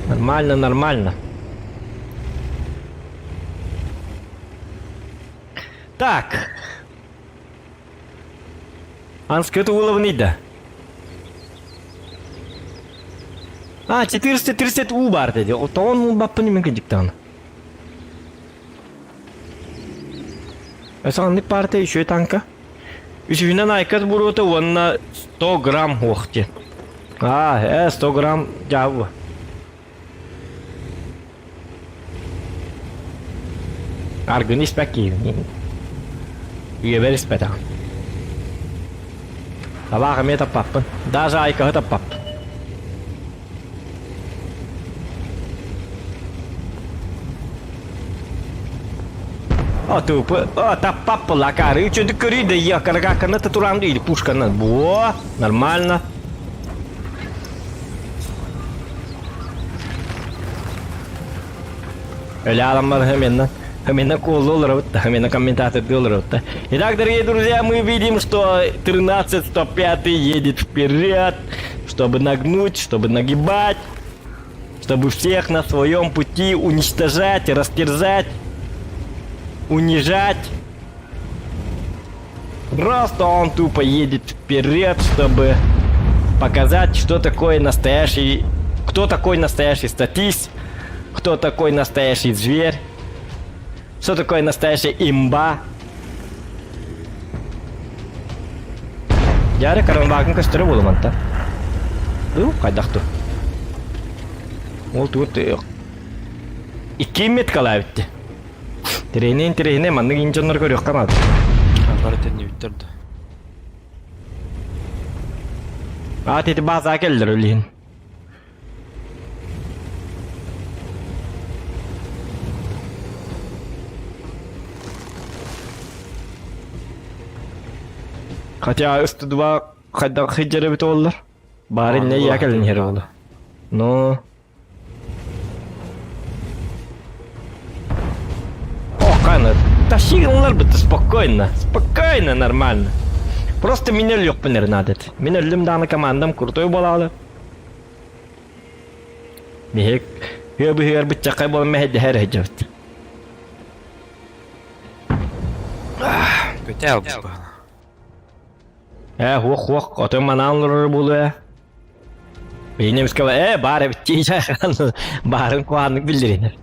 A: Нормально, нормально. Так. Анскыт уловный да. А, 430 у бар dedi. Тоҕон улбаппын мен кыдьыктаҕына. Өсө партия еще танка. Үсүһүнэн айкас буруота уонна 100 грамм уох диэн. Аа, ээ, 100 грамм дьаабы. Аргыны испэт киһи. Үйэбэр испэтэҕим. Табаах эмиэ таппаппын. Даже айкаһы таппаппын. О, тупо. О, таппаппын лакары. Үчүдүк көрүй да якаргаканы туран или пушканы. Во, нормально. Өлө аламмар хэмэнна. Хэмэнна куолу олоробут да, хэмэнна комментаторды олоробут да. Итак, дорогие друзья, мы видим, что 1305 едет вперед, чтобы нагнуть, чтобы нагибать, чтобы всех на своем пути уничтожать, растерзать, унижать. Просто он тупо едет вперед, чтобы показать, что такое настоящий... Кто такой настоящий статист, кто такой настоящий зверь, что такое настоящая имба. Дьэ, карамбаакын көстөрө буолуманта. Ну, хайдах ту. Ол туут икки меткалаабитти. Тирэһинэ интэриэһинэй маннык иин дьоннор көрүөххэ наада.
G: Бары төннүбүттэр да.
A: Аат ити баазаа кэллэр үлиһин. Хотя ыстыдыба хайдах сылдьар эбит буоллар. Баары иннэ ийэ кэлин иһэр буолла. Ну О, кана, тащи быт спокойно, спокойно, нормально. Просто мин өлүөхпүн эрэ наада этэ. Мин өллүм даҕаны командам крутой буолаалы. Биһик үө быһыгар быччакай буолан мэһэйдэһэр сылдьабыт.
G: Көтөө албыс
A: Ээ, хуох-хуох, отон манаан олорор буолуо ээ. Бэйнем скала, ээ, баар эбит баарын куһааннык биллэринэр.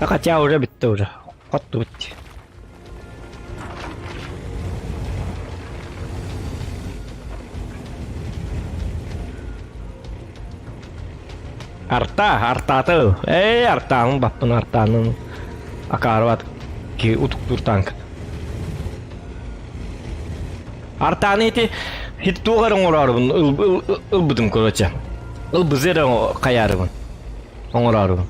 A: Хотя уже бүттэ уже. Хоттубут. Арта, артааты. Ээ, артаанын баппын артаанын. Акаарбат ки утуктуур танк. Артааны ити хит туох эрэ оҥороорубун ылбытым короче. Ылбызы эрэ хайаарыбын. Оҥороорубун.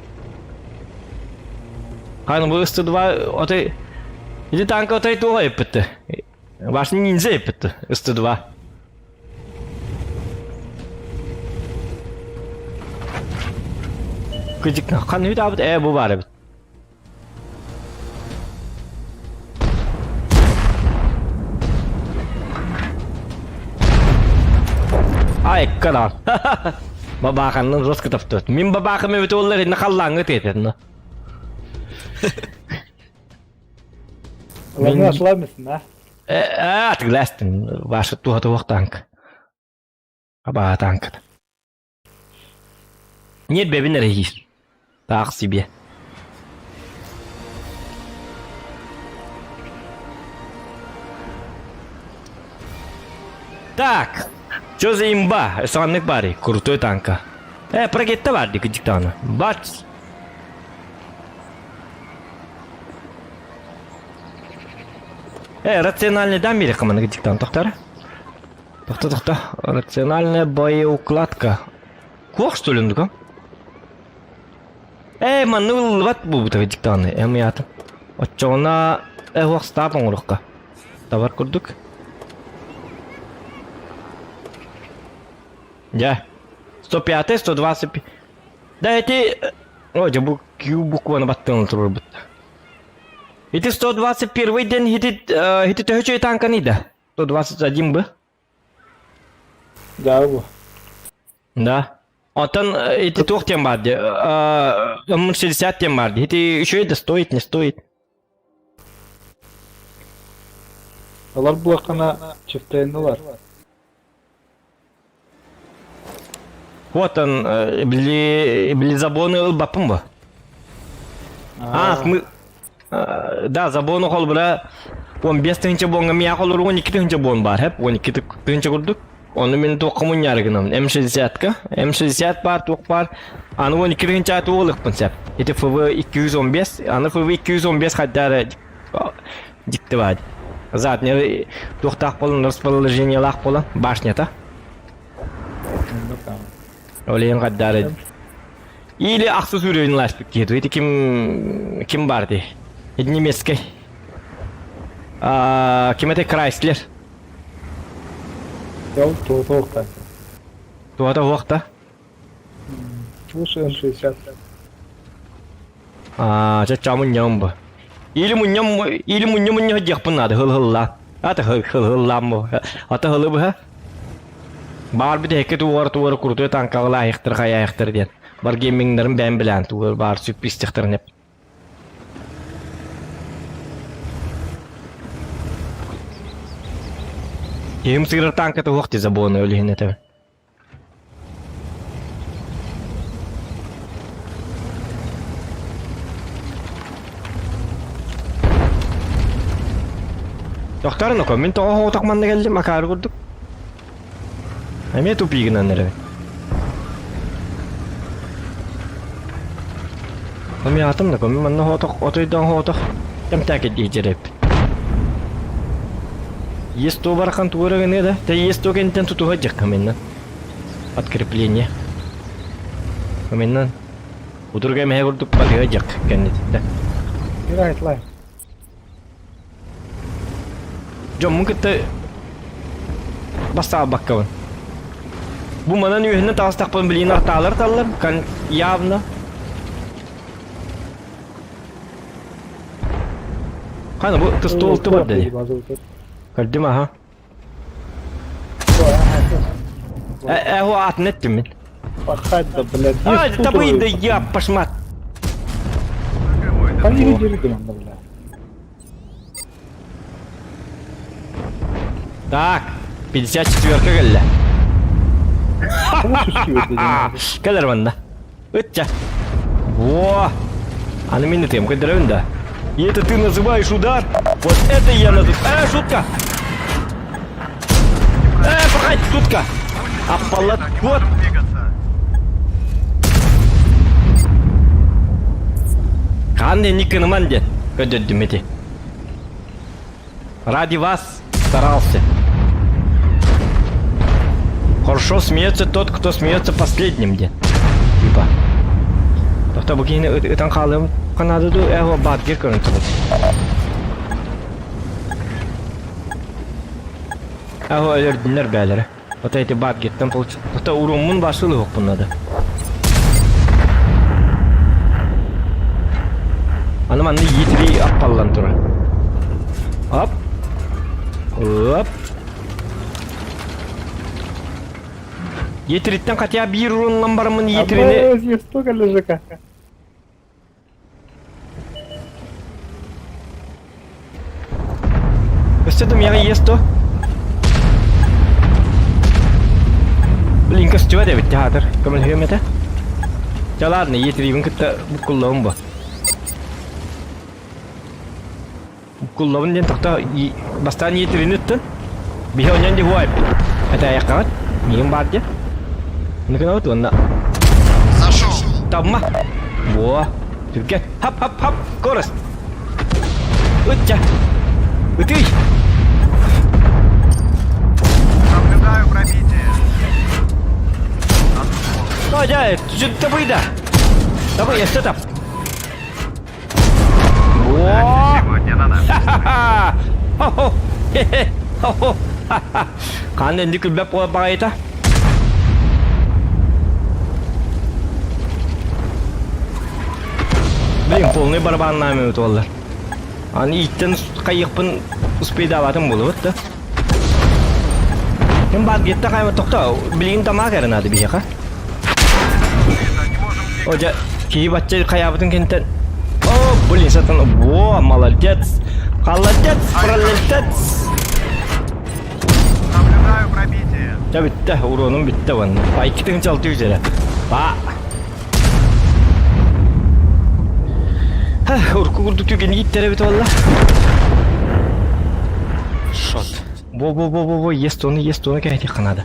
A: Ханы бу ыстыдыба отой ити танка отой туох эппитти. Башын ниндзя эппитти ыстыдыба. Кыдьык ханны үтаабыт ээ бу баар эбит. Айккараан. Бабааханнан жестко таптыт. Мин бабаахым эбит оллар инна халлааҥҥа тиэтэн.
C: Ладно, ослабимся, да?
A: Э, атыгластын. Ваша туха туох танк. Аба танк. Нет, бэбин эрэ Таах себе. Так, что за имба? Сонник бари, крутой танка. Э, прокетта бар дик диктана. Бац. Э, рациональный дам бери команда диктан тохтар. Тохта, тохта. Рациональная боеукладка. Куох что ли, ну-ка? Ээ, манны ыллыбат буолбута диктаны, эмиятым. Оччоҕуна эһуох стаап оҥоруохха. Табар курдук. Дьэ. 105 125. Да эти... О, дьэ бу Q букваны баттыан турбут. Ити 121 ден хити хити төһө танканы да? 121 бы?
C: Да, бу.
A: Да. Оттон ити туох диэн баар дии? М60 диэн баар дии. Ити үчүгэй да стоит, не стоит.
C: Алар булаххана чифтайнылар.
A: Вот он, били, били забоны ылбаппын бу. А, мы... Да, забоны холбура 15 тыһынча буоҥҥа миэхэ холору 12 тыһынча буон баар, хэп, 12 тыһынча курдук. Ону мин туохха мунньаары гынабын? М60-ка. М60 баар, туох баар. Аны 12 тыһыынча туох ылыахпын сөп. Ити ФВ-215. Аны ФВ-215 хайда эрэ дьикти баар. Задний туохтаах буолан, расположениелаах буолан, башнята. Ол иһин хайда эрэ Или ахсыс уровень ласпыт киһи. Ити ким ким бар дии? Ити немецкий. А, ким это Крайслер?
C: Ол туота уохта.
A: Туота уохта?
C: Лучше М60.
A: Аа, чача мунньам бу. Или мунньам, или мунньам мунньа диэхпин наада, хыл-хылла. Ата хыл-хыллаам бу. Ата хылы быһа. Баар бүтэһиккэ тугар-тугар крутой танкаҕылаайыхтар хайаайыхтар диэн. Бар геймингнарын бэйэм билээн тугар баар сюрпризтехтарын эп. Киһим сыырар танката уох дии забуону өлүһүн этэбин. Тохтор ну мин тоҕо хоҕотох манна кэллим акаары курдук. Эмиэ тупигынан эрэбин. Эмиэ атым да мин манна хоотох отойдоон хоотох кэмтээкэйдии дьэрэппит. Есть то барахан тугу эрэ гыныа да, тэ есть то кэнниттэн тутуһа дьахха миннан. Подкрепление. Миннан удурга эмэһэ курдук батыга дьах кэннититтэн.
C: Right line.
A: Дьоммун кытта бастаабаккабын. Бу манан үөһүнэн таҕыстахпын билигин артаалар таллар, кан явно. Хана бу тыстуолту бар дии. Көрдүм аха. Э, э, атын эттим мин.
C: Пахать да, блядь.
A: А, табый да я пошмат.
C: Там не видели, бля.
A: Так, 54-ка кэллэ. Кэлэр манна. Ытча. Во! Аны мин ытыам көрдөрөбүн да. И это ты называешь удар? Вот это я называю. Э, шутка! Э, пахать, шутка! Аппалат, вот! Хаан инник гыныман диэн көрдөрдүм ити. Ради вас старался. Хорошо смеется тот, кто смеется последним диэн. Типа. Тохто бу киһини ытан хаалыам ханаады дуу, ээ баатгир көрөн турар. Аһо өлөрдүннэр бээлэрэ. Вот эти баатгиттан получ... Тохто уруммун башылы надо. Аны манна иитири аппаллан турар. Оп. Оп. Етириттэн хотя биир урунлан бараммын етирини...
C: Обалдеть, столько лежака.
A: Өссө да миэхэ иэс дуо? Блин, көстүбэт эбит театр. Көмөлөһүөм этэ. Чэ ладно, етирибин кытта буккуллабын бу. Буккуллабын диэн тохто бастаан етирини ыттын. Биһи онньон ди хуайппыт. Этээйэххэҕит. Миигин баар диэн. Ныкынабыт уонна.
F: Зашел.
A: Тамма. Во. Түргэн. Хап-хап-хап. Скорость. Ытча. Ытый.
F: Наблюдаю пробитие.
A: Ну, дьэ, табыйда. Табый, өссө тап. Во!
F: Сегодня на нас.
A: Ха-ха! Хо-хо! Хе-хе! Хо-хо! Ха-ха! Хаан энди күлбэп буолар баҕайыта. Блин, полный барабаннаан минут буоллар. Аны ииттэн хайыахпын успейдаабатым буолубут да. Ким баар гетте хайма тохто, билигин тамаак эрэ наада биһиэхэ. О, дьэ, киһи бачча хайаабытын кэнниттэн О, блин, сатан, во, молодец! Холодец, пролетец!
F: Наблюдаю пробитие.
A: Дьэ бүттэ, уронум бүттэ уонна. Айкытын чалты үзэрэ. Ба! Урку курдук түгэни иттэрэ бит буолла.
G: Шот.
A: Во-во-во-во-во, есть оны, есть оны кэһэтиэххэ наада.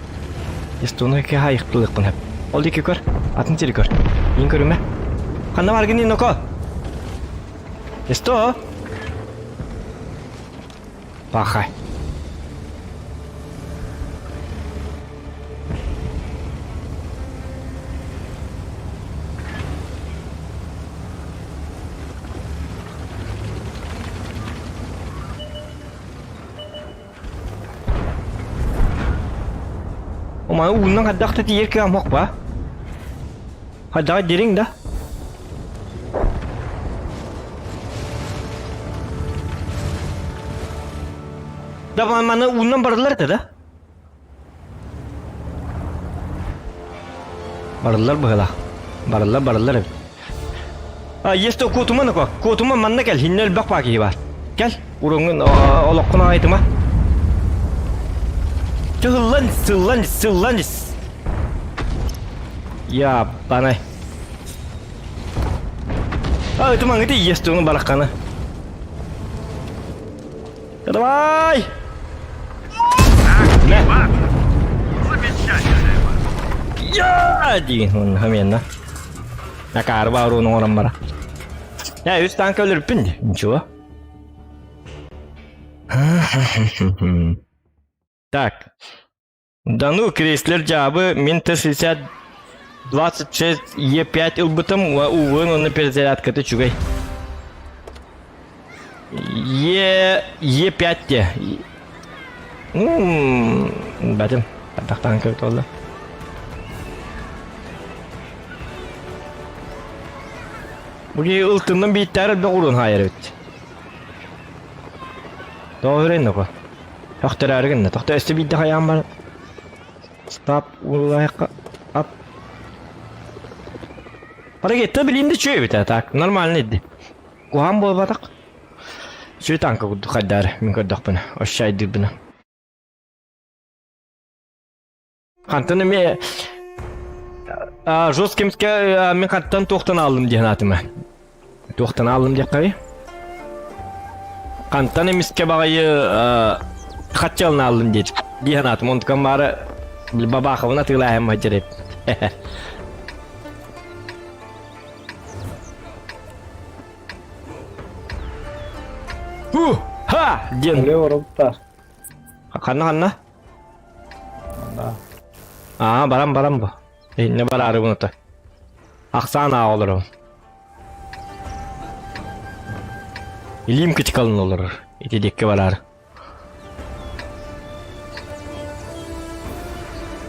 A: Есть оны кэһэ хөп. Ол диэки көр, атын сири көр. Иин көрүмэ. Ханна баргын ноко? Есто? Пахай. Ома уунан хайдах да тиийэр кыам ба? Хайдаҕа дириҥ да? Да маны уунан барылар этэ да? Барыллар быһыылаах. Барыллар, барыллар эбит. А, есть то куотума нако. Куотума манна кэл, хинне элбэх баа киһи бар. Кэл, уруҥҥун олоххун аҕайтыма. Тыллан, сыллан, сыллан ис. Я банай. А, это маңыты есть оны бараққаны. Давай!
F: Так, бак. Замечательная бак.
A: Я! Диин, хамена. Накаар баар оҥорон бара. Я үс танка өлөрүппүн дии. Ничего. Так. Да ну, Крейслер дьаабы мин Т-60 26 Е5 ылбытым, увы, онно перезарядката үчүгэй. Е Е5 те. Ну, бэтим. Тахтаан көрүт буолла. Бу киһи ылтыннан бииттээр элбэх уруун хаайар эбит. Тоҕо үрэн нохо. Тохтороору гынна. Тохто өссө биирдэ хайаан бар. Стоп улайка ап. Парагетта билин да үчүгэй эбит так нормально иди. Куһаан буолбатах. Сүө танка курдук хайдаар мин көрдөхпүнэ, ощайдыырбына. Хантан эмиэ жесткимскэ мин хантан туохтан ааллым диэн аатыма. Туохтан ааллым диэххэ Хантан эмискэ баҕайы хаччалын ааллым диэт диэн аатым. Онтукам баара бабаахабын атыылааһым хадьар эбит. Ху! Ха! диэн.
C: Өлө оролта.
A: Ханна ханна?
C: Да.
A: Аа, баран баран бу. Инне бараары буната. Ахсаан аа олорон. Илиим кычыкалын олорор. Ити диэкки бараары.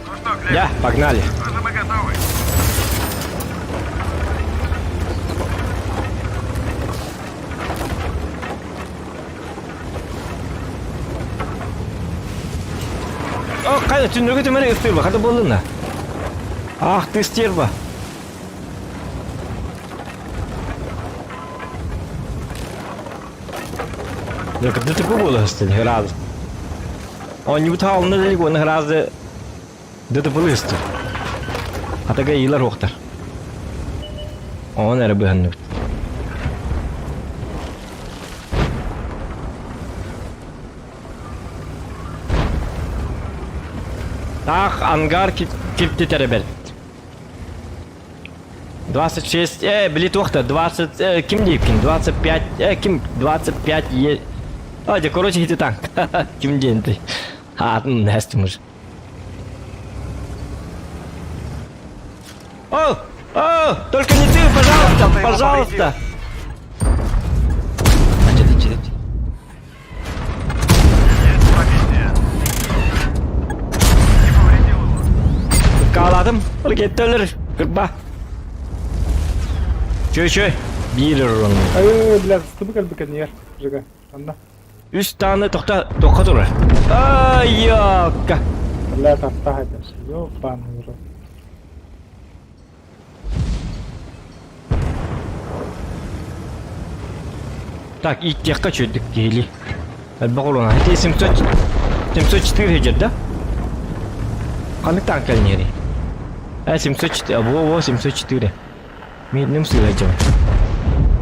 F: Ну что, Глеб,
A: Я, погнали.
F: уже мы готовы.
A: О, қайда түннүгү түмэри ыстыыр хата буоллун да. Ах ты стерва! ДТП буола сыстын ыраас. Оонньуубут хаалына да уонна ыраас ДТП ыстыр. Атага иилэр уохтар. Оон эрэ быһанныбыт. Таах ангар киртитэрэ бэрт. 26, били туох да, 20, ким диэбиккин, 25, ким, 25, е... А, дьэ, короче, ити танк. Ким диэн ты? Аатын нэстим уже. О, о, только не ты, пожалуйста, пожалуйста. Каладым. Ракета өлөр. Кырба. Чөй чөй. Биир урун.
C: Ай, бля, стыбы кэлбикэн ер. Жига. Анна.
A: Үс тааны тохта тохха турар. Ай, ёкка.
C: Бля, таста хайдаш. Ёбаный рот.
A: Так, ииттиэххэ үчүгэйдик киһилии. Элбэх олуона. Ити 700 704 сылдьар да? Ханнык таан кэлиниэрий? Э, 704, во-во, 704. Миинним сыыһа дьон.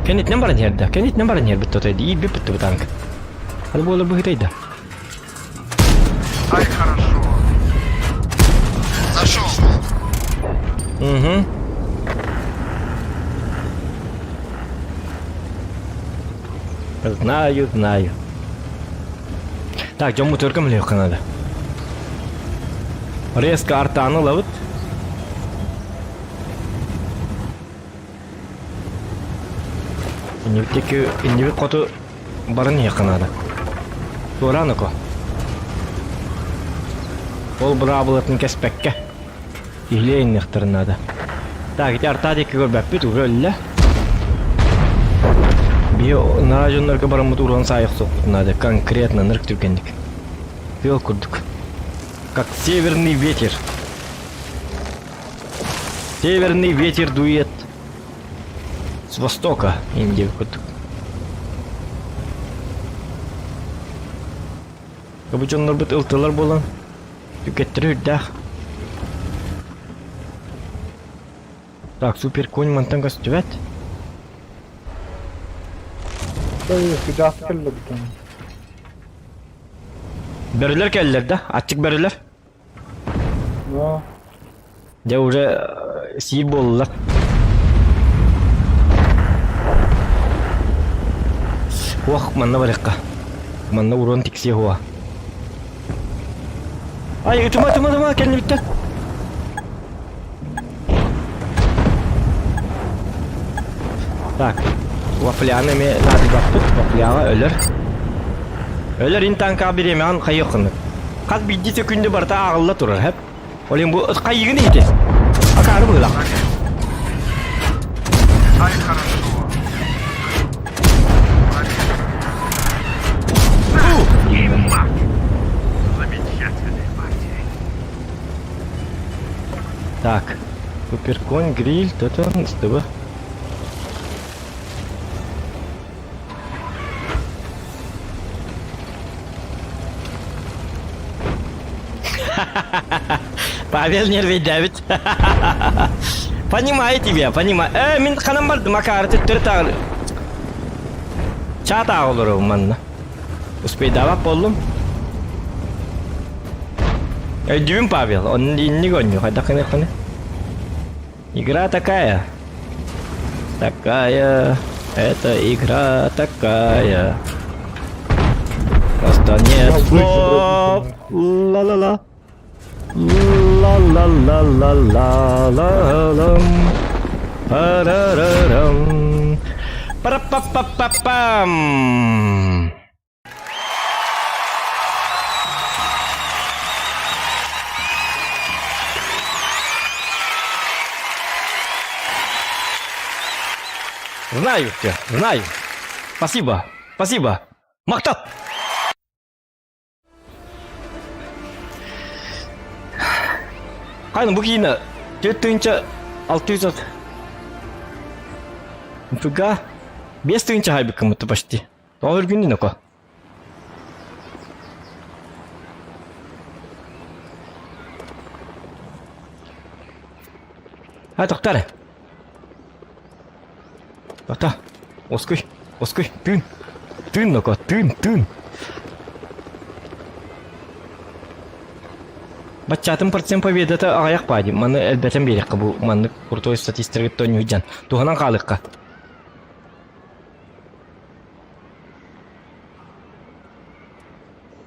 A: Кэннитинэн баран иһэр да? Кэннитинэн баран иһэр бит той иирбит бит танк. Ханы буолар быһытай да?
F: Ай, хорошо. Нашел.
A: Угу. Знаю, знаю. Так, дьоммут өргөм үлүөххэ надо. Резко артааны ылабыт. Иннибит иннибит хоту Баран иһиэххэ наада. Туораан око. Ол быраабылатын кэспэккэ. Киһилиэ инниэхтэрин наада. Так, ити артаа диэки көрбөппүт, уже өллө. Биһи нара дьоннорго бараммыт уран саайах суохпут наада, конкретно нырк түргэнник. Тыал курдук. Как северный ветер. Северный ветер дует С востока Индия курдук. Бу дьоннорбут ылтылар буолан түкэттэрэ үрдээх. Так, супер конь мантан көстүбэт.
C: Кыдьаахты кэллэ бүтэн.
A: Бөрөлөр кэллэр да? Аччык бөрөлөр.
C: Но
A: Дьэ уже сиир буоллулар. Уох, манна барыахха. Манна урон тиксиэ хуа. Ай, ытыма, ытыма, ытыма, кэннибиттэн. Так, вафляны эмиэ наадыйбаппыт. Вафляҕа өлөр. Өлөр ин танкаҕа бириэмэҕин хайыаххыный? Хас биирдии сөкүүндэ барыта ааҕылла турар, хэп? Олин бу хайыгын ити? Акаары быылах.
F: Ай, хорошо. Замечательная партия.
A: Так, суперконь, гриль, то-то, СТБ. Павел нервейдээбит. Понимаю тебя, понимаю. Э, мин ханан бардым, акаары төттөрү тагыр. Чаат олору манна. Успейдаабат боллум. Өйдүүбүн Павел, он инник онню, хайдах гыныаххыный? Игра такая. Такая. Это игра такая. Просто нет слов. Ла-ла-ла. Ла-ла-ла-ла-ла-ла-лам. Парарарам. Пара-па-па-па-пам. Знаю все, знаю. Спасибо, спасибо. Махтал! Хайны бу киинэ 4600. Нифига. 5000 хайбыккын почти. Тоҕо үргүндүн око? А, тоқтар. Тоқта. Оскуй, оскуй, тыын. Тыын, ноко, тыын, тыын. Баччаатын процент победата аҕыйах баadi. Маны элбэтэн биэриэххэ бу маннык крутой статистикаттан ньуйдьан. Туһанан хаалыахха.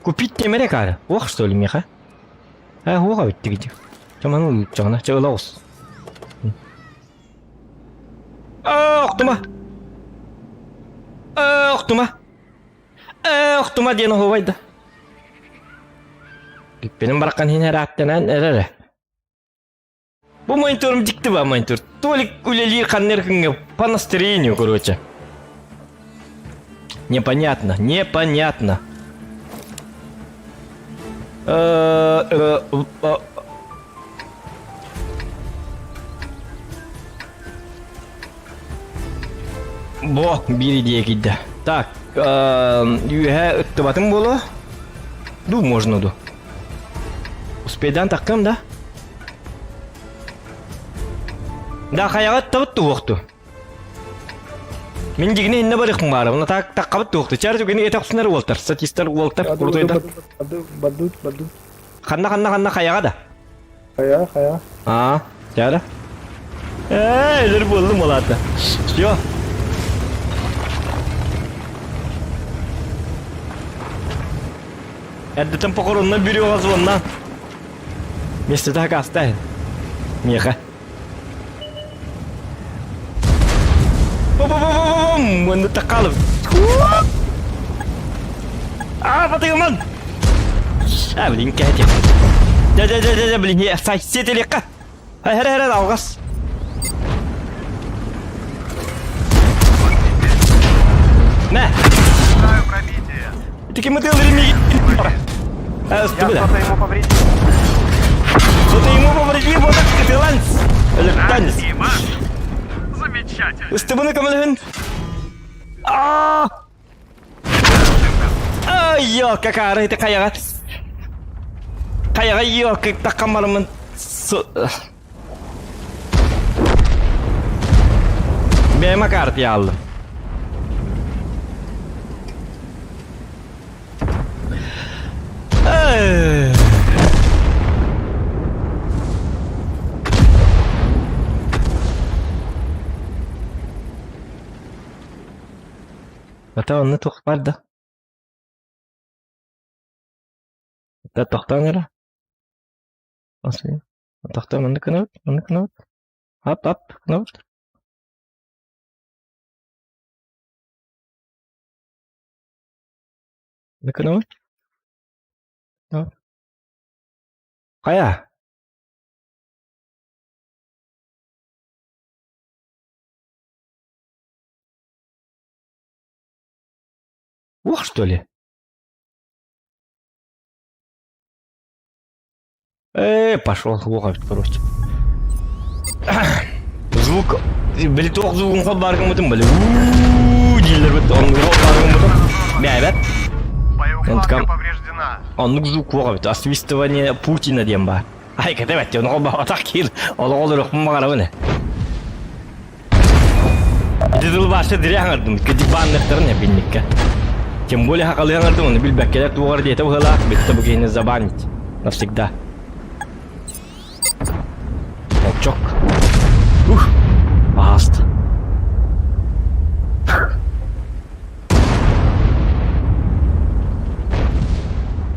A: Купить темере каары. Ох, что ли, меха? Э, уоҕа бүттүгүт. Чаманы улууччаҕына, чэ ыла оҕус. Ээ, охтума! Ээ, охтума! Ээ, охтума диэн оһуобайда. Бүппүнүн бараххан иһин эрааттанан эрэрэ. Бу мониторум дьикти ба монитор. Толик үлэлиир ханна күҥҥэ по настроению, короче. Непонятно, непонятно. Э, э, э, Бо, биир идея киирдэ. Так, үөһэ ыттыбатым буолуо. Ду можно ду. Успейдан таккам да? Да хайаҕа ыттабыт туһуохту. Мин дьигини инне барыхпын баара. Уна так таккабыт туохту. Чар түгэни этэ охсунар уолтар. Статистар уолтар курутуйдар.
C: Бадут, бадут.
A: Ханна ханна ханна хайаҕа да?
C: Хайа, хайа.
A: Аа, чара. Ээ, өлөр буоллум ол аата. Все. Эрдэтэн похоронна бүрүөҕэ звонна. Вместо так оставим. Меха. Бу-бу-бу-бу-бум! Уонна такалып. А, батыгыман! А, блин, кәтеп. Да, да, да, да, да, блин, я сетелekка. Хәр, хәр, алгас. Мә. Таки мы делали
E: Я что-то ему повредил.
A: Что-то ему повредил, вот так капелланс. Электанец.
F: Замечательно.
A: Ыстыбыны көмөлөһүн. Аа! Ай, ёлка, какая это каяга. Каяга ёлка, таккамарымын. Бэйэм карты алдым. Ата онно туох бар да? Ата тохтоон эрэ. Тохтоон маннык гынабыт, маннык гынабыт. Ап, ап гынабыт. Маннык гынабыт. Хайа? Уох, что ли? Э, пошел, уох, короче. Звук, били туох звугун хол бааргыммытын били уу дииллэр бит оннук хол бааргыммытын бээбэт
E: Боеукладка повреждена.
A: Оннук звук уох эбит освистывание Путина диэн баар Ай, кэтэ бэт, ону холбоотох киир, олоҕу олоруохпун баҕарабын. Ити тылбаасчы дире аҥардым, диванныктарын эбинниккэ. Тем более хакалыы аҥардым, ону билбэккэлэр туоҕар диэтэ быһыылаах, бүттэ бу киһини забанить навсегда. Молчок. Ух, ааст.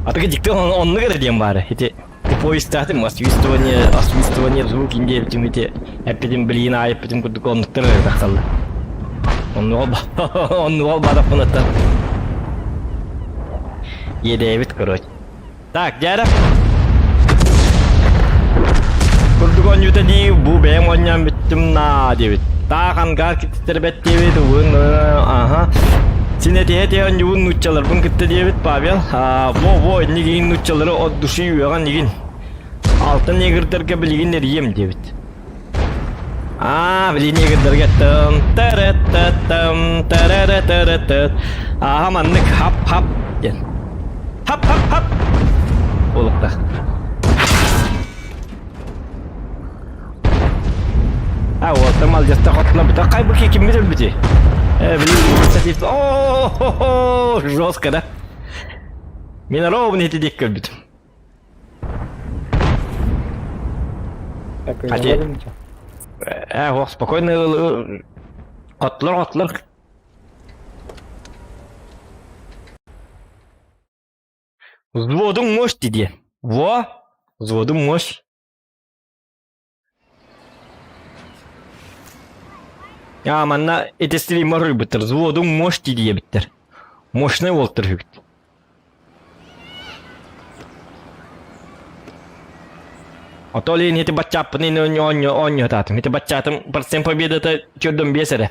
A: Атыгы дикти оннук эрэ диэн баара. Ити Поезтаатым освистывание, освистывание звук индиэбитим ити эппитим билигин аайы эппитим курдук оннуктар эрэ тахсаллар. Оннуга оннуга бадаппынаттан иэдээбит короче. Так, дьээрэ. Курдук оонньуута дии бу бэйэм оонньоон бүттүм наа диэбит. Таах ангар киттэрбэт диэбит угун аха. Син этиһэ этиһэ оонньуубун нууччаларбын кытта диэбит Павел. Аа, во во иннигин нууччалары от души үөҕэн игин. Алтан негрдарга билигин эрийиэм диэбит. Аа, билиний гыддаргаттым, тараттаттам, тараратаратат. Ааха маннык хап-хап диэн. Хап-хап-хап. Буолуохтаах. А, уолтар малдьаста хотуна бүта хай бу киммит өлбүтүй? Э, билин О, жестко, да? Мен ровно ити диэк көрбүтүм.
C: Так,
A: А те- Э, ох, спокойно хоттулар, хоттулар. Взводуҥ мощь диэн. Во, взводуҥ мощь. Аа, манна ити стример уруйбуттар. Взводуҥ мощь диэбиттэр. Мощный уолтар үһүбүт. Ото ол иһин ити баччааппын оонньоотаатым. Ити баччаатым процент победата чөрдөн биэс эрэ.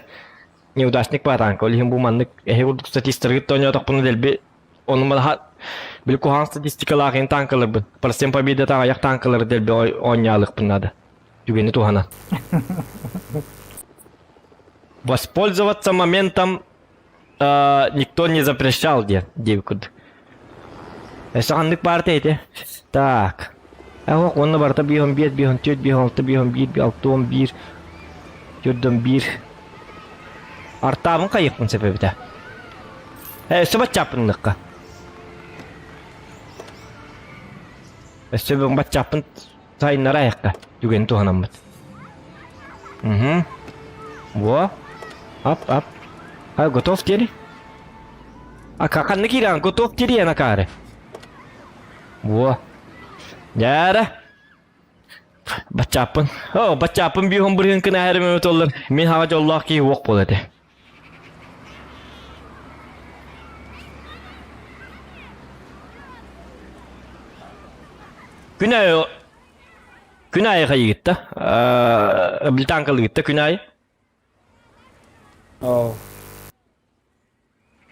A: Неудачник баатаанка. Ол иһин бу маннык эһи курдук статистаргыт оонньоотохпуна дэлби Ону манаха били куһаҕан статистикалаах ин танкаларбын процент победата аҕыйах танкалары дэлби оонньоалыахпын наада. Түгэни туһанан. Воспользоваться моментом э, никто не запрещал диэн диэбит курдук. Өссө ханнык баарта ити? Так. Эх, уонна барыта биэһон биэс, биэһон түөрт, биэһон алта, биэһон биир, алта уон биир, төрдөн биир. Артаабын хайыахпын сөп эбитэ. Ээ, өссө баччааппын ылыахха. Өссө бүгүн баччааппын сайыннара айахха. Түгэни туһанаммыт. Угу. Во. Ап, ап. А, готов теперь? А ханна киирэн готов теперь акаары. Во. Дьээрэ. Баччааппын. О, баччааппын бүүһүн бырыһын кынааһарым өтөллөр. Мин хаҕа дьоллоох киһи уох буол этэ. Күн аайы күн аайы хайыгытта британкалыгытта күн аайы
C: О.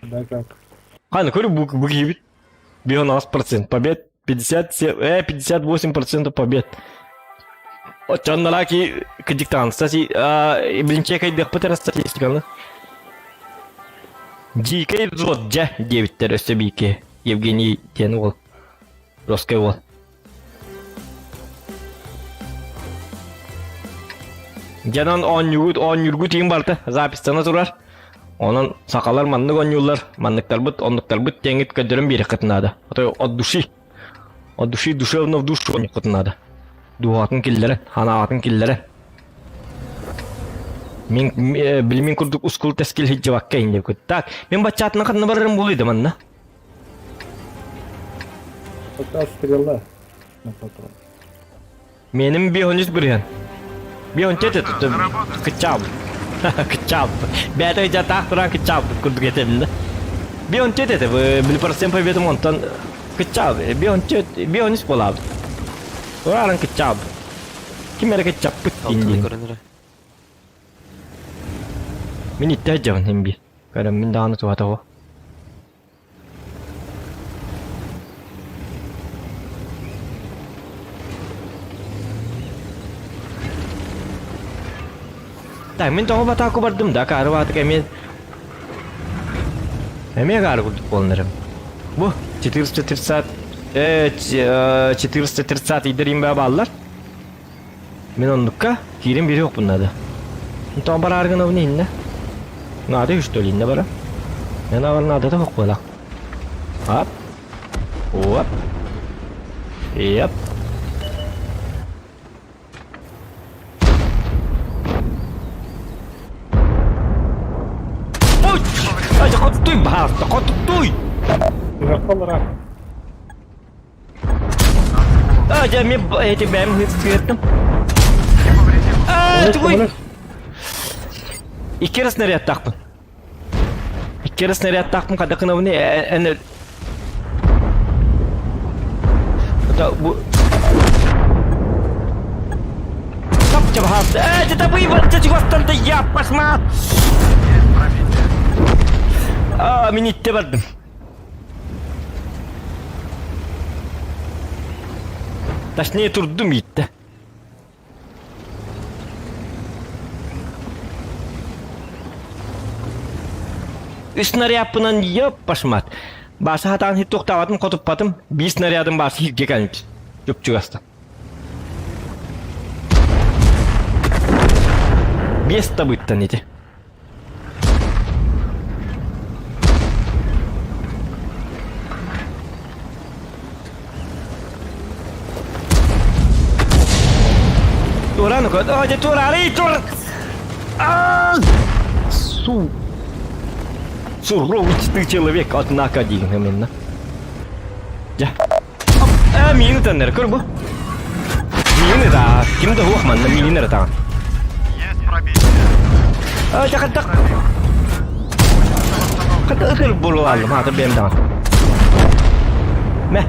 C: Да как?
A: Ханы көрү бу бу киһибит 96% побед 57 58% побед Оччоннора ки кыдьыктаан стати билинче кайдыахпыт эрэ статистиканы Дикий взвод дьэ диэбиттэр өссө биики Евгений диэн уол Русский уол Дьонон оонньуугут оонньуургут иин барыта записьтана турар. Онон сахалар маннык оонньууллар, манныктарбыт, оннуктарбыт диэҥҥит көрдөрөн биэриэххит наада. Отой от души, от души душевно в душу оонньуоххут наада. Дууһатын киллэрэн, ханаатын киллэрэн. Мин билимин курдук ускул тэскил сылдьыбакка иннибит. Так, мин баччаатынан ханна барарым буолуй да манна?
C: Пока стрела на патрон.
A: Меним 513 бырыһан. 517
F: Ну что, за работу?
A: кыччаабыт. Кыччаабыт. Бэйэтэ дьатаах туран кыччаабыт курдук этэбин да. 517 этэ, били процент победым онтон кыччаабыт. 517 513 буолаабыт. Урааран кыччаабыт. Ким эрэ кыччаппыт
G: Алтыны
A: диин.
G: көрөн эрэ.
A: Мин иттэ дьабын хим би. Көрөммүн даҕаны туһата о. Так, мин тоҕо батааку бардым да, акаары баатык эмиэ эмиэ акаары курдук буолан эрим. Бу 430 430 идэрим баа бааллар. Мин оннукка киирэн биэриэхпин наада. Тоҕо бараары гынабын иннэ? Наада үс что ли иннэ бара? Мен аҕар наадата суох буолах. Ап. Оп. Yep. Ой! Ай, хотуй баһаалыста, хотуй!
C: Захал
A: А, дьэ, мен эти бэйэм сыттым. А, тугуй! Икки эрэ снарядтаахпын. Икки эрэ снарядтаахпын хайдах гынабыный эн Это бу Тап Э, это вывод, чугастан да я пошма!
F: Есть пробитие.
A: А, мин итте бардым. Точнее турдум иитте. Үс снарядпынан ёппашмат. Бааса хатаан хит туохтаабатым, хотуппатым. Биир снарядым бааса хиргэ кэлбит. Чуп-чугаста. Биэс табыттан ити. Туорааны көр. О, дьэ туораары, туор. Су. Суровый ты человек, однако диэн именно. Дьэ. Э, миин ытаннар, көр бу. Миин ыта, ким да хуох манна миин ытаҕын.
E: Есть пробитие.
A: Э, чакаттак. Хата ытыр буолаллым, хаата бэйэм даҕан. Мэ.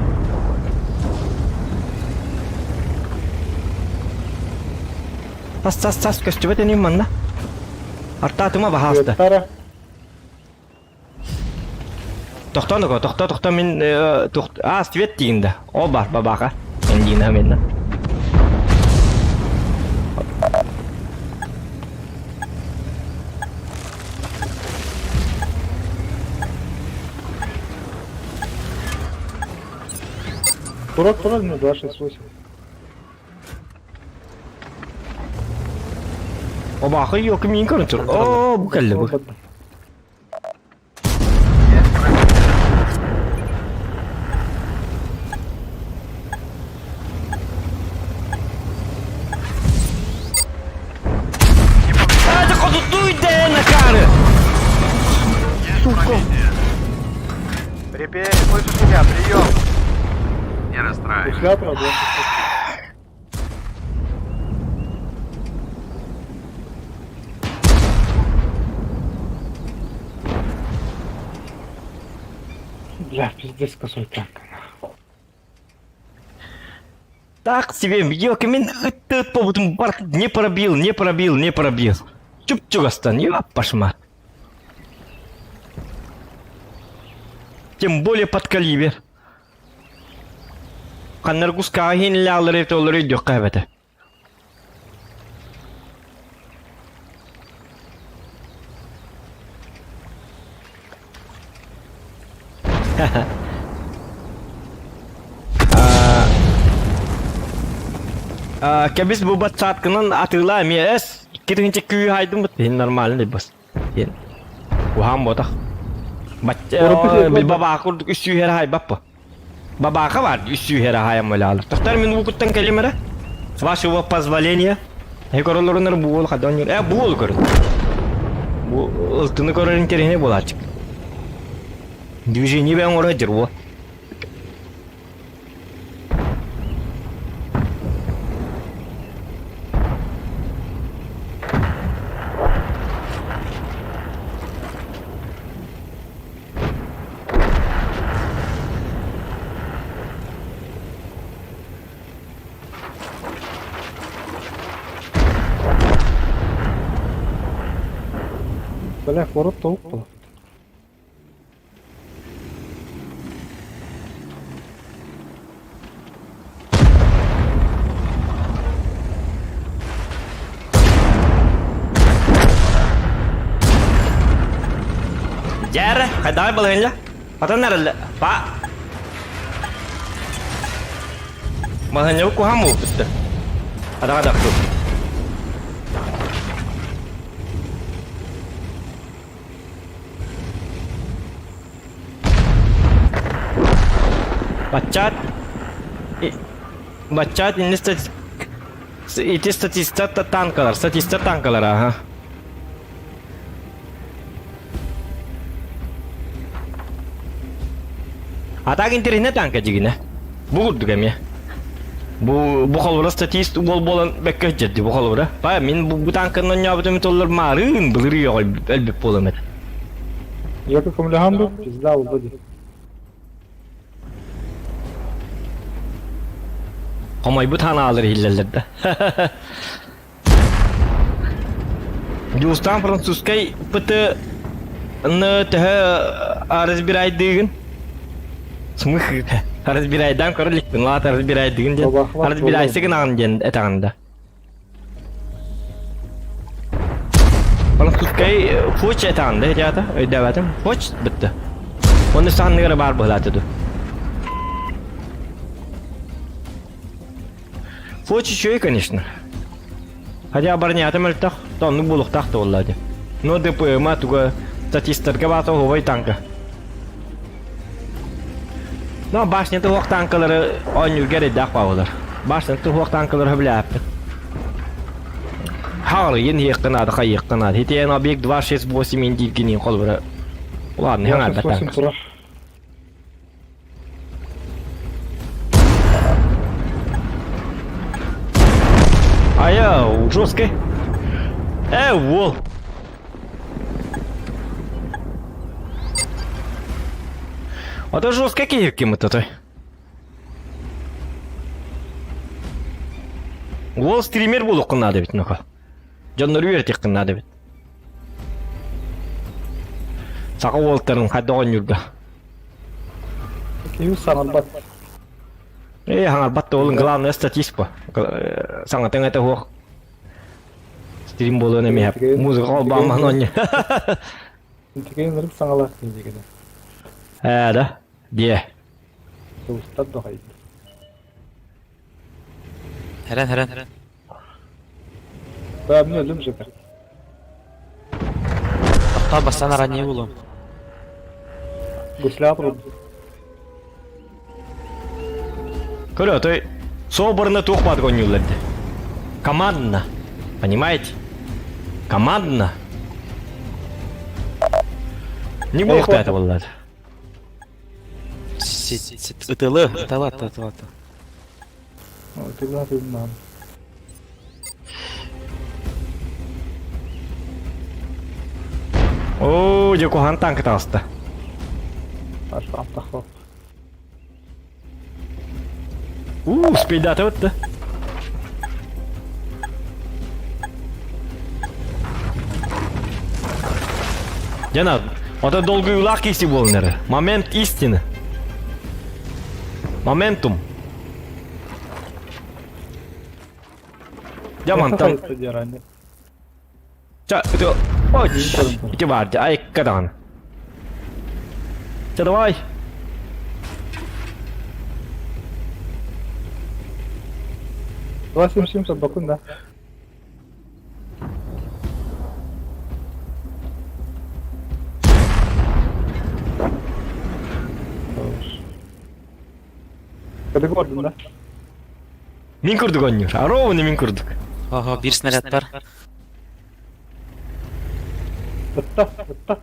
A: Тас тас тас көстүбэт иним манна. Артаатыма баһааста.
C: Тара.
A: Тохтоо нука, тохтоо, тохтоо мин э, тох... А, свет тиин да. О бар, бабака. Эндина менна.
C: Турок, турок, ну 268.
A: Обаха yok мин көрөн тур. О, бу кэллэ бу. Это хотутуй дэ накары.
E: Есть пробитие. Репей, слышишь меня? Прием.
F: Не расстраивайся.
C: Гуслятра 268. Бля, пиздец косой танк.
A: Так тебе, ёлка, мин ыт побутум бар не пробил, не пробил, не пробил. Чуп-чугастан, ёпашма. Тем более под калибр. Ханнаргускаҕа иһинлэҕлэри толору өйдүөххэ эбэтэ. Кэбис бу батсааткынан атыылаа эмиэ эс икки күү хайдым бит нормально бас диэн уһаан буотах бачча бабаа курдук үс сүүһэрэ хайбаппа Бабааха бар үс сүүһэрэ хаайан болаалар. Тохтор мин уукуттан кэлим эрэ. С вашего позволения. Эһи көрөллөрүнэр бу уол хадон юр. Э бу уол көрүн. Бу ылтыны көрөр интересный буолааччык. Движение бэйэҥ оҥоро сылдьар уол.
C: Бля, куорат толук буолар.
A: Дьэ, хайдаҕай балыһынньа? Хатан эрэллэ. Па. Балыһынньабыт куһаан буолбут Адаҕа дахтыл. Баччаат Баччаат инни ити статистар танкалар, статистар танкалар аха. А так интернет танка дьигинэ. Бу курдук эмиэ. Бу бу холобура статист уол буолан бэккэ дьэрди бу холобура. Па мин бу, бу танканан оонньообутум толлор маарыын былыр үйэҕэ өлбүт буолам этэ.
C: Я как умлягам пизда вроде.
A: Хомойбут ханаалар иһиллэллэр да. Дьулустаан французскай ПТ-ны төһө разбирайдыыгын? Смых разбирайдаан көрө иликпин, лаата разбирайдыгын диэн. Разбирайсы гынаҕын диэн этэҕин да. Жесткай фоч этаан да ребята, өйдөөбөтүм. Фоч бытты. Оны санныгара бар быһылааты ду. Фоч еще и, конечно. Хотя оборонята мөлтөх, то оннук буолуохтаах да буолла дии. Но ДПМ туга статистарга баата оһуобай танка. Но башняты уох танкалары оонньуурга эрэйдээх баалар. Башняты уох танкалары хөбүлээппин. Хаалыйын иһиэххэ наада, хайыахха наада. Итиэн объект 268 индииргинин холбура. Ладно, хаҥарбат танка. Айа, жесткий. Э, уол. А то жесткий киһи той. Уол стример буолуоххун наада эбит нуха. Дьоннору үөрэтиэххин наада эбит. Саха уолтарын хайдах оонньуурга.
C: Киһи саҥарбат.
A: Э, хаҥарбат да уолун главное статист по. Саҥатыҥ этэ суох. Стрим буолуон эмиэ. Музыка холбоомман оонньу.
C: Үчүгэй ынырык саҥалаах киһи
A: Ээ да. Диэ.
C: Сылыстар да хайда.
G: Хэрэн хэрэн.
C: Да, мне өлүм же.
G: Тохтоо бастан аранньыы булуом.
C: Гусля турду.
A: Көрө, той соборно туох баатык оонньууллар дии. Командно. Понимаете? Командно. Не буолуохтаата буоллар.
G: Ытылы, ытала, ытала, ытала.
C: Ытылы, ытылы.
A: Оо, дьэ куһаҕан танка таҕыста.
C: Артахлап.
A: Уу, спейдатыбыт да. Дьэ, ото долгуйуулаах киси буолан эрэр. Момент истины. Моментум. Дьэ мантан Ча, ити Ой, ити баар дьэ, айыкка даҕаны. Чэ, давай.
C: Два семь семь собакун, да. Категория, да?
A: Мин курдук оонньуур. Ровно мин курдук.
G: Ого, биир снаряд бар.
C: Ытта, ытта.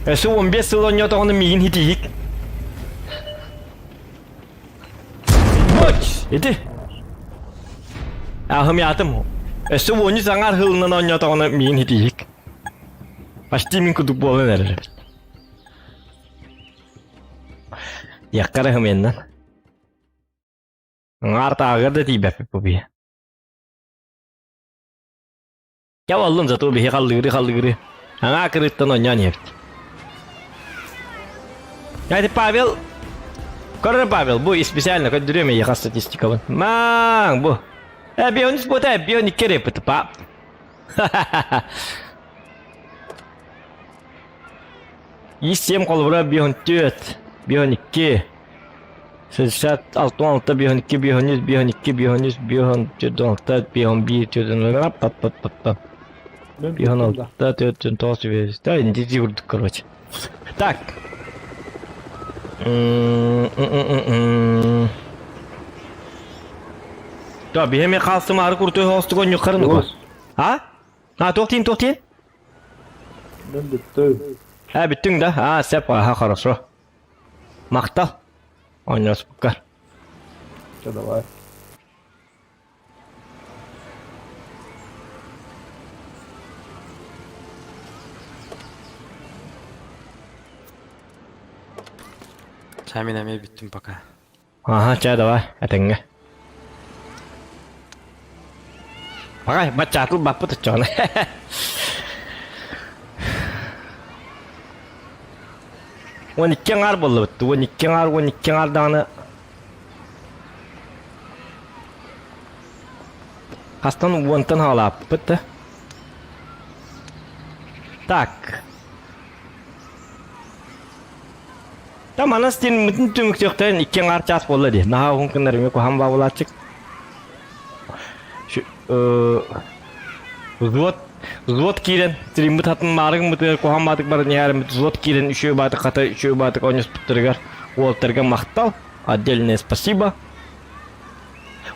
A: Өссө 15 сыл оонньоотоҕуна миигин хитиһик. Боч! Ити. Ахым ятым. Өссө уонньу саҥар хылынан оонньоотоҕуна миигин хитиһик. Почти мин курдук буолан эрэр. Яккара хымыйаннан. Аҥаар да тиийбэппит бу биһи. Чэ буоллун зато биһи халлыыры-халлыыры аҥаа кырыыттан оонньоон иһэбит. Эти Павел Көрөр Павел, бу специально көрдөрүөм эйиэхэ статистикабын. Маң бу. Э, бионис бута, бионик кереппит, па. Ис-сиэм холобура 54, 52, 66, 66, 52, 53, 52, 53, 54, 51, 44, пап пап пап пап. 56, 49, 5, да, иди курдук, короче. Так. Да, биһиэми хаалсымаары куртуй хоостук онньуккарын А? А, туох тиин, туох тиин?
C: Мен бүттүм.
A: Э, бүттүҥ да? А, сөп, аха, хорошо. Махтал. Оонньооспуккар.
C: Чэ, давай.
G: Чэ, мин эмиэ бүттүм пока.
A: Аха, чэ, давай, этэҥҥэ. Пагай, баччаатыл баппыт оччоҕуна. 12 аҥаар буоллубут. 12 аҥаар, 12 аҥаар даҕаны хастан уонтан хаалааппыт да. Так. Там анас диэн түмүктүөхтэрин икки аҥаар чаас буолла дии. Наһаа уһун гыннар эмиэ куһаҕан баабылааччык. Взвод взвод киирэн стриммит хатын маарыгыммытыгар куһаҕан баатык баран иһээриммит взвод киирэн үчүгэй баатык хата үчүгэй баатык оонньоспуттарыгар уолтарга махтал отдельное спасибо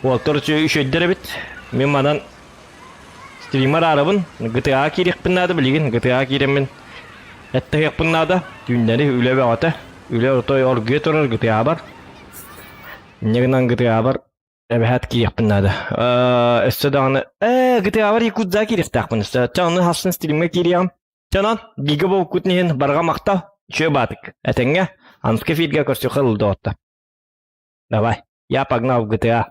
A: уолтар үчүгэйдэр эбит мин манан стриммар аарабын GTA киириэхпин наада билигин GTA киирэммин эттэһиэхпин наада түүннэри үлэ бөҕөтө үлэ отой оргуйа турар GTA-бар инньэ гынан GTA-бар Эбэһээт киириэхпин наада. Э, өссө даҕаны ээ GTA-бар Якутза киириэхтээхпин өссө. Чэ, ону хассын стримҥэ киириэҕим. Чэ, онон бииргэ буолбуккутун иһин барҕа махтал. Үчүгэй баатык. Этэҥҥэ. Аныгы эфиргэ көрсүөххэ дылы доҕоттор. Давай. Я погнал в GTA.